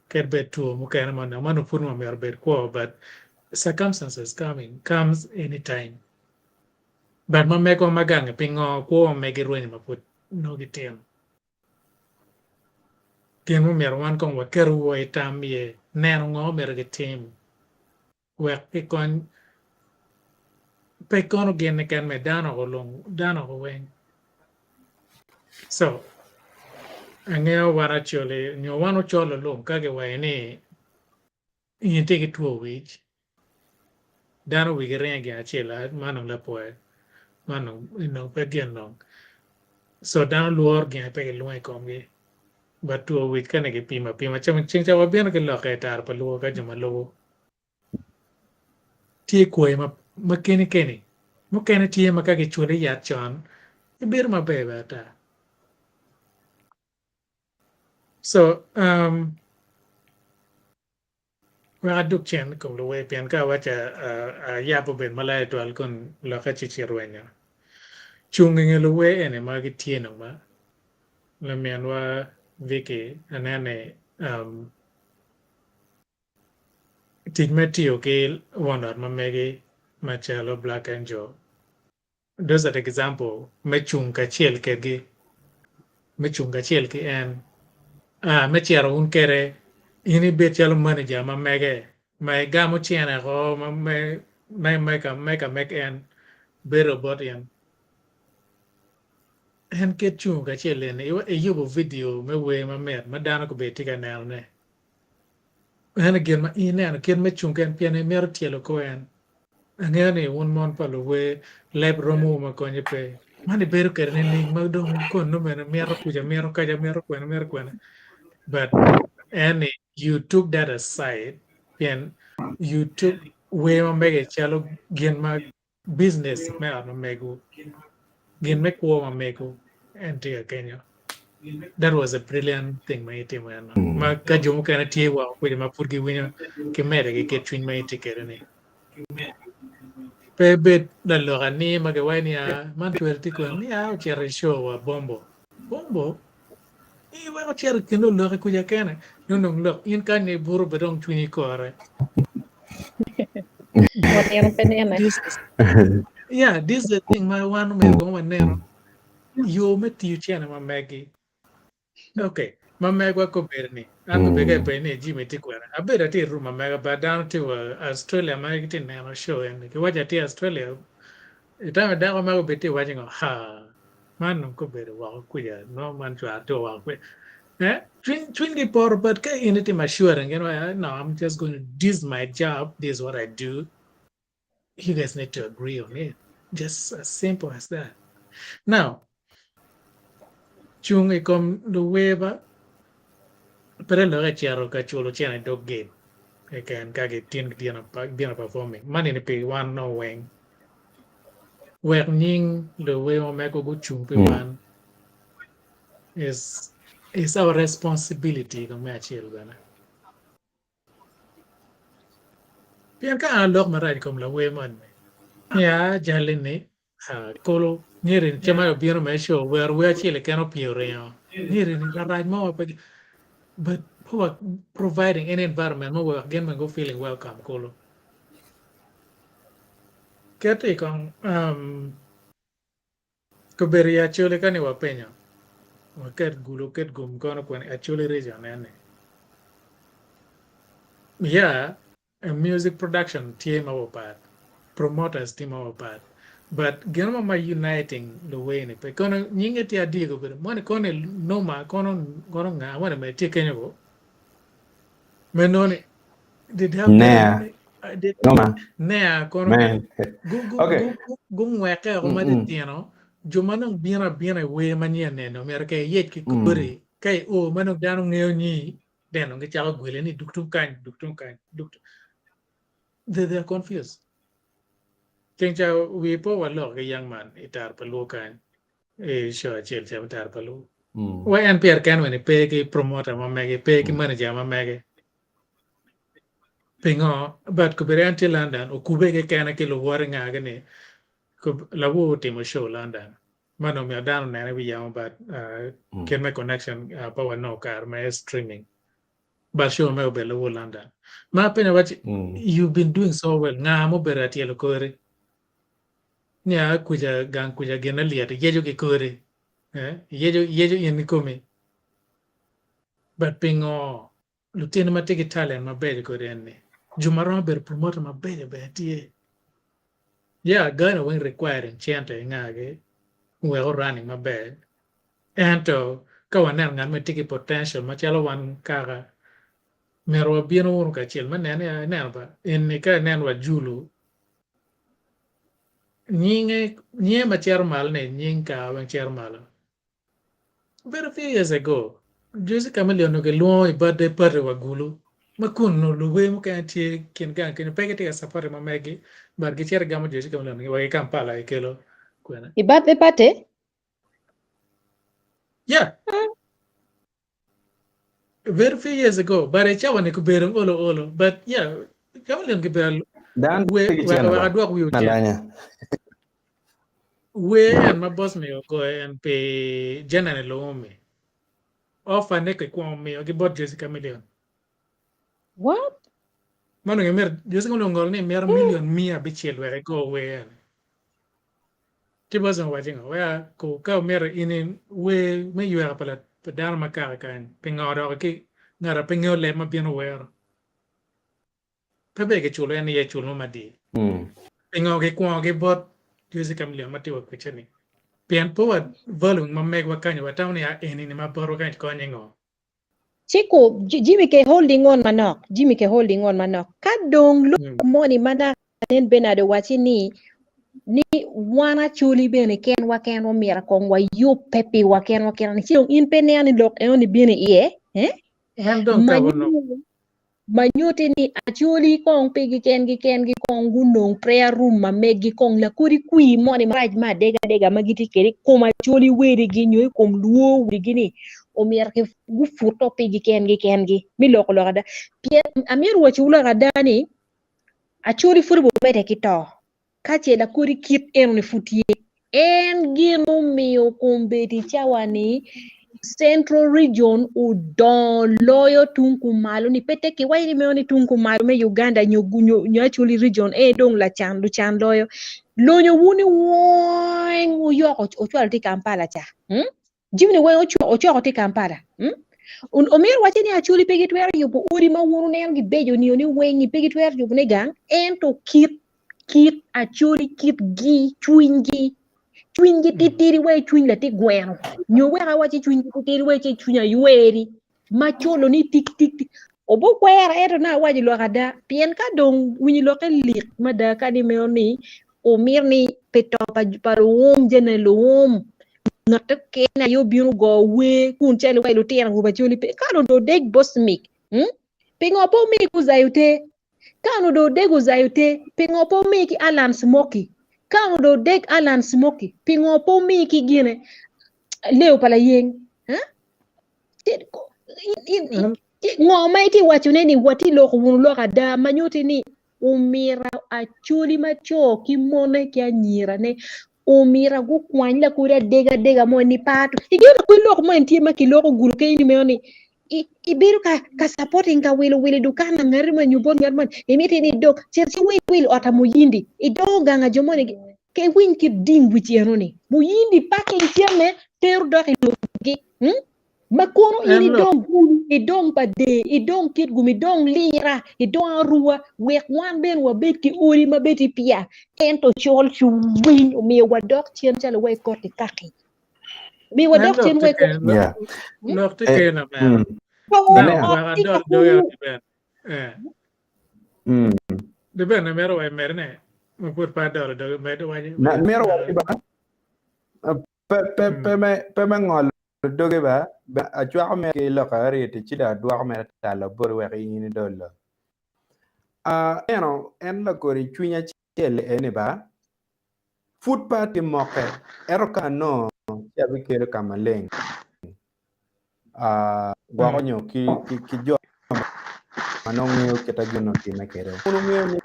Kadi bed two mukene ma onongo man pud nongo myero obed kwo but circumstances coming comes anytime. But ma megwa ma gangi pingo kwo ma megi rwenyo ma pud nongo gitino? Gin mumyero wan kong waketo wa i tam iye neno ngo myero gitim wek gikony pe kono gin keken me dano lung dano weng. So angeyo wan actually nyo wan ocolo lung ka giwaco ni in itye ki two wic dano wigi ringo i gin acel man dong lapoya man dong pe gin dong so dano lworo gin pe gilwongo i komgi but two wic ka ni gipimo apima ceng ca wabino ki lokke i tara pa luo ka jo ma lubo Tye kwayi ma keni keni, mukene tye ma ka gicwali yat con ibedo maber bene ata. So um, wek adug cen i kom luwer pien ka awaco ayab obed malac tutwal kun lokke ci ci rwenyo. Cung i nge luwer eni ma gitye nong ma laminwa Vicky aneno ni um, Tic me tiyo ki won ot ma megi macalo Black Angel those are the example me cung kacel kedgi me cung kacel ki en me cito wun kede in ibed calo manager ma mege ma igamo cene oko me ka mek en bedo bot in en kit cung kacel eni iyubo video me wer mamit ma dano gubedo tye ka nenone. Ento gin ma in ineno kit me cung keken pien imito tyelo kor en. Angeyo ni wun mon pa luwer leb romowu ma konye pe. Man ibedo kwede nining ma dong kon nongo bene mito kuca mito kaca mito kwene mito kwene but en ni you took that aside pien you took wer ma mege calo gin ma Business me ot ma mego, gin me kwo ma mego en tye ka kenyo. That was a brilliant thing ma itimo eno. Ma ka jo mukene tye woko kwede ma pud giwinyo ki mede ki kit cwiny ma itye kwede ni. Pe bed lalok ani ma giwaco ni a man twero tye kwene ni a ocito i show wa bombo. Bombo? I weko cito i kin oloki kuca kene nongo dong lok in kany ibuto be dong cwinyi kore. Wanino pe nine. This is, yeah, this is the thing ma wan omyero kong waneno yo me tiyo cene ma megi. Okay, ma megwa kobedo ni an kobedo ka ipenyo ni Jimmy tye kwene abedo atye i room ma mega but dano tye wa Australia ma gitye neno show eni giwaco atye Australia Itamo dako magi obed tye waco ngo? Ha, man dong kobedo woko kwica, nongo man cwara tye woko kwica. Eh, cwiny, cwinygi poto, but ka in itimo assurance, gin waco, no, I'm just going to, this is my job, this is what I do. You guys need to agree on it. Just as simple as that. Now, Cung i kom luwer ba pe te lokke cito ka culo cene i dog gate keken ka gitin gibino performing man eni pi wan nongo weng wek nying luwer ma mego gucung pi wan is is our responsibility kong me acel bene. Pien ka an alok marac i kom lawer moni, nia jali ni, kolo nyeri ni cema obino me show owero wer acel keken opye oringo nyeri ni larac mo pe but pe wa providing any environment mo wek gin bene gu feeling welcome kulu. Ket i kong Kobedo i Acholi ka ni wapenyo, waket gulu ket gum kono kwene Acholi region eni. Yeah, music production tye mapapat, promoters tye mapapat, but gin mo ma uniting luwer ni pe. Kono nyinge tye adi kobedo moni kono noma kono kono nga moni mere tye kenyo bo. Me noni did have Nea. Did, Noma. Nea kono Man. gu gu Okay. gu gu gungweke oko ma Mm-mm. titino jo ma dong bino abina i wer manyen eni omyero ka iyec ki Mm. kodi ka i o ma dong dano ngeyo nyi then dong gicako gwele ni duk tung kany duk tung kany duk tung they are confused ceng ca wi po walok ki young man i tar pa luo kany i show acel ca me tar pa luo Mm. wa en pire kene wene pe ki promoter ma mege pe ki manager ma mege Pingo? But kobedo en tye London, okube kekene ki luwote ngagi ni lawor otimo show London. Man omiyo dano onene i wi yamo but kit me connection pe wanongo kare me streaming. But show me obedo lobo London. Ma apenyo waci, you've been doing so well, nga mubedo atyelo kori? Nia kuca gang kuca gin lyet iyeco ki kori. Eh, iyeco, iyeco in ikomi. But pingo lutino ma tye ki talent mabeco kodi eni, jo ma romo bedo promoter mabeco bene tye. Yeah, gani weng requiring cente ingagi wek running maber. Ento ka waneno ngat ma tye ki potential macalo wan kaka, myero wabino wunu kacel me neno ya, ineno ba, eni ka inen wa Julu, nyinge, nyinge ma cito malo ni nying kaka weng cito malo. Very few years ago, Jose Chameleone onongo kilwongo i birthday party wa Gulu, ma kun onongo luwer mukene tye i kin gang kenyo pe gitye ka supporting ma megi, but gicito gigamo Jose Chameleone wa ki Kampala gikelo kwene. I birthday party? Yeah. Very few years ago, but icawa ni kubedo olo olo, but yeah, Chameleon kibedo Dan we tye ki wek cene wek ba. adwok wi ocen. Alanya. We en ma boss mi ogoyo en pi General Luumi. Offer ne kikwongo miyo gi bot Jose Chameleon. What? Ma onongo imito Jose Chameleon ongolo ni mito million 600 wek ego wer eni. Ci Boston owaco ngo, wek ku ka omito in wer me yweka pa pa dano ma kaka kany, pingo dok ki ngat a pe ngeyo leb ma bino wero. Pe ber kiculo en iye cul mo madit. Pingo kikwongo ki bot Jose Chameleone ma tye wa kwece ni? Pien pe wa value ma megwa kanyo watamo ni a eni ni ma botwa kany konye ngo? Ciko, Jimmy ke holding on manok, Jimmy ke holding on manok. Ka dong lok moni ma naka nen Bernard owaci ni ni wan Acholi bene kenwa kenwa omyero kong wayubbe piwa kenwa kenwa ni ci dong in pe ineno ni lok enoni bino iye eh? En dong Ma ka onongo ma nyutti ni Acholi kong pigi kengi kengi kong gunong prayer room ma meggi kong lakodi kwir moni marac ma adega adega ma gitye kwede i kom Acholi wedigi nyo i kom Lwo wedigi ni omyero ki guputo pigi kengi kengi me loko lok ada pien amyero wacciwu lok ada ni Acholi pud obimedde ki to. Ka ce lakodi kit enoni pud tye, en gin mumiyo kombeddi cawa-ni Central Region odongo loyo tung kumalo ni pe tek kiwaco ni meno ni tung kumalo me Uganda nyo nyo Acholi Region en dong lacan lucan loyo. Lonyowu ni weng wuyoko wucwalo tye i Kampala ca. Hmm? Jami-ni weng ocoko tye i Kampala. Hmm? Omyero wacce ni Acholi pe gitwero yubo odi ma wun wuneno gibeco nio ni weng-ngi pe gitwero yubone gang, ento kit kit Acholi kitgi, cwinygi, cwinygi titidi wa i cwiny latin gweno, nyo wek awac cwinygi titidi wa i cwiny ayweri ma culo ni tik tik tik. Obukwera ento na awaco lok ada, pien ka dong winyo lokke lik mada ka ni meno ni omito ni pi to pa, pa luwum jene luwum ngat okene aye obino ogo wer kun calo iwaco lutino awobe Acholi pe ka onongo dong odeg Bosmic hmm? Pingo pe omi ki Uzayo te? Ka onongo dong odeg Uzayo te, pingo pe omi ki Alan Smoky? Ka onongo dong odeg Alan Smoky, pingo pe omi ki gine Leo pa Layeng? Huh? Ngo ma itye wacone ni watye loko wunu lok ada ma nyutti ni omyero Acholi ma co ki mone ki anyirane omyero gukwany lakodi adega adega mo ni pa to ingeyo lakodi lok mo en tye ma kiloko gudo kenyo ni meno ni ibedo ka ka supporting ka wilo wilo i dukan na ngati mo nyo bot ngat moni imiti ni idok cit ci wil wil ot a muyindi idongo gang a jo moni ke winy kit ding wic eno ni muyindi packing cente tero dok i lobogi hmm? Ma kono in En lok. idong bulu, idong pa dee, idong kitgum, idong lira, idong aruwa, wek wan bene wabed ki odi ma bed i pia, ento col cwiny omiyo wadok cen calo wa i koti kaki. Omiyo En wadok lok cen tye wa i koti. ken, Yeah. Hmm? lok tye Eh, ken omera. mm. To Now, Anea. ot wek tye ka adol doge kulu. ot ben. Eh. Mm. Di ben amito wa imede ne, ma pud pe adolo doge, med waco. Na, mito waci ba, pe, pe, pe me, pe me ngolo doge ba, acwako mere ki lok ariti ci dong adwoko mere talo boti wek in idolo. Aneno en lakodi cwiny acel eni ba, pud pe atye moke, ento ka anongo ci abikelo ka maleng gwoko nyo ki jo ma nongo ngeyo kit ma gin otimme kwede. Kun wungeyo ni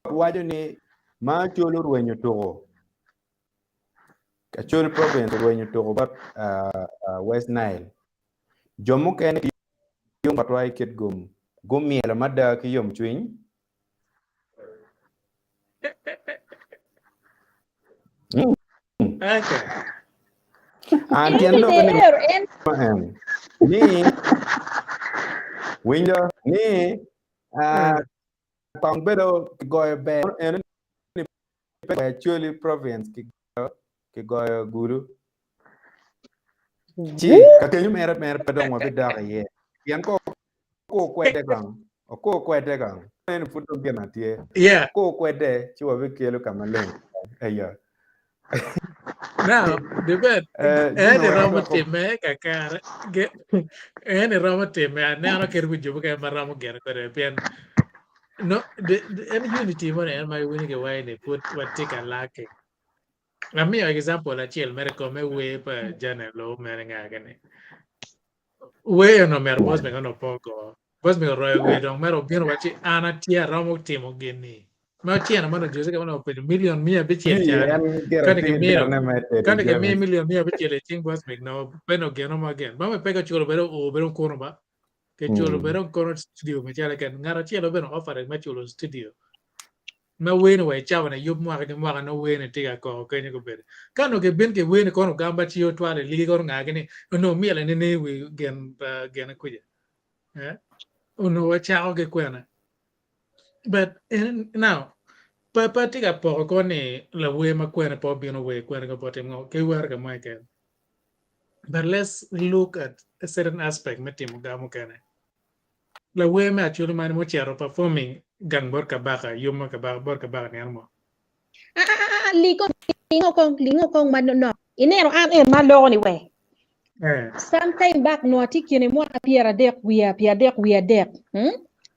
waco ni ma colo rwenyo tuko. Acholi province orwenyo tuko bot West Nile. Jo mukene ki yung botwa i Kitgum gumyelo mada ki yomcwiny. Okay. An tyen lok ni en ni winjo ni kong bedo kigoyo ber eno ni pe Acholi province kigoyo gulu ci ka kenyo mere mere pe dong wabidok iye pien ko okur kwede kong okur kwede kong en pud dong gin atye Yeah. okur kwede ci wabikelo ka maleng eyo Now, debate Eh, en Jimmy, wek iromo adwoko timme kakare Ge- en iromo timme aneno kit wi jo mukene ma romo gene kwede pien no de, de, en unity moni en ma iwinyo ki waci ni pud watye ka lacking amiyo example acel mere kom me wer pa Janet Low mere nga kene Wer onongo myero Bosmic onongo pe ogo. Bosmic oroyo wiye dong mere obino waci an atye aromo timo gin-ni. Ma oceno ma onongo Jose onongo openjo milion 500 Ni ca en gire ka ni tye ki kimiyo derone me tedo ka ni kimiyo jami. milion 500 i cing Bosmic nongo pe nongo gino mo again. Ma pe kiculo bene oo bene okuno ba. Kiculo bene kono studio macalo keken. Ngat acel bene offering me culo studio. Ma wer-ni wa i cawa-ni yub mwaka ki mwaka nongo wer-ni tye ka koko kenyo gubedo. Ka onongo gibin ki wer-ni kono ogam ba ci otwalo i ligi kono ngagi ni onongo myel nining i wi gin pa gin kuca. Eh? Onongo wacako ki kwena. But in, now, pe pe atye ka poko ko ni lawer ma kwene pe obino wer kwene ko pe otim ngo ki wero ka mo keken. But let's look at a certain aspect me timo ga mukene. Lawer me Acholi mani mucito performing gang bot kabaka, yub ma kabaka bot kabaka nino mo. Ah, ah, ah, ah, lingo lingo kong lingo kong manonok. Ineno an en ma loko ni we. Eh. Sometime back no atye kine mwaka 30 wiye 30 wiye adek. Hmm?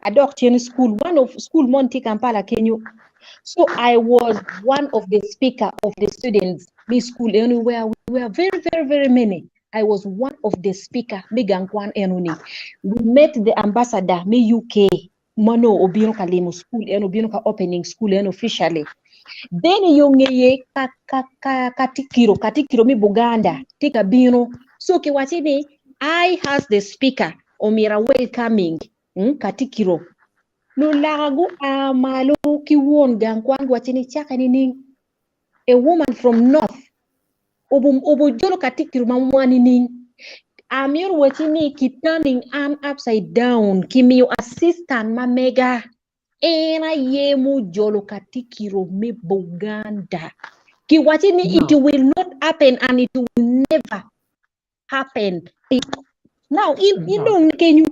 Adok cen i school. One of school mon tye Kampala kenyo. So I was one of the speaker of the students me school and we were, we were very very very many. I was one of the speaker me gang kwan eno ni. We met the ambassador me UK ma nongo obino ka limo school en obino ka opening school en officially. Then yo ngeye ka ka ka katikiro katikiro me Buganda tye ka bino. So kiwaci ni I as the speaker omyero welcoming mm, katikiro. Lulaka gua malo ki won gang kwan guwaci ni cake nining? A woman from north obu obujolo katikiro ma mwa nining? Amyero waci ni ki turning an upside down kimiyo assistant ma mega en aye mujolo katikiro me Buganda. Kiwaci ni it No. will not happen and it will never happen. Now in in No. dong kenyu.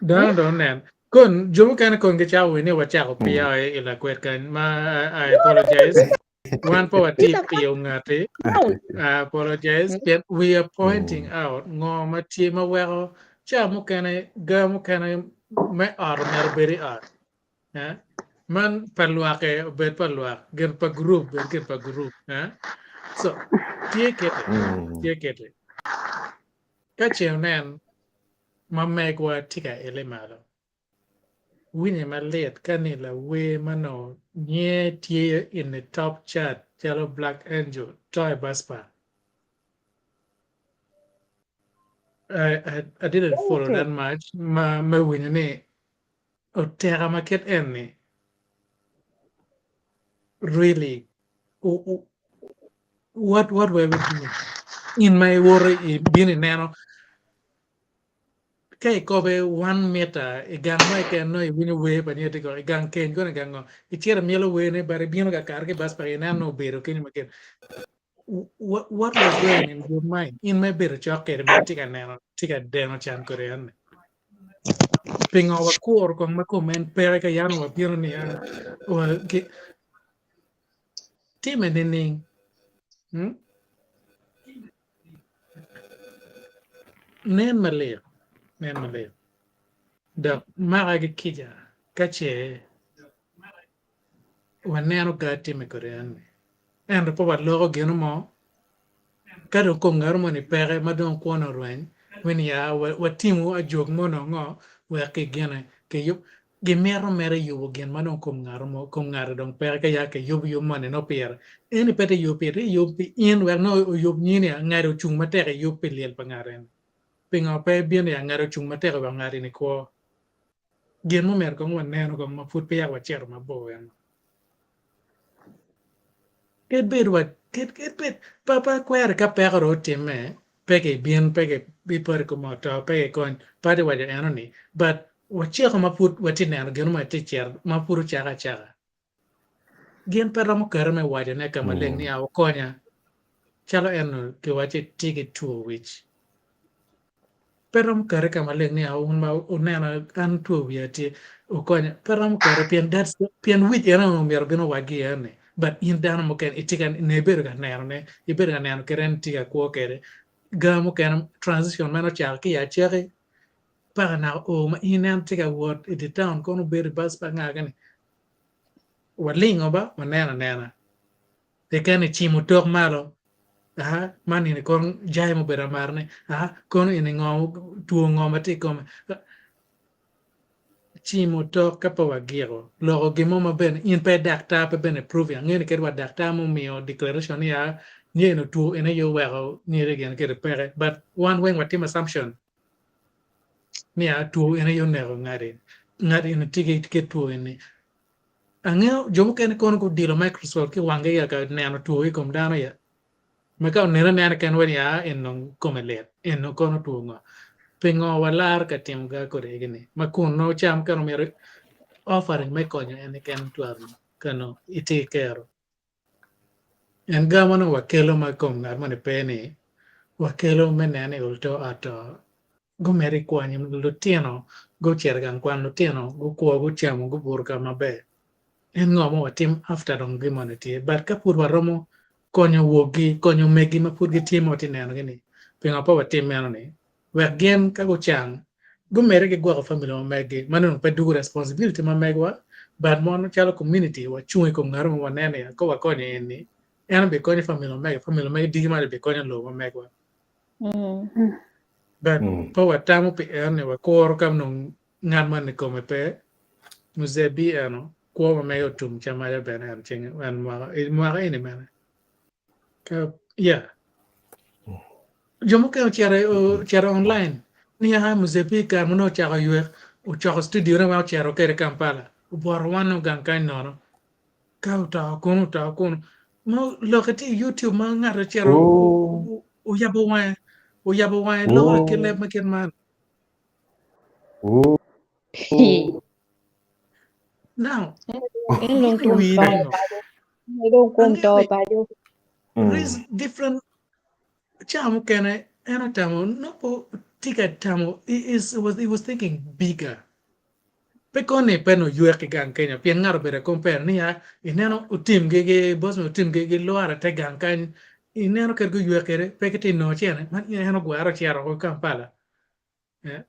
Dano dong nen. Kon jo mukene kon gicako winyo ni wacako piya i lakwed kany ma I apologize. Wan pe watye It's a piyo ngati. ground. I apologize. Pien we are pointing out ngo ma tye ma weko ca mukene ga mukene me ot omyero obed i ot. Eh? Man pa lwake obed pa lwak, gin pa gurup bed gin pa gurup. Eh? So tye kite, tye kite. Ka ce onen ma megwa tye ka ile malo, winye malit ka ni lawer ma nongo nyinge tye in the top chart calo Black Angel to i bus park. I, I, I didn't follow that much ma me winyo ni oteka ma kit en-ni really what what were we doing? In ma iwoto ibino ineno ka ikobe one meter i gang mo keken nongo iwinyo wer pa nyo tye i gang keny kono i gang ngo icito imyelo werne but ibino ka kato ki i bus park ineno nongo obedo kenyo ma kit what, what was going in your mind in ma ibedo cok kwede ma itye ka neno tye ka deno can kwede eni pingo wakuro kong ma kom en peke ka yam wabino ni wa, ki, time nining hmm? Nen malit, nen malit dok maka ki kica ka ce waneno ga timme kwede eni ento pe waloko gino mo ka dong kom ngat moni peke ma dong kwone orweny weng ya watimu ajog mo nongo wek kigine kiyub. Gimito mere yubo gin ma dong kom ngat mo kom ngato dong peke ka ya kiyubo yub moni nongo pire. Eni pe tye yub pire tye yub pi in wek nongo oyub nyini ngati ocung matek i yub pi lyel pa ngat eni. Pingo pe ibino ya ngati ocung matek i wek ngat eni kwo. Gin ma omyero kong waneno kong ma pud peya wacito mabor eno. Kit bed wa kit kit bed pa pa kweri ka peko dong otimme pe kibin pe kibipoto i kom ot to pe kikony pe atye waco eno ni but waciko ma pud watye neno gin mo tye cito ma pud ocako acaka gin pe romo kati me waco ne ka maleng ni a wukonya calo eno kiwaci tye ki two wic Pe romo kati ka maleng ni wun ma wunena an two wiya tye wukonya pe romo kati pien that's pien wic en aye myero bin owac gi iye ni but in dano mukene itye ka ne ibedo ka neno ne ibedo ka neno kit en tye ka kwo kwede ga mukene transition meno ocako ki i acaki paka naka oo ma in ineno tye ka wot i dye town kono obedo i bus pa nga kani walingo ba waneno anena. Keken icimo tok malo, aa, man eni kono jai mubedo amarane, aa, kono eni ngo, two ngo ma tye i kome. Cimo tok ka pe wagiko loko gin mo ma bene in pe daktar pe bene proving angeyo ni kadi wa daktar mumiyo declaration ni aa nyo eno two eni aye oweko nyeri gin kede peke but wan weng watimo assumption ni aa two eni aye oneko ngati ngati eni tye ki two eni Angeyo jo mukene kono gudilo microscope ki wanggi ya ka neno two i kom dano ya. Ma ka onen anena kene wai ni aa en dong kome lit, en dong kono two ngo. Pingo walaro ka timo ga kodi egi ni ma kun nongo ca mukene omyero offering me konyo en keken twero ka nongo itye ki kero. En ga ma nongo wakelo ma kom ngat moni pe ni wakelo me neno ni ol to ot to gumedo i kwanyo lutino gucito i gang kwan lutino gukwo gucamo gubuto ka maber en ngo ma watim after dong gin moni tye but ka pud waromo konyo woggi konyo omegi ma pud gitye ma watye neno gi ni pingo pe watim meno ni wek gin ka gucang gumedde ki gwoko family ma meggi ma nongo pe dugo responsibility ma megwa but mono calo community wacung i kom ngat mo waneno ni ka wakonyo en ni en obikonyo family ma mege family ma mege diki malo bikonyo lobo ma megwa but pe watamo pi en ni wakuro ka nongo ngat man i kome pe muzee bi eno kwo ma mege otum ca maca bene en ceng en mwaka mwaka eni mene Ka, yeah. Jo mukene ocito ocito online ni aa muzee pi kare ma nongo ocako ywek ocoko studio ne weng ocito kwede Kampala obwoto wan nongo gang kany nono ka oto kunu oto kunu ma lokke tye i YouTube ma ngat ocito Oh. oyabo wange oyabo wange loko ki leb ma kit man. Oh. Now, En dong gin tum wi to ningo? paco. En dong kom Angeyo to ni paco. raise different ca mukene en otamo nongo tye ka tamo he is was he was thinking bigger. Pe koni pe nongo ywek ki gang Kenya pien ngat obedo ka compare ni ya ineno otim gi gi boss otim gi gi lwaro te gang kany ineno kit guywek kwede pe gitye nongo cene man en ogwero ocito woko Kampala. Eh?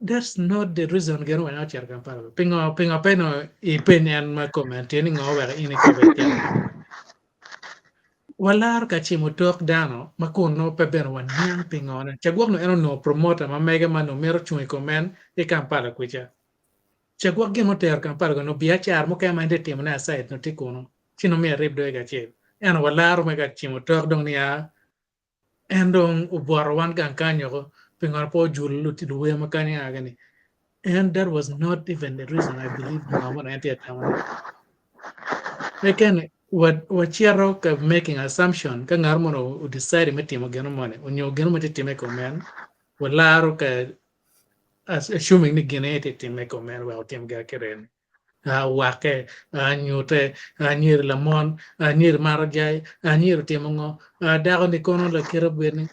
That's not the reason gin oweko ocito Kampala. Pingo pingo pe no ipeny en ma comment tye ni ngo oweko in ikobo itimo. Walaro ka cimo tok dano ma kun nongo pe bene waniang pingo ne. Ca gwok nongo en onongo promoter ma mege ma nongo mito cung i kom en i Kampala kwica. Ca gwok gin mutero Kampala kwica nongo biacara mukene ma en tye timone aside nongo tye kunu. Ci nongo myero erib doge kacel. Ento walaro me ka cimo tok dong ni aa En dong obwoto wan gang kany woko pingo pe ojulo luwer ma kany aa ni. And that was not even the reason I believe ngo ma en tye ka tamo ni. Keken wacito ka making assumption ka ngat moni o decide me timo gin moni onyo gin mo tye time i kom en walaro ka assuming ni gin aye tye time i kom en wek otim gin kite ni. Wakke, nyute, anyiri lamon, anyiri mato jai, anyiri otimo ngo, dako-ni kono lakite obed ni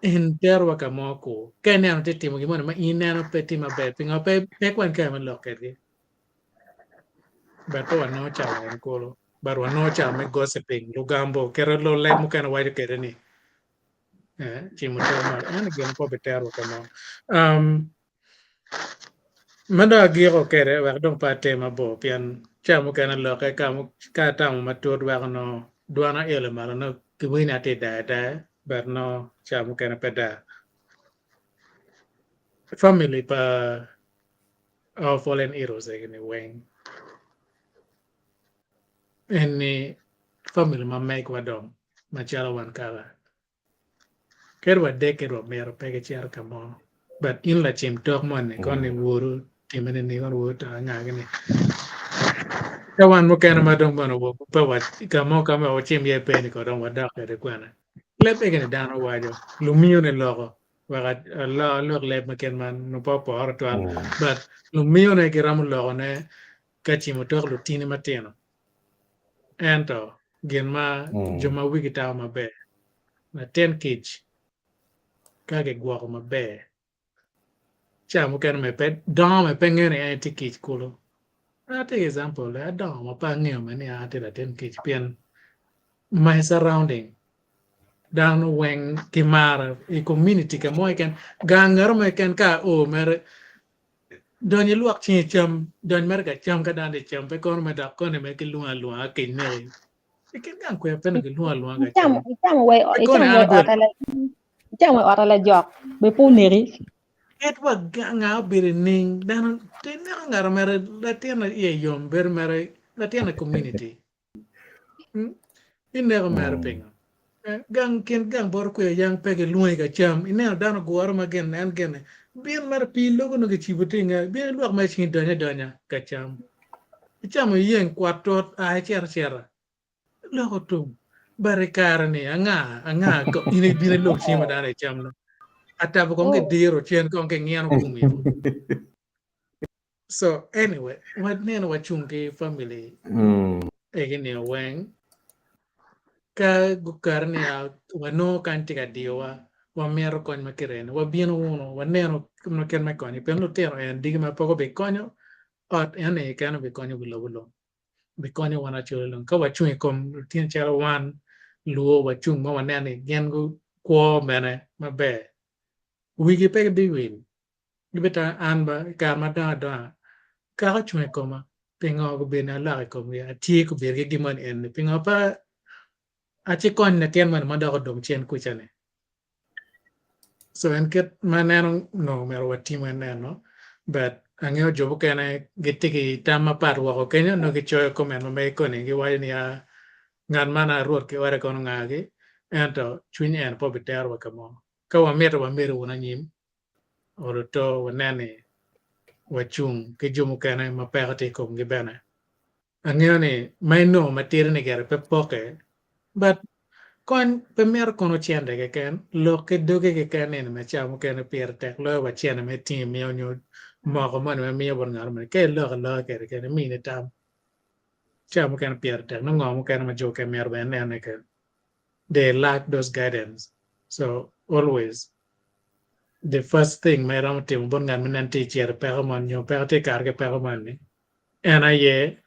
en terowa ka mo kur. Ka ineno tye timo gin moni ma in ineno pe tye maber, pingo pe ikwany kare me lok kwedgi? But pe wanongo cawa en kulu, but wanongo cawa me gossiping, lugambo, kite leb mukene waco kwede ni cimo tero malo, ento gin pe obiterowa ka mo. Ma dong agiko kwede wek dong pe ater mabor pien ca mukene lokke ka atamo matut weko nongo dwana elo malo nongo kiwinyo ni atye ka dayo adaya but nongo ca mukene pe daa. Family pa Our fallen heroes egi ni weng. Eni family ma megwa dong macalo wan kaka. Kadi wadek kadi wamito pe gicito ka mo. But in lacim tok moni kono ni woru time ni ni kono woru to anga gini. Ka wan mukene ma dong bene owok pe wa ka mo ka ma wacim iye pe ni ko dong wadok kwede kwene. Leb egi ni dano waco lumiyo ni loko wek alok leb ma kit man nongo pe opore twal but lumiyo ne giromo loko ne ka cimo tok lutini matino. Ento gin ma jo ma wigi tamo maber, latin kic ka kigwoko maber, ca mukene me pe dongo me pe ngeyo ni en etye kic kulu. An atye ki example adongo ma pe angeyo me ni an atye latin kic pien my surrounding dano weng gimara i community ka mo keken gang ngat mo keken ka ao mere Dony ilwok cingi i cam, dony mere ka cam ka dano tye cam, pe kono me dok koni me gilwongo alwonga kec neki. I kin gang kwer pe nongo gilwongo alwonga ka cam. Icamo wa Pe koni an abedo. Icamo i ot lajok be pe oneki. Kit wa nga obedo i ning dano ineko ngat mere latin iye yom bedo mere latin i community. Ineko mere pingo? Gang kin gang bot okwiya yang pe gilwongi ka cam. Ineno dano ogure ma gin en gene. Bin mere pii logo nongo kicibo tye inge. Bin ilwok mere cingi dony adonya ka cam. Icamo iyeng kwat tut a icito acita. Lok otum. But i kare ni anga anga in ibino ilok cingi ma dano icam no. Atabo kong kidiro cen kong kingino komi. So anyway, waneno wacung ki family egi ni weng ka gukati ni wanongo kany tye ka diyowa wamito kony ma kite eni wabino wunu waneno ma kit me konyo pien lutino en diki ma pe gubikonyo ot en ni keken obikonyo wi lobo lung bikonyo wan acol lung ka wacung i kom lutino calo wan luo wacung ma waneno ni gin gukwo bene maber wigi pe gibiwil Gibitamo an ba i kare ma adongo adonga, kaka ocung i koma, pingo gubedo ni aloko i komgi? Atye kobedo ki gin moni eni, pingo pe acikony latin moni ma dok odong cen kuca-ni? So en kit ma aneno onongo myero watim en eno, but angeyo jo mukene gitye ki tam mapat woko kenyo nongo gicoyo comment ma mege koni giwaco ni aa ngat man a rwot ki ode kono ngagi ento cwiny en pe obiterowa ka mo. Ka wamito wamedo wunu anyim olo to wanen ni wacung ki jo mukene ma peko tye i komgi bene. Angeyo ni ma inongo matidi-ni gire pe pokke, but kony pe mito kono cente keken, lok ki dogi keken nino me cawa mukene pire tek loyo wa cente ma itingo imiyo nyo moko moni ma imiyo bot ngat moni. Ka iloko aloka kwede kene imine tam, cawa mukene pire tek nongo ngo mukene ma jo mukene myero bene inene kene. They lack those guidance so always the first thing ma iromo timo bot ngat ma nen tye icito i peko moni nyo peko tye kato ki i peko moni en aye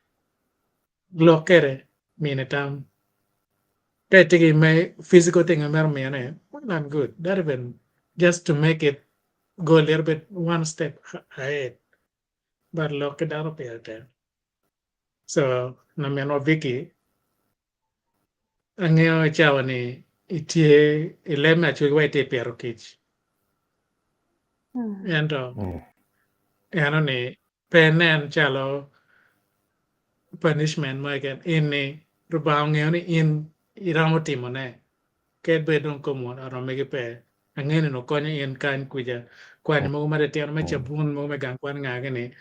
lok kwede mine tam ka itye ki me physical thing ma imito miyone well and good that even just to make it go a little bit one step ahead but lok ki dano pire tek so laminwa Vicky Angeyo i cawa ni itye i leb me Acholi wa itye i pito kic. Ento eno ni pe nen calo punishment mo keken in ni Rubanga ongeyo ni in iromo timo ne kadi bed dong kom won ot ma megi pe. Angeyo ni onongo konyo in kany kwica kwanyo mogo matitino me cabun mogo me gang kwan nga gini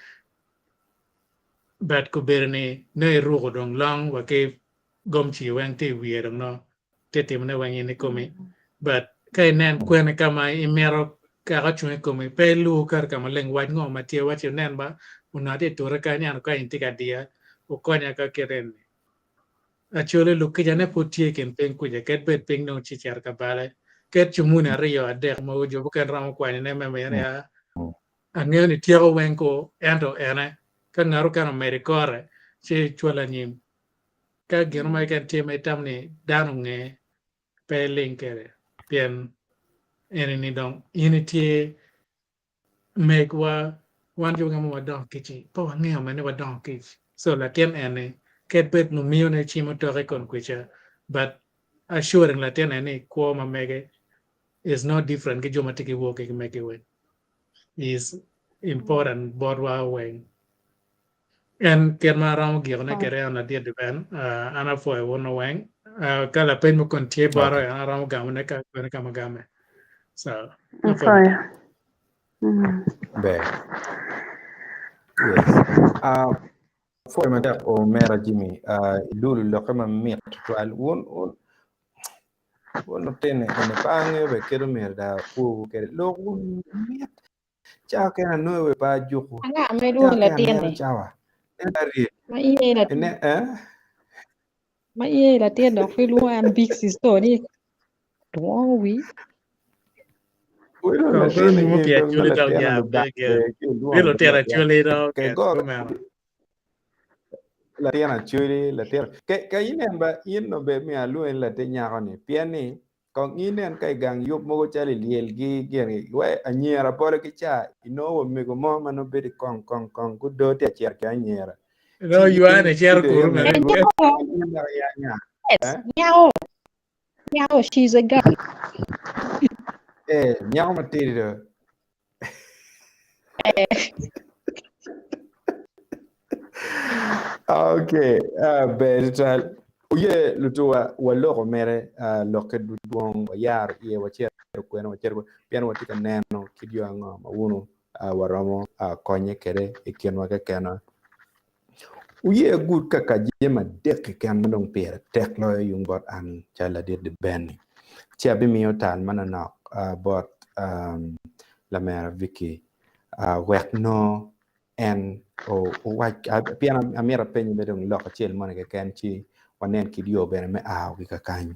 but kobedo ni nongo iruko dong long wa ki gomci weng tye i wiye dong nongo tye timone weng in ikomi but ka inen kwene ka ma imito kaka ocung i komi pe ilur kadi ka maleng wac ngo ma tye waci nen ba onongo atye tute kany ento ka in tye ka diya wukonya ka kit eni Acholi lukicane pud tye i kin piny kuca kadi bed piny dong ci cito ka bale ket cumuni aryo adek mogo jo mukene romo kwanyone me miyo ni aa Angeyo ni tyeko weng ku, ento ene, ka ngat okene omedo i kore, ci cwalo anyim. Ka gin mo keken tye ma itamo ni dano onge, pe iling kwede, pien eni-ni dong in itye megwa, wan jo ma wadongo kic-ci, pe wangeyo mere ni wadongo kic. So latin eni, kadi bed lumiyone cimo toke kon kwica, but assuring latin eni ni kwo ma mege is no different ki jo ma tye ki woo ki megi weng. Is. important botwa weng. En kit ma aromo gikone kwede en ladit Ben, an apwoyo wun weng. Ka lapeny mo koni tye bota Okay. en aromo gamone ka kwene ka ma game. So, apwoyo Apwoyo. matek. Mm. Ber. Yes. Uh, apwoyo matek omera Jimmy. Uh, idulu lokke mamit tutwal. Wun, wun, wun lutini eni pe angeyo be kit omyero dong apwowu kwede. Lok wun mit. Cawa kene anongo we pe ajuku. Anga ma Cawa ilwongo kene aneno latin-ni? cawa. Nen aryem. Ma in aye latin Ine, eh? ma in aye latin dok pe ilwongo an big sister ni dwongo wi. Welo Kong latin kono in pi dong acholi dok latin ya pe lubanga gin. ki Bi ilwongo lutino latin. acholi dok Ke gen go gumeno. latin acholi latin ke ka inen ba in no be mi alwongi latin nyako ni pien ni kong inen ka i gang yub mogo calo i lyelgi gini we anyira pole ki ca inongo wa mego mo ma nongo bedo i kong kong kong gudo tye acito ki anyira ci Ro in ywane cito ido kuru in mere. Eh, ilwongo nyako, in dok iya nya yes, eh nyako, nyako, she's a girl. eh nyako matidi do Eh, Okay, uh, ber tutwal. Oye lutuwa waloko mere uh, lokke dwong wayaro iye wacito kwene wacito kwene pien watye ka neno kit yo ango ma wunu uh, waromo uh, konye kwede i kinwa kekenwa. Oye gud ka ka jami adek keken ma dong pire tek loyo yung bot an calo ladit Ben-ni. Ci abimiyo tal manonok uh, bot um, lamera Vicky uh, wek nongo en owac pien amito apenye me dong lok acel moni keken ci wanen kit yo bene me ao ki kakany.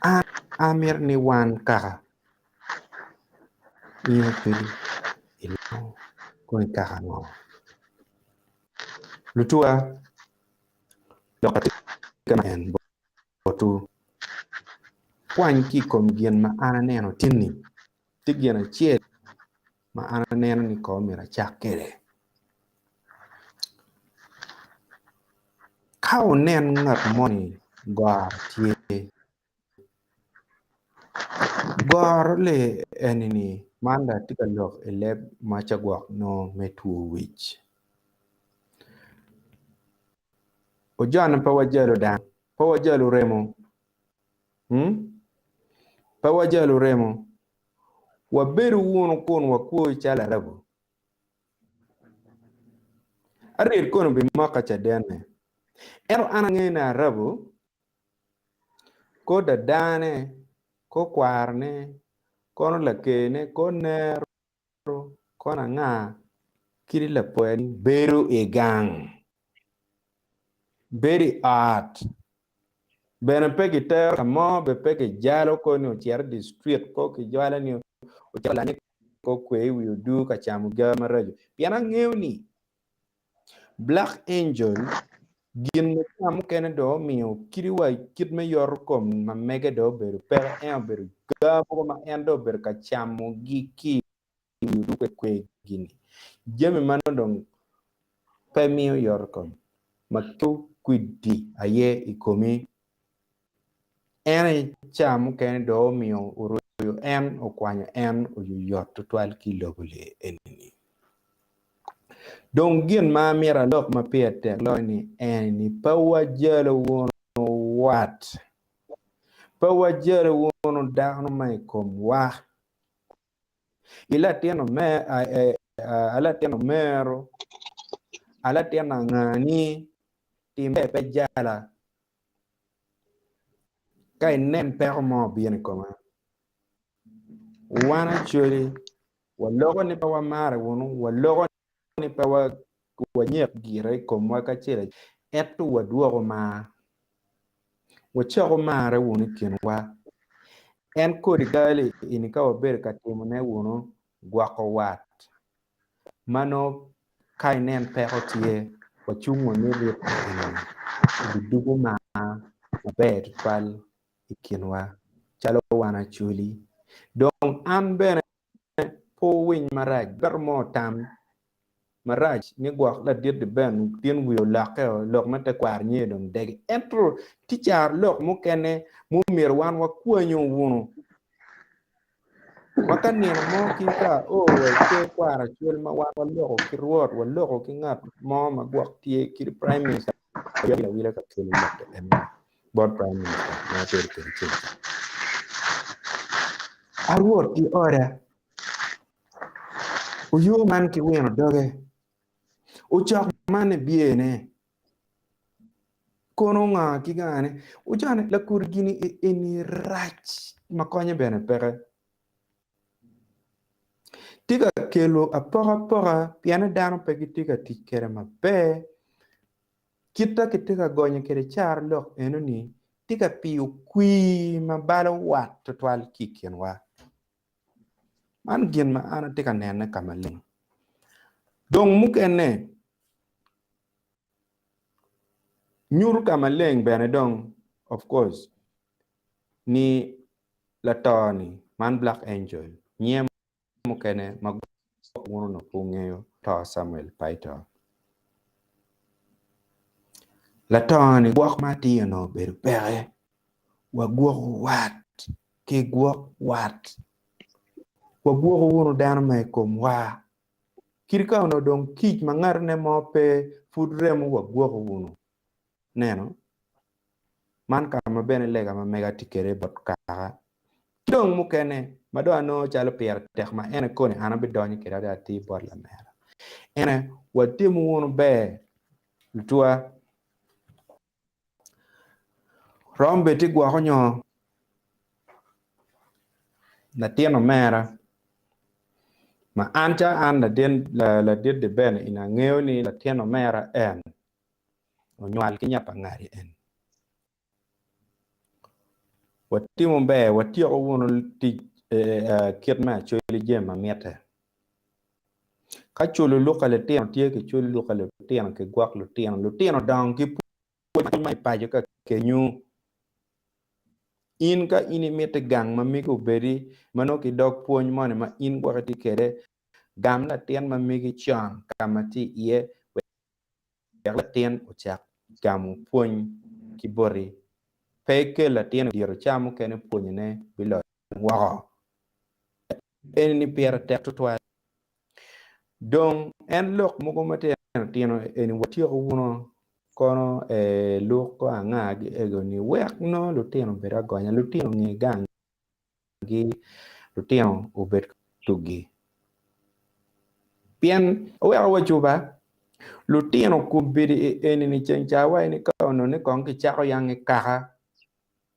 An amito ni wan kaka in Opili iloko kong i kaka ngo? Lutuwa lok atye ka en botwu kwany ki i kom gin ma an aneno tin-ni tye gin acel ma an aneno ni kong myero acak kwede. Ka wunen ngat moni goro tye, goro lee eni-ni man dong atye ka lok i leb ma ca gwok nongo me two wic. Ojone pe wajalo dano, pe wajalo remo, pe wajalo remo. Wabedo wunu kun wakwo calo Arabu. Ariel kono bimokka cadenne. Ento an angeyo ni Arabu ko dadane, ko kwarone, kono lakene, ko nero, kono anga, kadi lapoya ni bedo i gang, bedo i ot. Bene pe kitero ka mo, bene pe kijalo ko ni ocito i distrit, ko kijwalo ni ocito lanye ko kwe i wi odur ka camo ga maraco. Pien angeyo ni Black Angel gin ma ca mukene dong omiyo kadi wa kit me yoto kom ma mege dong obedo peke, en obedo ga mogo ma en dong obedo ka camogi ki i wi odur kwe gini. Jami ma nongo dong pe miyo yoto kom ma kelo kwidi aye i komi. En aye ca mukene dong omiyo oruyo en okwanyo en oyoyot tutwal ki i lobo li eni-ni. Dong gin ma amito alok ma pire tek loyo ni eni ni pe wajalo wunu wat, pe wajalo wunu dano ma i komwa. I latin alatin omero, alatin angani, timme pe jala. Ka inen peko mo obino i koma, wan Acholi waloko ni pe wamare wunu, waloko ni pe wanyek gire i komwa kacel, ento wadwoko mar. Wacako marre wunu i kinwa. En kodi gali eni ka wabedo ka timone wunu gwoko wat ma nongo ka inen peko tye wacungo ni ribbe eni obidugo mar maber tutwal i kinwa calo wan Acholi. Dong an bene pe wuwiny marac, beto mo otam marac ni gwok ladit Ben tin wiye olokke o, lok me tekwaro nyeyo dong dege. Ento tye caro lok mukene mumyero wan wakwanyu wunu. Ma ka nino mo ki ka o wa i ker kwaro acwel ma wan waloko ki Rwot, waloko ki ngat mo ma gwok tye ki Prime Minister awila ka kelo lok eno bot Prime Minister ma wabedo kwede ceng ca. A Rwot ki oda, oyo man ki wino doge, ocok man ibyene, Kono nga ki gane? Wucane lakodi gini eni rac ma konye bene peke. Tye ka kelo apokapoka pien ni dano pe gitye ka tic kwede maber. Kit ma kitye ka gonyo kwede carolok enoni tye ka piyo kwir ma balo wat tutwal ki i kinwa. Man gin ma an atye ka nene ka maleng. Dong mukene Nyuto ka maleng bene dong of course ni lato-ni man Black Angel nyinge mukene ma gwok wun onongo pe wungeyo to Samuel Paito. Lato-ni gwok ma atir onongo obedo peke wagwoko wat ki gwok wat wagwoko wunu dano ma i komwa. Kadi ka onongo dong kic ma ngatone mo pe pud remo wagwoko wunu. Neno, man ka ma bene lega ma mega tye kwede bot kaka. Ki dong mukene ma dong anongo calo pire tek ma en koni an abidonyo kwede ada atir bot lamera. Ene, watimo wunu ber lutuwa. Romo bed tye gwoko nyo latin omera ma an ca an ladit di ben eni angeyo ni latin omera en onywal ki nya pa ngati en. Watimo ber watyeko wunu tic kit me acholi jami ma mitte. Ka culo luka litino tye ki cul luka lutino ki gwok lutino, lutino dongo ki pwony ma i paco ka kenyu. In ka in imiti gang ma megi obedi ma nongo ki dog pwony moni ma in gwok itye kwede, gam latin ma megi con ka ma tye iye wek latin ocak gamo pwony ki boti. Pe ikel latin i diro ca mukene pwonyone bilony woko. Eni ni pire tek tutwal. Dong en lok mogo matino tino eni watyeko wuno kono ee luk ko anga gi ego ni wek nongo lutino obed agonya, lutino onge gang gi, lutino obed tugi. Pien oweko waco ba, lutino kombeddi eni ni ceng ca wa ni ka onongo ni kong kicako yang i kaka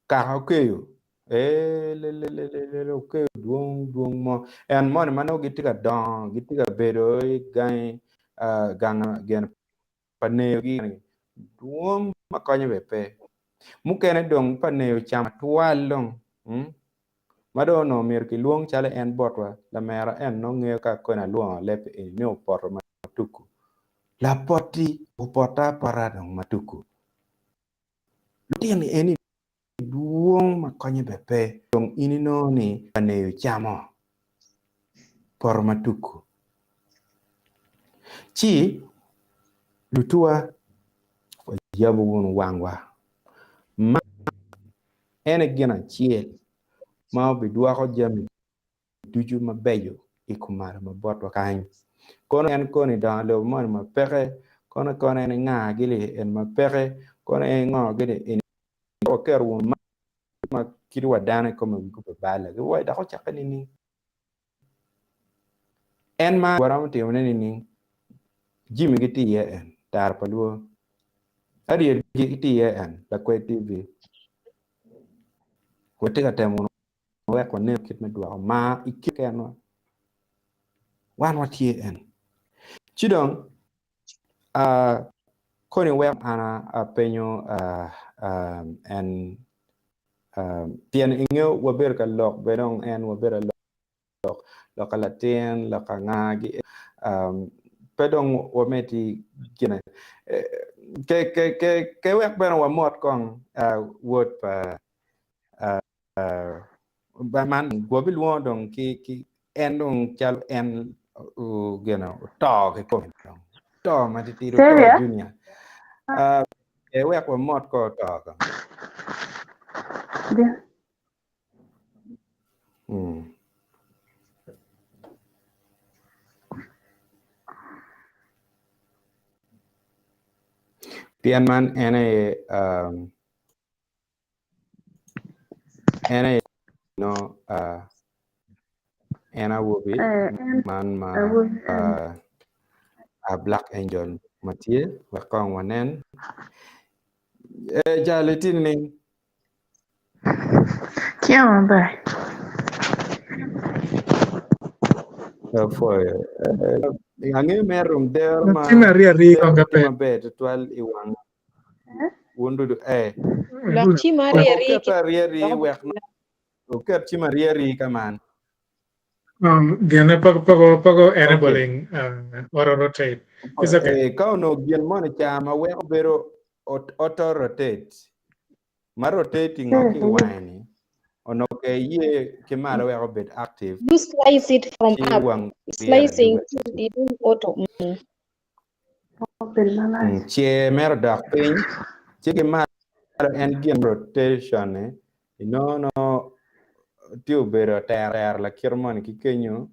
Kaka okeyo elelelelele okeyo dwong dwong mo en moni ma nongo gitye ka dongo gitye ka bedo i gangi gang gin pa neyogi dwong ma konye bene pe mukene dong pa neyo ocamo atwal dong ma dong onongo myero kilwong calo en botwa lamera en nongo ngeyo ka koni alwongo leb eni ni opoto ma tuku lapot-ti opota apota dong ma tuku. Lutino eni dwong ma konye bene pe dong in inongo ni kaneyo camo poto ma tuku ci lutuwa wayabo wunu wangwa ma en aye gin acel ma obidwoko jami ducu mabeco i kumalo ma botwa kany. Kono en koni dongo lobo moni ma peke, kono kono en nga gini en ma peke, kono en ngo gini eni waketo wunu ma ma kit wa dano i kome wigi obe bale giwaco dok ocakke nining? En ma waromo timone nining? Jimi gitye iye en tara pa lwo. Ariel gitye iye en lakwed TV. Watye ka temo wek wanen kit me dwoko mar i kit kenwa. Wan watye en. Ci dong, uh, koni wek an apenyo uh, uh, en uh, pien ingeyo wabedo ka lok bene dong en wabedo lok lok ka latin lok anga-gi um, pe dong wamedi gine ke ke ke ke wek bene wamot kong uh, wod pa uh, Man wabilwongo dong ki ki en dong calo en gino oto kikome dong oto matitidi oto Xavier? junior uh, wek wamot ko oto ko. Bin. Mm. Pien man en aye um, en aye no uh, en awobi Eh, en man ma awobi en. uh, a Black Angel ma tye wek kong wanen. Eh, jal itye nining? Tye maber. Apwoyo. Eh, angeyo mere dong dero ma Tim ari ari dero kong ka tye pe. maber tutwal i wang wun ducu. Eh, Lok cim wek ari ari oket ki ari ari dok wek oket cim ari ari kaman. Gine poko poko poko Okay. enabling auto rotate. It's okay. Eh, ka onongo gin moni ca ma weko bedo auto rotate ma rotating o ki i wange ni onongo ke iye ki malo wek obed active You slice it from ci up. wang ryere Slicing ducu. it in auto. Mm. Obedo malac. Cer mere odok piny ci ki malo en gin rotation ni inongo nongo tye obedo ter ter lakite moni ki kenyo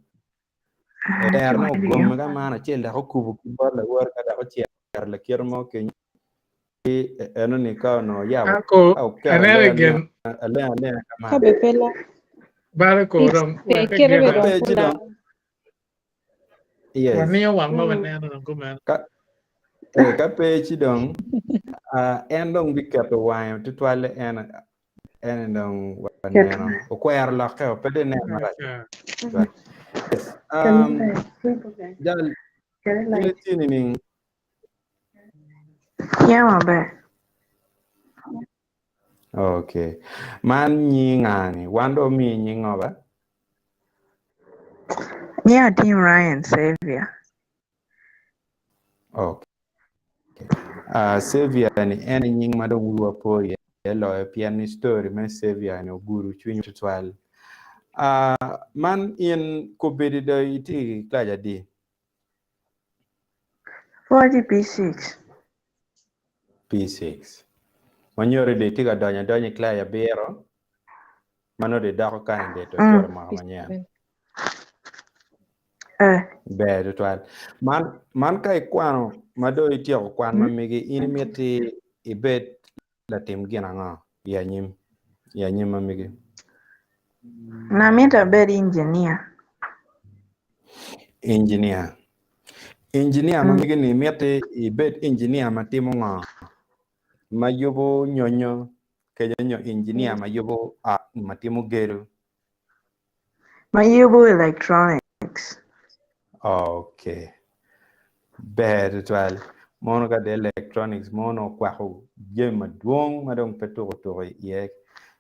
Ter ne ogome ka man acel dok okubo ki bot lawote ka dok ocito lakite mo kenyo ci eno ni ka onongo oyabo Ako ka oketo aneno aleng gin aleng alenga ka Ka man be pe la balo ko it's dong pe wek kite gin be ka dong pe ci pud dong yes wamiyo wangwa Mm. waneno dong kumeno. ka ka pe ci dong en dong biketo wange tutwalle en en dong waneno okwero lokke o pe dong inen marac tutwal. Yes jal in itye nining? Tye maber. Okay. Man nying nga ni? Wan dong omiyi nying ngo ba? Nyinga Tim Ryan Xavier. Okay. Uh, Xavier ni en aye nying ma dong wiwa po iye loyo pien ni story me Xavier ni ogudo cwinywa tutwal. Uh, man in kobedi do itye i klac adi? Pwod i P6. P6. Ma nyuto ni itye ka donyo adonya i klac abiro ma nongo dong idoko candidate ocito mwaka manyen. Eh. Ber tutwal. Man, man ka ikwano ma dong ityeko kwan ma megi, in imiti ibed latim gin ango i anyim, i anyim ma megi? Namito abed engineer. Engineer. Engineer ma megi ni imiti ibed engineer ma timo ngo? Ma yubo nyonyo kenyo nyo engineer ma yubo ot ma timo gedo? Ma yubo electronics. Okay. Ber tutwal. Mono ka de electronics mono okwako jami madwong ma dong pe tuko tuko iye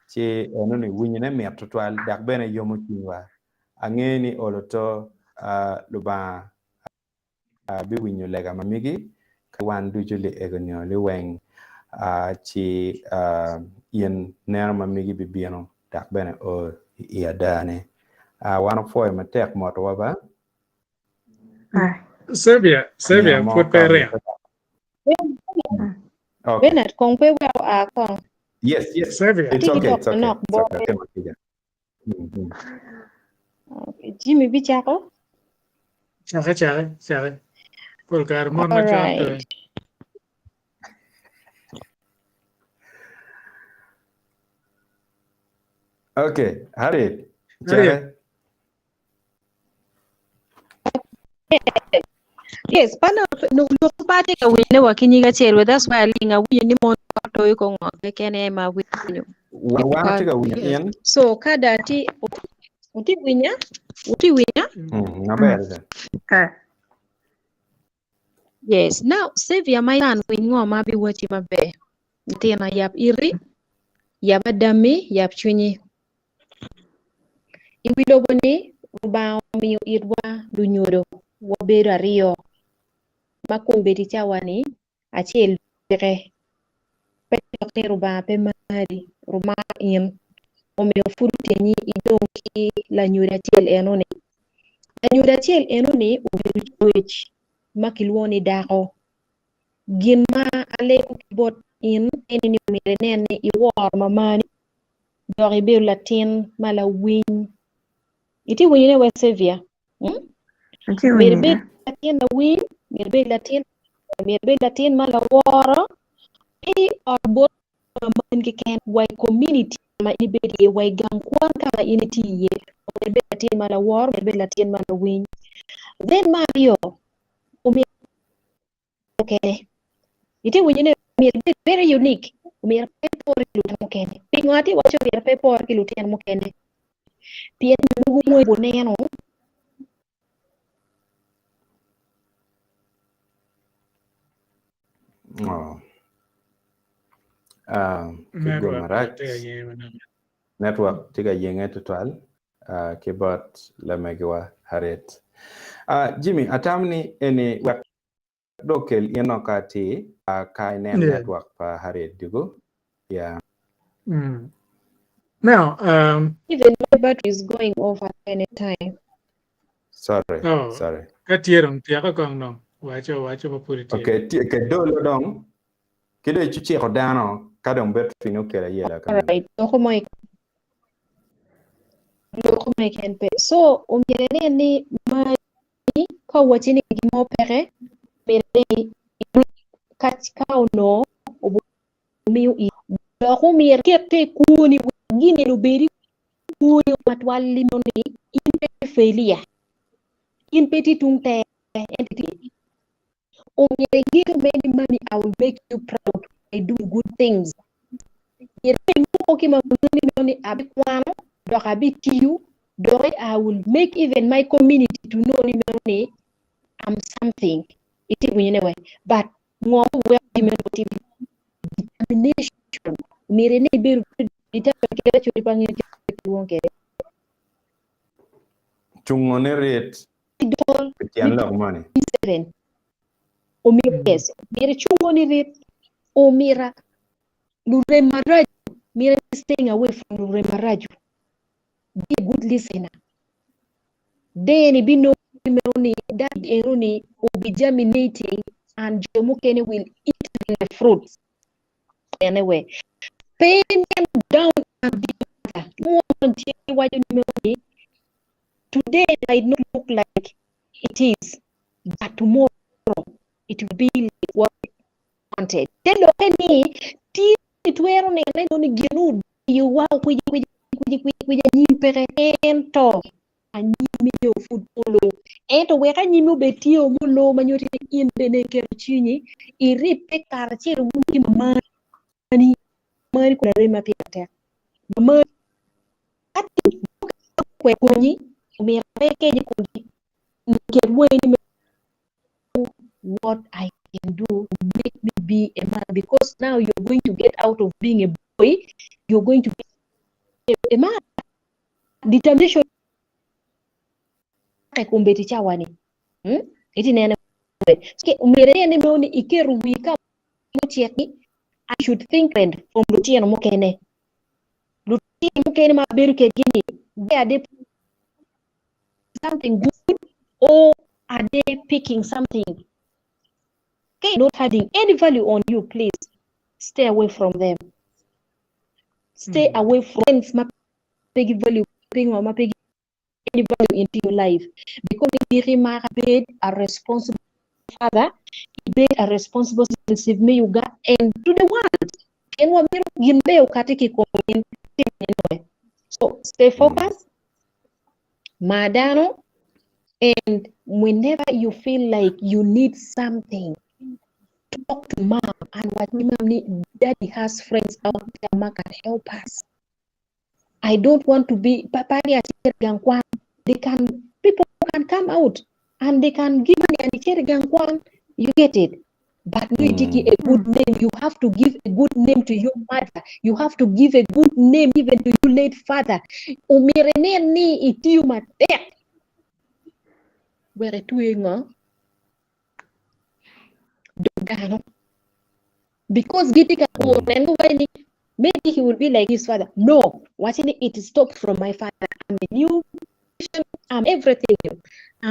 ci eno ni winyone mit tutwal dok bene yomo cwinywa. Angeyo ni olo to uh, Lubanga Abiwinyo lega ma megi ka wan ducu liego nyo liweng, ci in neno ma megi bibino dok bene o i adane. Wan opwoyo matek motowa ba. Xavier, Nino Xavier, mo pud ka pe omyero iringo. Okay. Bernard, kong pe weko a kong. Yes, yes. Xavier. It's Atye ki okay, lok it's okay. manok It's okay. bote. Timo kica. Mm-hmm. Okay. Jimmy bicako? Cake, cake, cake. Pol kare mon All macon right. pe. Okay, Harriet. Harriet. Cake. Yes, pano no lok pa atye ka winyo wa ki nyig acel we that's why aling awinyo ni mon toyo ko ngo keken ma awinyo. Wa wan atye ka winyo in. So ka da ti uti winya uti winya Mm, maber sa. Eh. Yes. Now Savior my son winy ngo ma abiwaci maber. Nyathina yab iti, yab adami, yab cwinyi. I wi lobo-ni, Lubanga omiyo itwa lunyodo wabedo aryo, ma kombeddi cawa-ni acel peke. Pe dok ni Lubanga pe mari, maro in, omiyo pud otenyi idong ki lanyodo acel eno-ni. Lanyodo acel eno-ni obedo cwec ma kilwongo ni dako. Gin ma alego ki bot in ene ni omyero inen ni iworo mamani dok ibedo latin ma lawiny. Itye winyone wek Xavier? Hmm? Atye Myero winyone. ibed latin lawiny, myero ibed latin, myero ibed latin ma laworo. Pe i ot bot mamani keken, wa i community ma in ibedo iye, wa i gang kwan ka ma in itye iye, omyero ibed latin ma laworo, omyero ibed latin ma lawiny. Then me aryo, omyero mukene. Itye winyo ni myero ibed very unique, omyero pe ipor ki lutino mukene. Pingo atye waco myero pe ipor ki lutino mukene? Pien jo mogo guneno Oh. Ah, ki gol Network marac. tye ka yenge manok. Network tye ka yenge tutwal ah, ki bot lamegiwa Harriet. Ah, Jimmy, atam ni eni wek dong okel in oko atir ah, ka inen Yeah. network pa Harriet dugu. Yeah. Mm. Now, Even my battery is going off at any time. Sorry, oh, sorry. ka tye dong tyeko kong dong waco waco ma pud itye. Okay, tye ke dolo dong ki dong iciko dano ka dong battery ni okelo ayela ka meno. Alright, loko mo loko mo keken pe. So, omyero inen ni mani ka owacci ni gin mo peke, myero ni ka ka onongo omiyo i dok omyero ikette i kwoni wek gin eni obed i kwoni matwal ni in pe failure, in pe itye tung tere ento itye omyero inge many mami I will make you proud by doing good things. Myero imoko ki mamani ni abikwano dok abitiyo dok I will make even my community to know ni meno ni I'm something. Itye winyo ne we? But ngo ma weko jami meno tim determination myero ine ibedo determined kit ma pe angeyo kit ma kilwongo kwede. Cungo ni rit Dol pi tyen lok moni. Seven. Omyero yes, omyero icungo ni rit omira lurem maraco myero staying away from lurem maraco. Be a good listener. Then ibinongo meno ni that eno ni will be germinating and jo mukene will eat the fruits. Anyway, pe inen down and be mother. Mo tye waco ni meno ni today might not look like it is, but tomorrow it will be like what we wanted. Te lokke ni tye itwero nene ni gin odiyowa kwija kwija kwija kwija kwija anyim peke ento anyim yo pud olo. Ento wek anyim obed tye mulo ma nyuto ni in bene iketo cwinyi iribbe karacel wun ki mamani mamani kun laremi ma pire tek. Mamani ka tic kwe konyi omyero pe ikec i komgi niket weni me what I can do to make me be a man because now you're going to get out of being a boy you're going to be a man. Determination i kombeddi cawa ni hmm? Iti nene omyero inen ni ni iketo wi ka mucek ni I should think and from lutino mukene lutino mukene ma abedo kedgi ni where are they something good or are they picking something okay not having any value on you please stay away from them stay away from friends ma pe gi value pingo ma pe gi any value into your life because giki maka bed a responsible father bed a responsible citizen me Uganda and to the world pien wamito gin maber okati ki i kom in so stay focused mar dano and whenever you feel like you need something talk to mom and wac ni mom ni daddy has friends out there ma can help us I don't want to be papa ni acito i gang kwan they can people can come out and they can give money and icito i gang kwan you get it but no itye ki a good name you have to give a good name to your mother you have to give a good name even to your late father omyero inen ni itiyo matek wek itwe ngo dog dano because gitye ka kuro en guwaco ni maybe he will be like his father no waco ni it stopped from my father I'm a new creation I'm everything new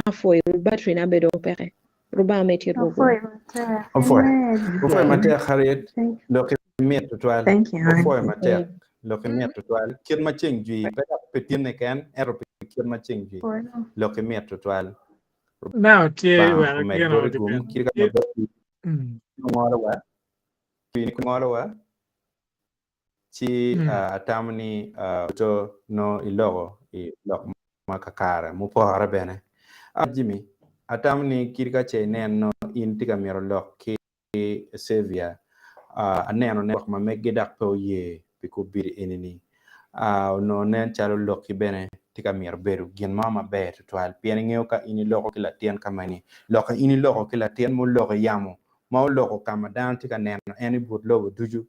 apwoyo battery na bene dong peke Rubanga me tit Apwoyo matek. Opwoyo. Amen. Opwoyo matek Harriet. Thank you. Lok imit tutwal. Thank you, honey. Opwoyo matek. Lok imit tutwal. Kit ma ceng jwi pe dok pi tinne ken ento pi kit ma ceng jwi. Apwoyo. Lok imit tutwal. Now tye Rubanga wek omed gin boti odi gum bene. kit ka maber Mm. ngolo wa. ni ngolowa ci atamo ni to no iloko i lok ma kakare mupore bene. Jimmy, atamo ni kit ka ce inen no in tye ka mito lok ki Xavier, aneno ne lok ma meggi dok pe oye pi kubidi eni-ni. Onongo nen calo lokki bene tye ka mito bedo gin mo maber tutwal pien ingeyo ka in iloko ki latin ka mani, lok in iloko ki latin muloko i yamo ma oloko ka ma dano tye ka neno en i but lobo ducu,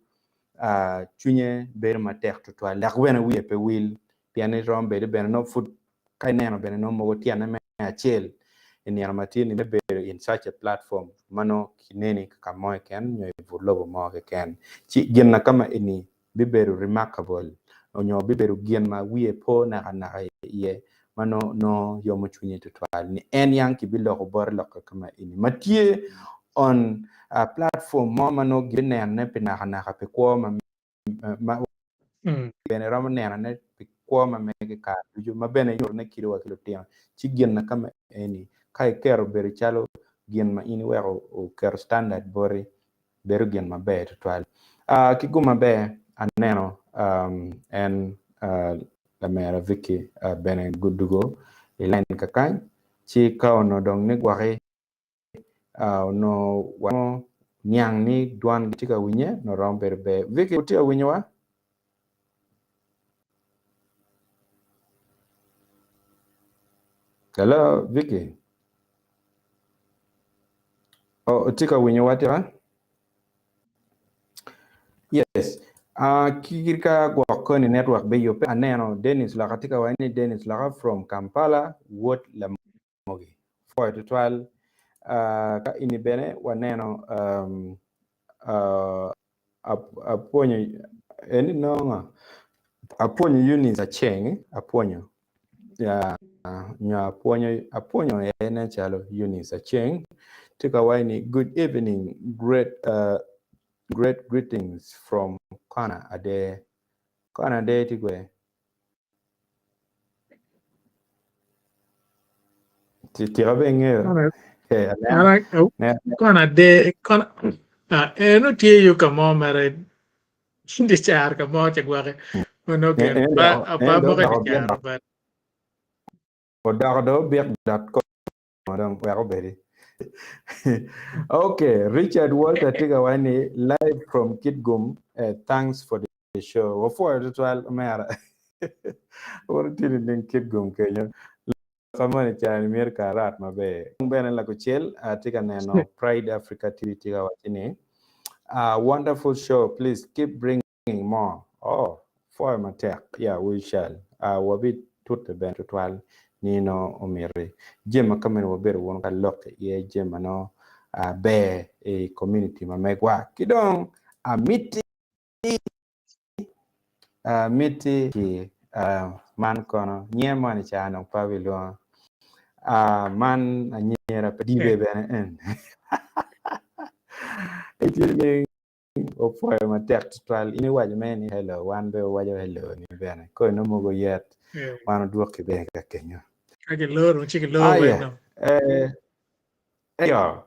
cwinye bedo matek tutwal dok bene wiye pe wil pien ni romo bedo bene nongo pud ka ineno bene nongo mogo tyene me acel i nino ma tye ni me bedo in such a platform ma nongo kineni ka mo keken nyo i but lobo mo keken ci gin na kama eni bibedo remarkable onyo bibedo gin ma wiye po naka naka iye ma nongo yomo cwinye tutwal ni en yang kibiloko bote lok kama eni ma tye on a platform mo ma nongo gibinene pi naka naka pi kwo ma ma bene romo nenone pi kwo ma mege kare ducu ma bene nyuto ni kidi wa ki lutino ci gin na kama eni ka iketo bedo calo gin ma in iweko oketo standard boti bedo gin maber tutwal. Ki gum maber aneno en lamera Vicky bene gudugo i line kakany ci ka onongo dong ni gwoki onongo waromo niang ni dwangi tye ka winye onongo romo bedo ber. Vicky wutye ka winyowa? Hello Vicky? Oh, itye ka winyowa tika? Yes. Uh, ki ka gwok koni network be yubbe aneno Dennis Laka tye ka waco ni Dennis Laka from Kampala wod Lamogi. Pwoyo tutwal. Uh, ka ini bene waneno um, uh, apwonyo eni nongo apwonyo Eunice Aceng apwonyo ya nyo apwonyo apwonyo ene calo Eunice Aceng tye ka waco ni good evening great uh, great greetings from Kona Ade Kona Ade tye kwe Tika be ingeyo? Kona de kona eno tye yo ka mo mere di car ka mo ca gwake ono gen pa pa moke di car but odoko do obik dot com dong wek obedi. Okay, Richard Walter tye ka waco ni live from Kitgum, uh, thanks for the show. Wapwoyo tutwal omera. Wun tye nining Kitgum kenyo? Loka moni cani myero ka arat maber. Bene lakucel atye ka neno Pride Africa TV tye ka waco ni uh, wonderful show, please keep bringing more. Oh, pwoyo matek. Yeah, we shall. Uh, wabitute bene tutwal ni no omiti jami ma ka meno wabedo wunu ka lok iye jami ma no uh, ber i community ma megwa. Ki dong amiti uh, miti ki uh, man kono nyinge moni ca dong pe abilwongo. Uh, man anyira pe dibe bene en. Itye ni Opwoyo matek tutwal. In iwaco mere ni hello, wan be wawaco hello ni bene. Koro inongo mogo yet, wan odwoki bene ka kenyo. Ka giloro, ci giloro weng Aya, dong. eh, eyo.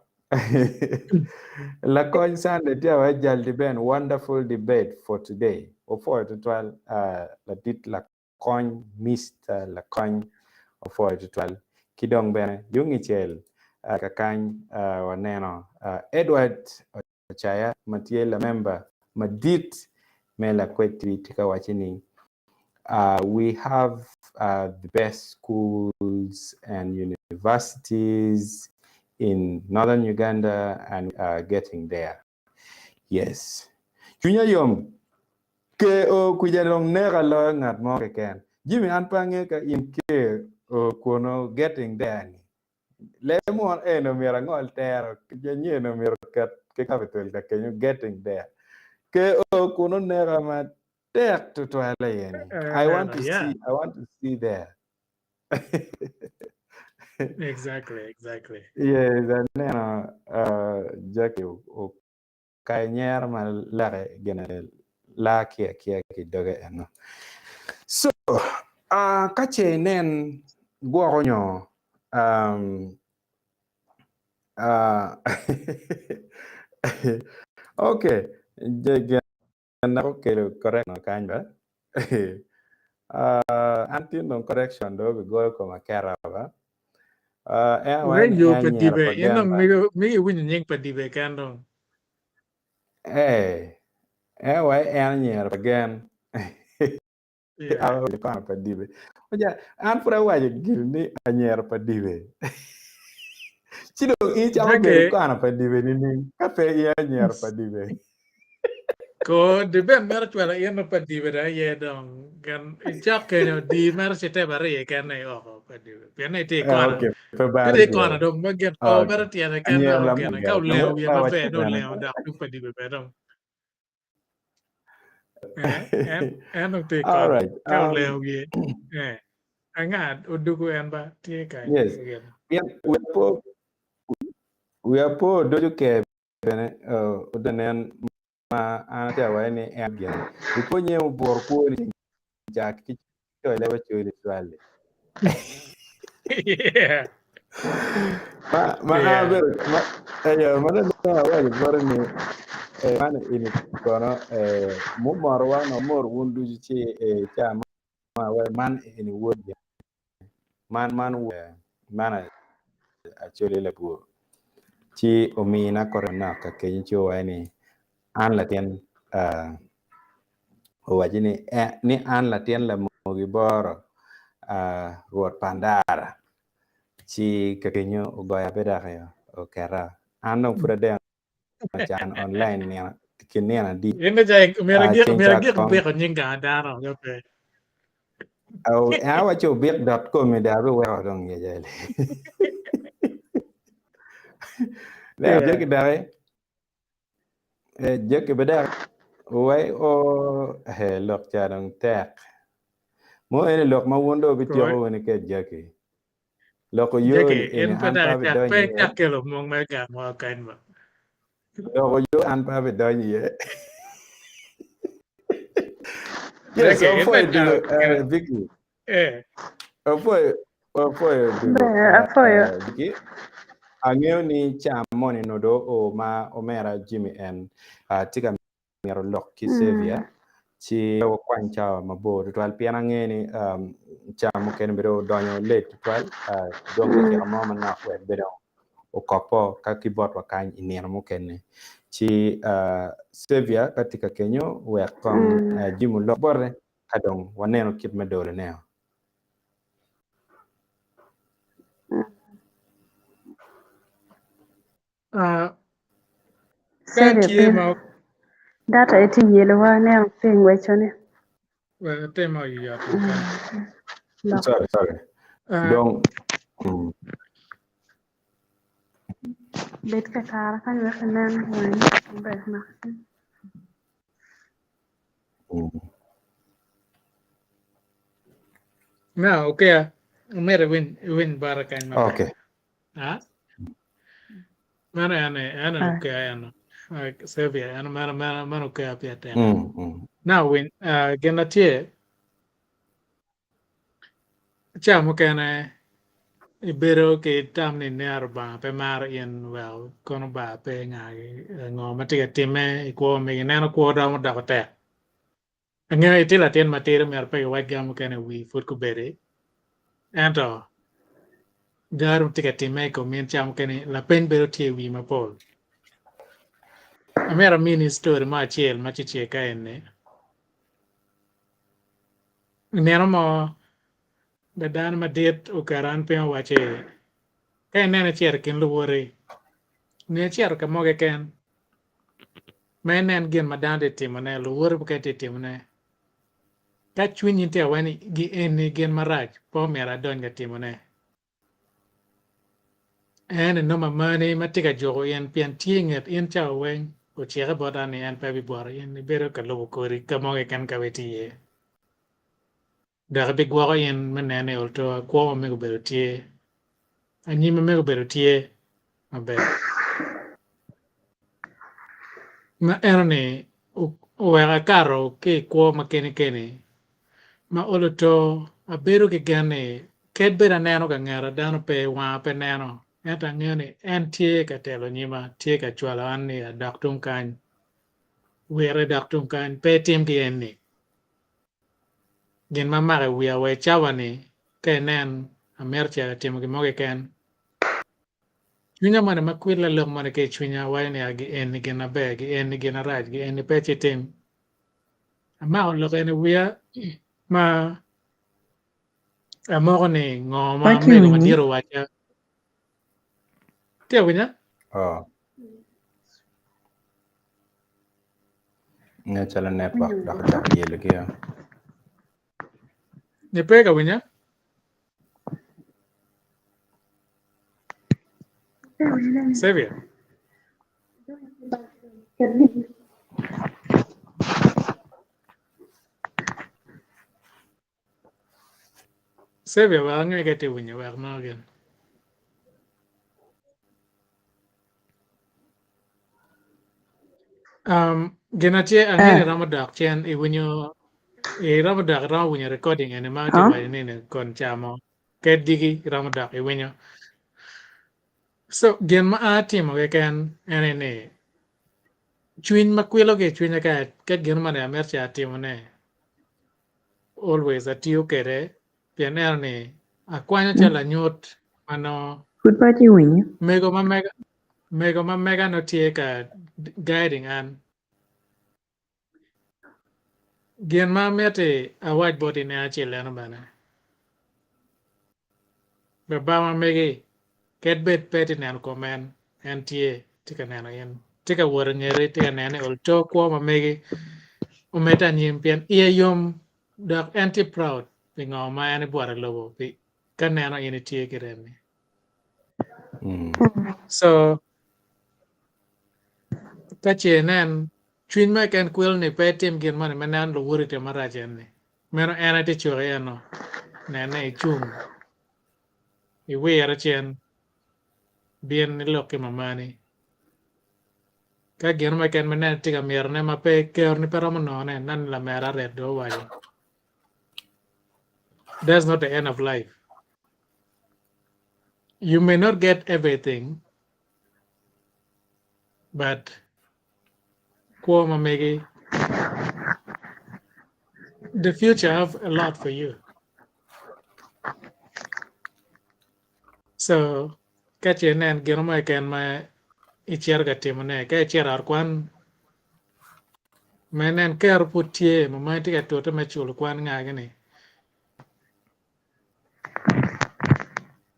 Lakony Sunday tye awaco jal ben wonderful debate for today. Opwoyo tutwal, ah, ladit lakony, Mister Lakony, opwoyo tutwal. Ki dong bene, yung icel, ah, kakany, ah, waneno, ah, Edward Ocaya ma tye lamemba madit me Lakwed TV tye ka wacce ni, We have the best schools and universities in northern Uganda and we are getting there. Yes. Cwinya yom. KO kwica dong neka loyo ngat mo keken. Jimmy an pe angeyo ka in KO kwono getting there ni. Ler mo eno myero angol tero nyen myero oket ki capital ka kenyo getting there. KO kunu neka matek tutwal aye ni. I want to Yeah. see, I want to see there. Exactly, exactly. Yes, aneno uh, Jackie okayo nyero ma leke gine laa ki akiya ki doge eno. So, uh, ka ce inen gwoko nyo um, uh, okay. Gin okelo correction kany ba. An tin dong correction dong obigoyo koma keta ba. En Wek awaco ni yo en pa anyira dibe, pa in gen dong ba. migo migo iwinyo nying pa dibe ken dong. Eh, en awaco en anyira pa gen. Yeah. Awaco kona pa dibe. Oja, an pud awaco gin ni anyira pa dibe. Ci dong in cako bedo Jake, kona pa dibe nining ka pe in anyira pa dibe? ko dibe mero cwalo in pa dibe dong aye dong gen icak kenyo di mero citep ariye kene i oko pa dibe. Pien ni itye i Eh, kona. okay, pe Ka baro tye i gire. kona dong ma gin ko Okay. mero tyene ken Anyira dok lamok gene ka gire. olengo Lamok wiye pa maber waco dong bene. olengo dok tung pa dibe bene dong. Eh, en en dong tye i All kona. right. Ka olengo wiye eh anga odugu en ba tye ka Yes. gin. Pien wi apo wi apo dojo ke bene uh, odonen ma an atye awaco ni en gin. Ipo nye oburo kwoni cak ki coyo leb acoli cwali. Yeah. Ma ma an Yeah. abedo ma eyo ma dong awaco bote ni eh, man eni kono eh, mumorowa no mor wun ducu ci eh, ca ma awaco man eni wod gin man man wod man Acholi labwor ci omina kore manok ka kenyo ci owaco ni an latin uh, owaco ni, eh, ni an latin lamogi boro uh, Rwot Pandara ci ka kenyo ogoya pe dok oketa an dong pud adeno can online nino kin nino adi In me jai myero uh, agik ceng myero ca agik kong biko nying gang dano nyo pe. Aw, en awaco obik.com i dong abiweko dong ye jali. Ne Yeah. jaki daki eh, jaki be daki wai o he lok ca dong tek. Mo eni lok ma wun dong Koy. obityeko wunu ke jaki. Loko yo Jaki ni in eni pe an dok pe icak abidonyo pe iye. icak kelo mung me gangwa kany ba. Loko yo an pe abidonyo iye. Yes, Jaki in pe opwoyo dugo icak eh, Vicky. eh Opwoyo opwoyo dugo Ber, apwoyo. eh, Vicky. Angeyo ni ca moni no do o ma omera Jimmy en uh, tye ka myero olok ki Xavier ci wakwany cawa mabor tutwal pien ange ni um, cawa mukene bedo odonyo late tutwal uh, dong dakika mo manok wek bedo okopo ka ki botwa kany i nino mukene ci uh, Xavier ka tye ka kenyo wek kong uh, Jim olok bote ka dong waneno kit me dolone. Ah, ka Serio tye piny. ma Data itye yelowa neno tye ngwecone. wek atime oyot kany. Lok. Sorry, sorry. Ah, Dong mm. Bed kakara kany wek inen weng maber mak. Mm. Now, okay, omyero iwiny iwiny bota kany maber. Okay. Ah, meno en en Ah. okay en Xavier en meno meno meno okay pi atek. Mm, mm. Now winy ah, gin na tye ca mukene ibedo ki tam ni nia Rubanga pe maro in well kono ba pe nga ngo ma tye ka timme i kwo megi ineno kwo romo doko tek. Angeyo itye latin matidi myero pe kiwac gin mukene i wii pud kubedi ento garo tye ka timme i kom in ca mukene lapeny bedo tye i wii mapol. Amyero amini story mo acel ma cecek ka eni. I nino mo dano madit oketo an piny owacci ka ineno icito i kin luwoti nyo icito ka mo keken ma inen gin ma dano tye ka timone, luwoti mukene tye ka timone, ka cwinyi tye ka waco ni eni gin marac pe omyero adony ka timone, en inongo mamani ma tye ka juko in pien tye i nget in cawa weng ocike bot an ni en pe bibwoto in ibedo ka lubo kodi ka mo keken ka ma itye iye. Dok ibigwoko in me neno ni olto kwo ma mego obedo tye, anyim ma mego obedo tye maber. Ma eno-ni oweko akato ki i kwo ma keni keni ma olo to abedo ki gen ni kadi bed aneno ka ngeta dano pe wanga pe neno ento angeyo ni en tye ka telo nyima, tye ka cwalo an ni adok tung kany. Wire dok tung kany, pe itim ki en-ni. Gin ma mako i wiya wa i cawa-ni, ka inen amito cito atimo gin mo keken, cwinya moni ma kwilla lok moni ki i cwinya waco ni, 'Gi eni gin aber, gi eni gin arac, gi eni pe ci itim. Amako lok eni i wiya ma amoko ni ngo ma Watye mego winyi? madit owacca. Tye awinya? Oh. Nge calo network dok ocako yelo ki o. Ni pe ka winya? Xavier. Xavier wek ange ka itye winyo wek nongo gin. Um, gin acel ange ni Eh. iromo dok cen iwinyo iromo dok iromo winyo recording eni ma atye Huh? waco ni ni kon camo ked diki iromo dok iwinyo. So gin ma atimo keken ene ni cwiny ma kwilo ki i cwinya ka ka gin moni amito ca atimone always atiyo kwede pien eno ni akwanyo calo lanyut ma nongo Pud pe atye winyo. mego ma mega mego ma mega nongo tye ka guiding an. Gin ma amiti awac boti ne acel eno bene baba ma megi ked bed pe tye neno kom en en tye tye ka neno in tye ka wot ingeti tye ka neno ni olto kwo ma megi omedde anyim pien iye yom dok en tye proud pi ngo ma en ibwoto i lobo pi ka neno in itye ki remi. So ka ce inen cwiny mo keken kwelo ni pe itim gin moni ma neno luwoti tye marac en-ni, meno en aye tye cuki eno, nene icung iwire cen bin ilok ki mamani. Ka gin mo keken ma ineno tye ka mitone ma pe keroni pe romo nongone, nen ni lamera aret dong owaco. That's not the end of life. You may not get everything, but kwo ma megi the future have a lot for you. So ka ce inen gin mo keken ma icito ka timone, ka icito i ot kwan ma inen kero pud tye ma itye ka tute me culo kwan ngagi-ni,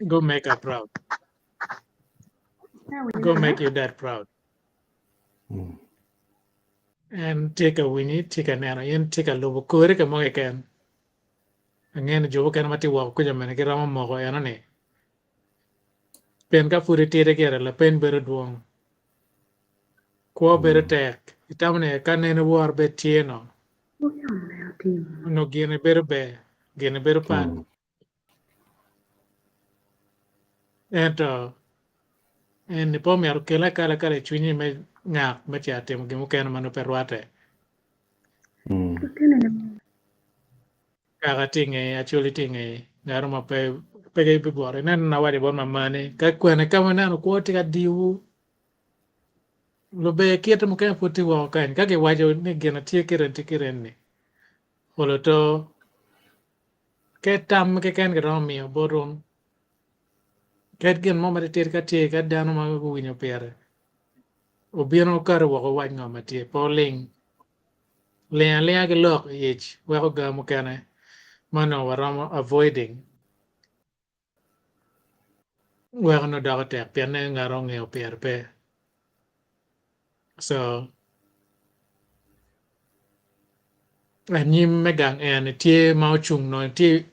Go make her proud. Go make your dad proud. En tye ka winyi, tye ka neno in, tye ka lubo kori ka mo keken. Angeyo ni jo mukene ma tye woko kuca bene giromo moko eno ni pien ka pud itidi gire lapeny bedo dwong. Kwo bedo tek. Itamo ni ka nene wor bed tye no, onongo gine bedo ber, gine bedo pat. Ento en-ni pe omyero okel akalakala i cwinyi me ngak me cito timo gin mukene ma nongo pe rwatte. Kaka tye i ngeye, Acholi tye i ngeye, ngat mo pe pe bibwoti. Ineno ni awaco bot mamani, ka kwene ka ma ineno kwo tye ka diyowu, luber kite mukene pud tye woko kany. Ka kiwaco ni gin tye kite-ni tye kite-ni, olo to Ked tam keken kiromo miyo bot wun. Ked gin mo matitidi ka tye ka dano ma guwinyo pire obino okato woko wac ngo ma tye pe oling. Ling alinga ki lok i ic weko ga mukene ma onongo waromo avoiding weko nongo doko tek pien ne ngat ongeyo pire pe. So anyim me gang eni tye ma ocung nongo tye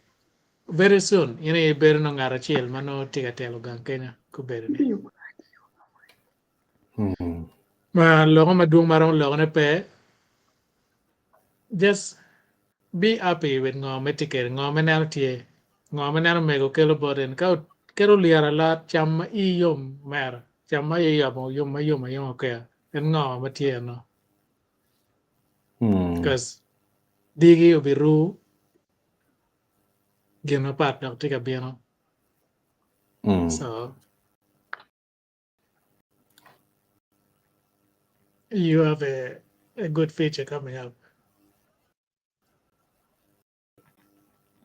very soon in aye ibedo nongo ngat acel ma nongo tye ka telo gang kenya gubedo ni. Ma loko madwong ma romo lokone pe just be happy with ngo ma itye kwede ngo ma ineno tye ngo ma ineno mego kelo boti ka kelo lyero alot cam ma ii yom omera cam ma ii yomo yom ma yom ayoma okeya en ngo ma tye eno because digi obiru gin mapat dok tye ka bino so You have a. a good feature coming up.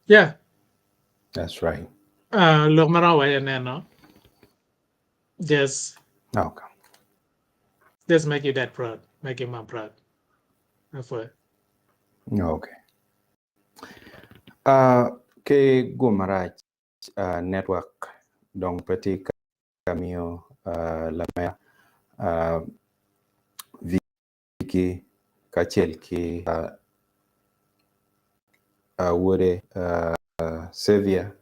Yeah. That's right. Uh, lok ma romo waco neno. Just Okay. just make your dad proud, make your mom proud. That's what. Okay. Uh, ke gumarac uh, network dong pe tye ka miyo uh, lamera uh, Vicky kacel ki uh, uh, wode uh, Xavier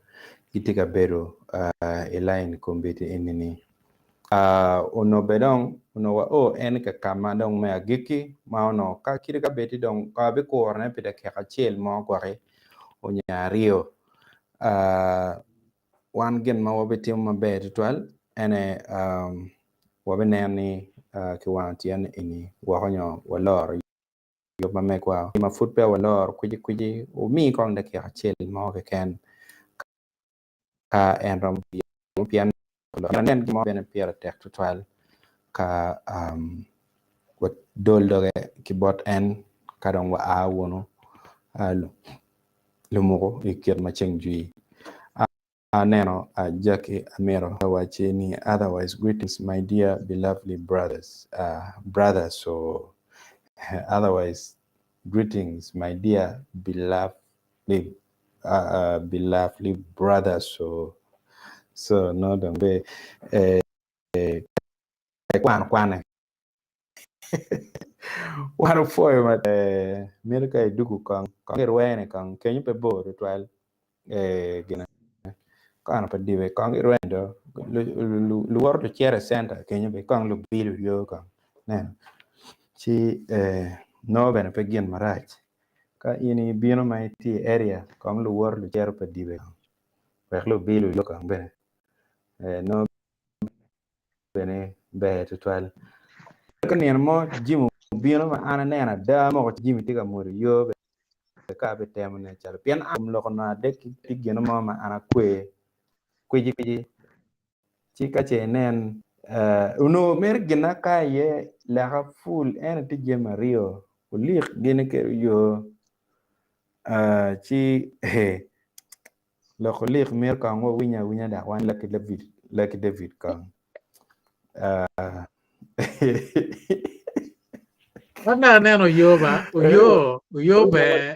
gitye ka bedo uh, i line kombeddi eni-ni. Uh, onongo bene dong onongo wa o en ka ka ma dong me agikki ma onongo ka kite ka bed-di dong ka wabikurone pi dakika acel mo gwaki onyo aryo. Uh, wan gin ma wabitimo maber tutwal ene um, wabineno ni uh, kiwango tyen eni woko nyo waloro yub ma megwa ma pud peya waloro kwicikwici wumi kong dakika acel mo keken ka en romo bino pien nen gin mo bene pire tek tutwal ka um, wadol doge ki bot en ka dong waa wunu uh, lumuko i kit ma ceng jwi. Aneno uh, Jackie Amiro wacci ni otherwise greetings my dear beloved brothers uh, brothers so otherwise greetings my dear beloved uh, uh, beloved brothers so so no dong be eh, eh, kwano kwane wan opwoyo ma eh, mito ka idugu kong kong irwene kong kenyo pe bor tutwal eh, gine kono pa dibe kong irwene do luwoto lucito i center kenyo be kong lubilo yo kong neno ci eh, nongo bene pe gin marac ka in ibino ma itye i area kong luwoto lucito pa dibe kong wek lubilo yo kong bene eh, nongo bene ber tutwal. Ka nino mo Jim obino ma an aneno ada moko Jim tye ka mwodo yo bene ka abitemo ne calo pien an loko nongo adek ki gino mo ma an akwe kwici kwici ci ka ce inen uh, onongo mere gina ka iye leka ful ene tye jami aryo olik gini kelo yo uh, ci eh, Lok olik mito kong wawiny awinya dok wan Lucky David, Lucky David kong. Uh, An aneno oyo ba, oyo, oyo ber,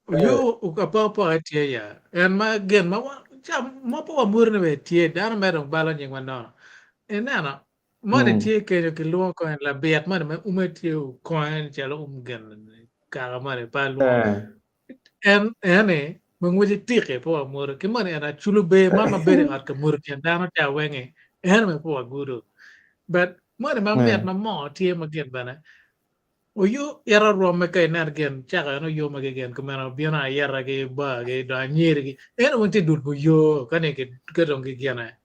oyo apokapoka tye ya. En ma gin ma wa, ca mo pe wamwori ni bene tye, dano mere dong balo nyingwa nono. Ineno, moni tye kenyo kilwongo kong labit moni ma ume tye okonge calo um gin kaka moni pa lwongo. En eni ma ngwece tike pe wamwodo ki moni en aculo ber man ma bedo i ot ka mwodo tyen dano ca weng-ngi en bene pe wagudo but moni ma mit ma moo tye ma gin bene oyo ito rwomme ka inen gin cako en oyo ma gin kumeno bino ayeta ki bar ki dong anyiri ki en weng tye dul pa oyo ka ni ka dong gigine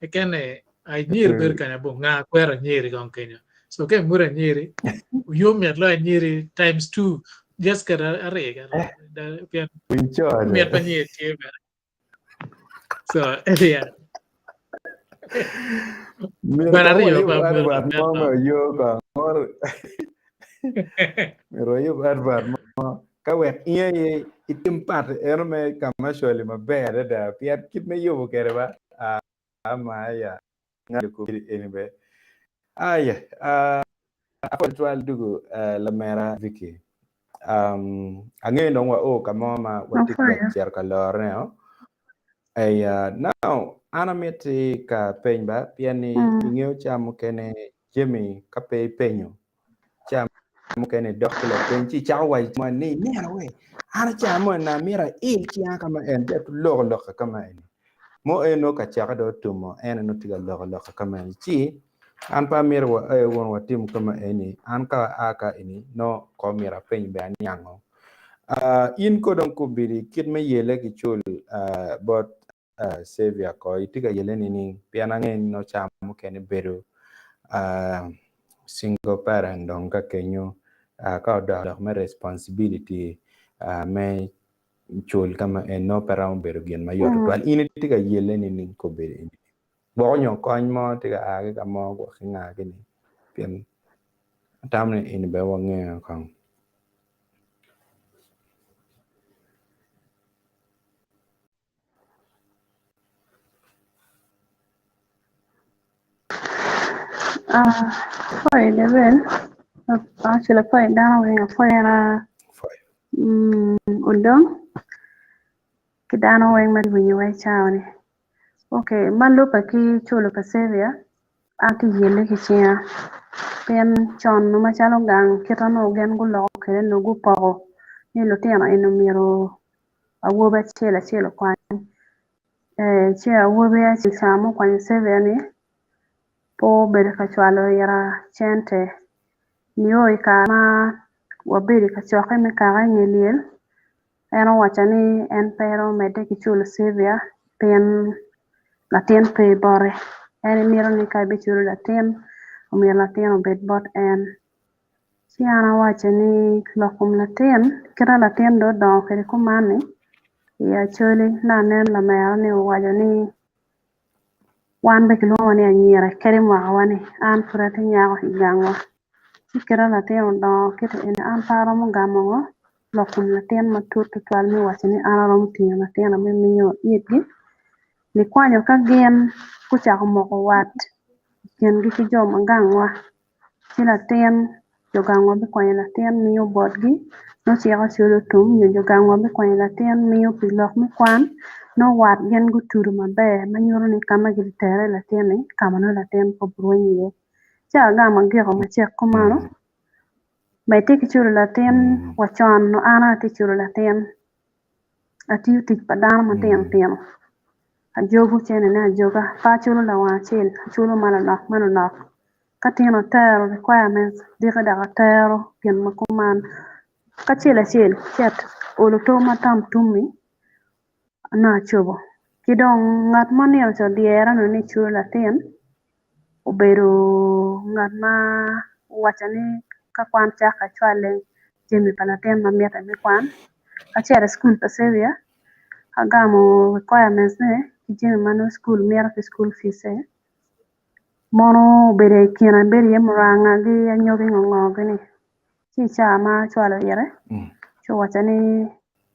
Keken ni anyiri bedo kanya bo nga kwero anyiri kong kenyo. So ka imuro anyiri, oyo mit loyo anyiri times two just kada ari pien mit pa anyiri tye bene. So yeah. Myero kong wayub advert mo me oyo kong. Myero wayub advert mo ka wek in aye itim part eno me commercial maber adada pien kit me yubo kwede ba ma ya eni be aya apwoyo tutwal dugu lamera Vicky angeyo dong wa o ka mo ma watye ka cito ka lorone o aya now an amiti ka peny ba pien ni ingeyo ca mukene jami ka pe ipenyo ca mukene idok ki lapeny ci icako waco mo ni ineno we an ca mo eni amito ail cinga ka ma en ce loko lok ka ma eni mo en nongo kacaka dong otumo en nongo tye ka loko lok ka ma eni ci an pe amito wa ee wun watim ka ma eni an ka aa ka eni nongo ko myero apeny bene aniango in ko dong kobedi kit me yele ki cul bot Xavier ko itye ka yele nining pien angeyo ni nongo ca mukene bedo single parent dong ka kenyo ka odok lok me responsibility me cul ka ma en nongo pe romo bedo gin mayot tutwal in itye ka yele nining kobedo eni gwoko nyo kony mo tye ka a ki ka mo gwok ki nga gini pien. Atamo ni eni bene wangeyo kong. Ah, apwoyo David, actually apwoyo dano weng apwoyo en mm, Odong ki dano weng ma giwinyowa i cawa-ni. Okay, ma lubbe ki culo pa Savia, an atye yelle ki cinga pien con macalo gang kite nongo gin guloko kwede nongo gupoko ni lutino eni myero awobi acel acel okwany ci awobi acel ca ma okwanyo Savia-ni pe obedo ka cwalo ira cente nio i kare ma wabedo i kacokke me kaka i nge lyel En owacca ni en pe romo medde ki culo Sylvia pien latin pe bote. En mito ni ka ebiculo latin, omyero latin obed bot en. Ci an awacce ni lok kom latin, kite latin dong odongo kwede kuman-ni, i Acholi nongo anen lamera-ni owaco ni Wan bene kilwongowa ni anyira kadi mwakawa-ni an pud atye nyako i gangwa ci kite latin odongo kiti eni an pe aromo gamo ngo lok kom latin matut tutwal me waco ni an aromo tingo latina me miyo itgi nikwanyo ka gin gucako moko wat i kingi ki jo ma gangwa. Ci latin, jo gangwa bikwanyo latin miyo botgi, nongo cik ocwalo tum nyo jo gangwa bikwanyo latin miyo pi lok me kwan, nongo wat gin gutudo maber ma nyuto ni ka ma gibitere latin-ni ka ma nongo latin pe oburweny iye. Ci agamo agiko macek kumeno, medde ki culo latin wa con nongo an aye atye culo latin, atiyo tic pa dano matino tino, ajogo centene ajoga, pe aculo lawang acel, aculo manonok manonok. Ka tin atero requirements diki dok atero gin ma kuman kacel acel ci olo to ma tam tum-mi nongo acobo ki dong ngat ma nino ca odyera nongo ni eculo latin obedo ngat ma owacca ni ka kwan cake acwale jami pa latin ma mitte me kwan acito i cukul pa Saviour agamo requirements ne ki jami ma nongo cukul mito ki cukul fees-se. Mono obedo i kine bedo iye muranga ki anyogi ngo ngo gini ci i caa ma acwalo ite ci owacca ni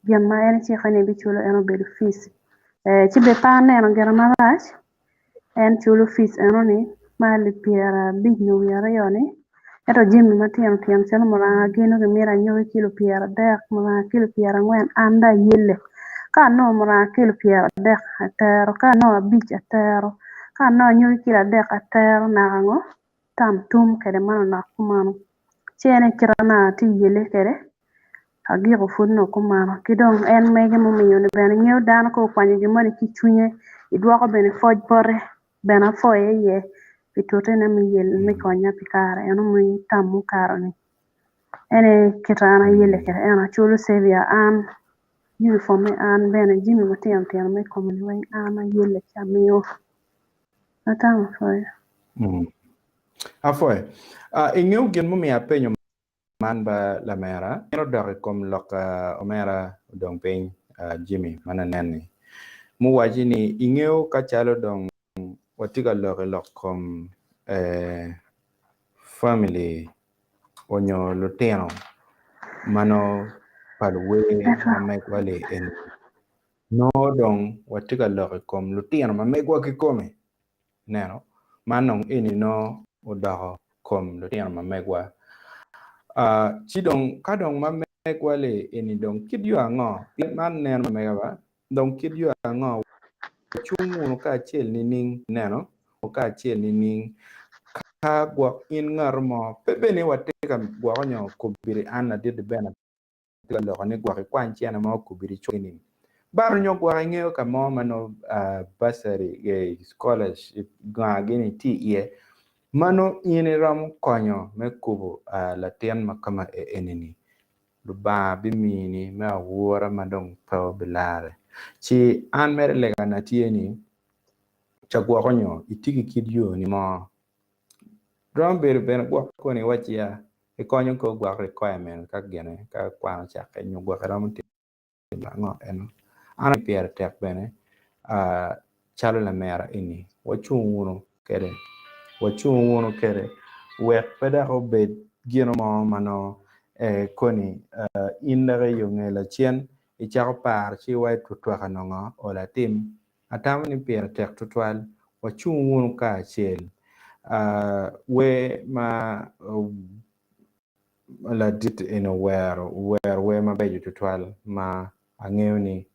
gin ma en ecike ni ebiculo en obedo fic ci bene pe aneno gire marac en culo fic enoni ma alip pyerabic nyo wiye aryo-ni ento jami matino tino calo muranga gin nongo gimito anyogi kilo pyeradek muranga kilo pyerangwen an dong ayelle ka anongo muranga kilo pyeradek atero ka anongo abic atero Ka anongo anyogi kilo adek atero naka ngo tam tum kede manonok kumeno ci en aye kite ma atye yele kede agiko pud nongo kumeno ki dong en mege mumiyo ni bene ngeyo dano ka okwanyo gin moni ki icwinye idwoko bene pwoc bote bene apwoye iye pi tutene me yelo me konya pi kare eno me tam mukato ni en aye kite an ayele kede ento aculo Saviour an Uniform me an bene jami matino tino me kome ni weng an ayelle ci amiyo. Atamo apwoyo. Mm. Apwoyo. Uh, ingeyo gin mumiyo apenyo man ba lamera, en odok i kom lok uh, omera odong piny uh, Jimmy ma nanen-ni. Muwaci ni ingeyo ka calo dong watye ka lok i lok kom eh, family onyo lutino ma nongo pa luwer ma megwa li eni nongo dong watye ka lok i kom lutino ma megwa kikome ineno man dong eni nongo odoko kom lutino ma megwa ci dong ka dong ma megwa li eni dong kit yo ango pien man neno ma mega ba dong kit yo ango wacung wunu kacel nining ineno kacel nining Ka gwok in ngat mo, pe bed ni watye ka gwoko nyo kobedi an ladit bene atye ka loko ni gwok ikwany cene mo kobedi icwaki ni but nyo gwok ingeyo ka mo ma nongo bursary, scholarship nga gini tye iye ma nongo in iromo konyo me kubo latin ma kama eni ni Lubanga bimini me awura ma dong pe obilare. Ci an mere legana tye ni ca gwoko nyo itye ki kit yo ni mo. Romo bedo bene gwok koni iwacci ya ikonyo kor gwok requirement ka gine ka kwan ocakke nyo gwok iromo timo ango eno. An pire tek bene calo lamera eni wacung wunu kede wacung wunu kede wek pe dok obed. gino mo ma nongo koni in dok i yo nge lacen icako paro ci iwaco twatwaka nongo olo atim. Atamo ni pire tek tutwal wacung wunu kacel wer ma ladit eni owero, owero wer mabeco tutwal ma angeyo ni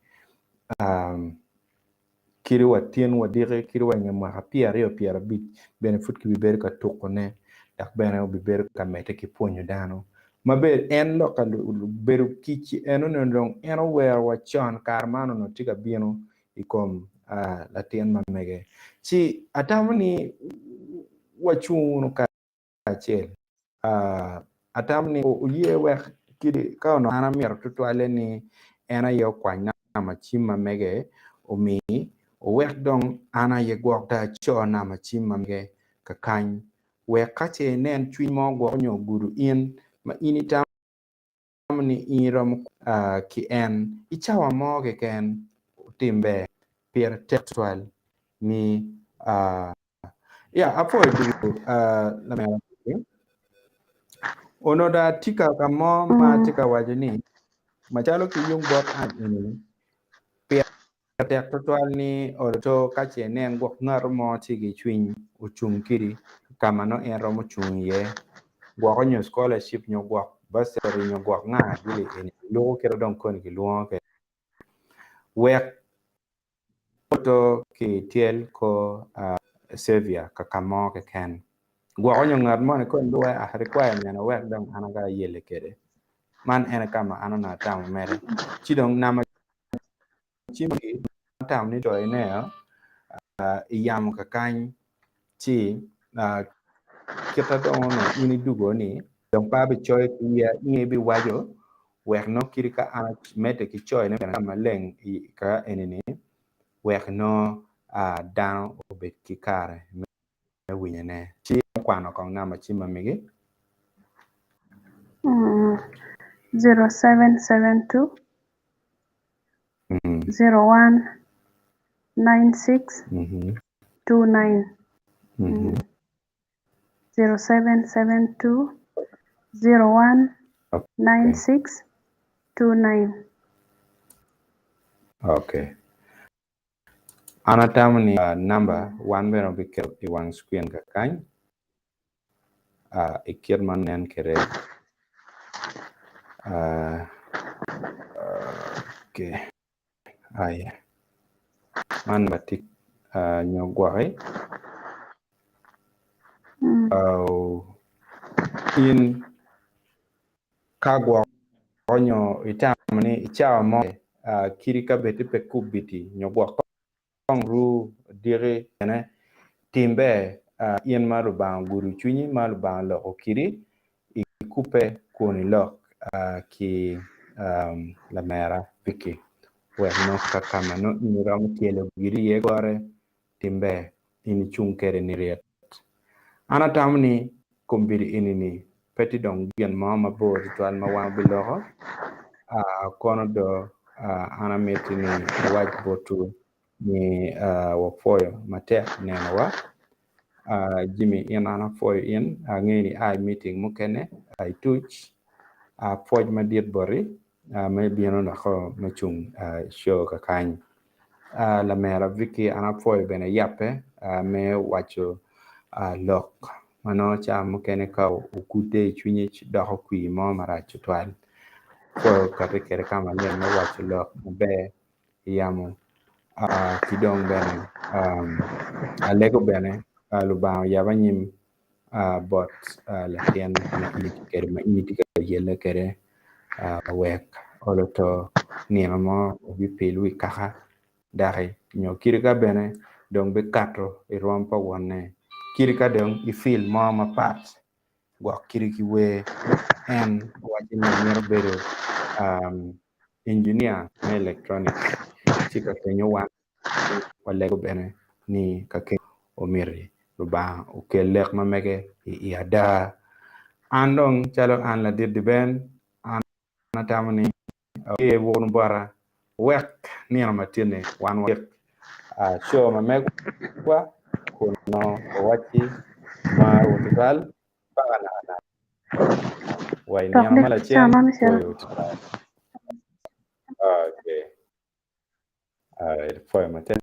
kadi wa tin wa diki kadi wa inge mwaka pyeraryo pyerabic bene pud kibibedo ka tukone dok bene obibedo ka medde ki pwonyo dano maber. En lok ka bedo kic enoni dong en owero wa con kare man onongo tye ka bino i kom latin ma mege ci atamo ni wacung wunu kacel. Atamo ni oye wek kadi ka onongo an amito tutwalle ni en aye okwany namba cim ma mege omi owek dong an aye gwok dong aco namba cim ma mege kakany wek ka ce inen cwiny mo gwok nyo ogudo in ma in itamo ni in iromo ki en i cawa mo keken otim ber pire tek tutwal ni Ya, apwoyo ducu lamera. Onongo dong atye ka ka mo ma atye ka waco ni macalo ki yung bot an eni pire tek tutwal ni oloto ka ce inen gwok ngat mo tye ki cwiny ocung kidi ka ma nongo en romo cung iye gwoko nyo scholarship nyo gwok bursary nyo gwok nga gili eni luko kite dong koni kilwongo kwede wek Poto ki tyel kor Xavier ka ka mo keken. Gwoko nyo ngat moni kong luwe a requirement wek dong an aga ayelle kede. Man ene ka ma an onongo atamo mere. Ci dong namba cim gi atamo ni coyone i yamo kakany ci kita dong onongo in idugo ni dong pe abicoyo ki wiya in ibiwaco wek nongo kadi ka an amedde ki coyone bene ka maleng i ka eni ni wek nongo dano obed ki kare me winyone. Ci kwano kong namba cim ma megi. 0772 01 96 29 0772 01 96 29. Okay. An atamo ni namba wan bene wabiketo i wang screen kakany i kit ma nen kwede. Okay. Aya. Man namba tye nyo gwoki. In ka gwoko nyo itamo ni i cawa mo kadi ka bed pe kubiti nyo gwok kong ru diki bene tim ber in ma Lubanga ogudo cwinyi ma Lubanga oloko kidi ikubbe kun ilok ki lamera Vicky wek nongo ka ka ma nongo in iromo tyelo giri iye gore tim ber in icung kwede niryet. An atamo ni kombeddi eni-ni pe tye dong gin mo mabor tutwal ma wan wabiloko, kono do an amiti ni awac botwu ni wapwoyo matek nenowa. Jimmy in an apwoyo in, angeyo ni ia i meeting mukene ituc, pwoc madit boti me bino dok me cung i show kakany. Lamera Vicky an apwoyo bene yabbe me waco lok ma nongo ca mukene ka ogudde i cwinye ci doko kwir mo marac tutwal. Apwoyo kati kwede ka maleng me waco lok maber i yamo ki dong bene alego bene Lubanga oyab anyim bot latin ma in itye kwede ma in itye ka yelle kwede wek olo to nino mo obipil wi kaka daki nyo kadi ka bene dong bikato i rwom pa wonne kadi ka dong i fil mo mapat gwok kadi ki wer en owaco ni mito bedo engineer me electronics ci ka kenyo wan Walego bene ni ka keny omiti, Lubanga okel lek ma mege i ada. An dong calo an ladit Diben, an atamo ni aye wunu bota wek nino matinni wan wagik show ma megwa kun nongo wawacci marwu tutwal paka nakanaka. Wa i Dok nino ma lik lacen ca ma Michelle. pwoyo tutwal. Okay. Alright, pwoyo matek.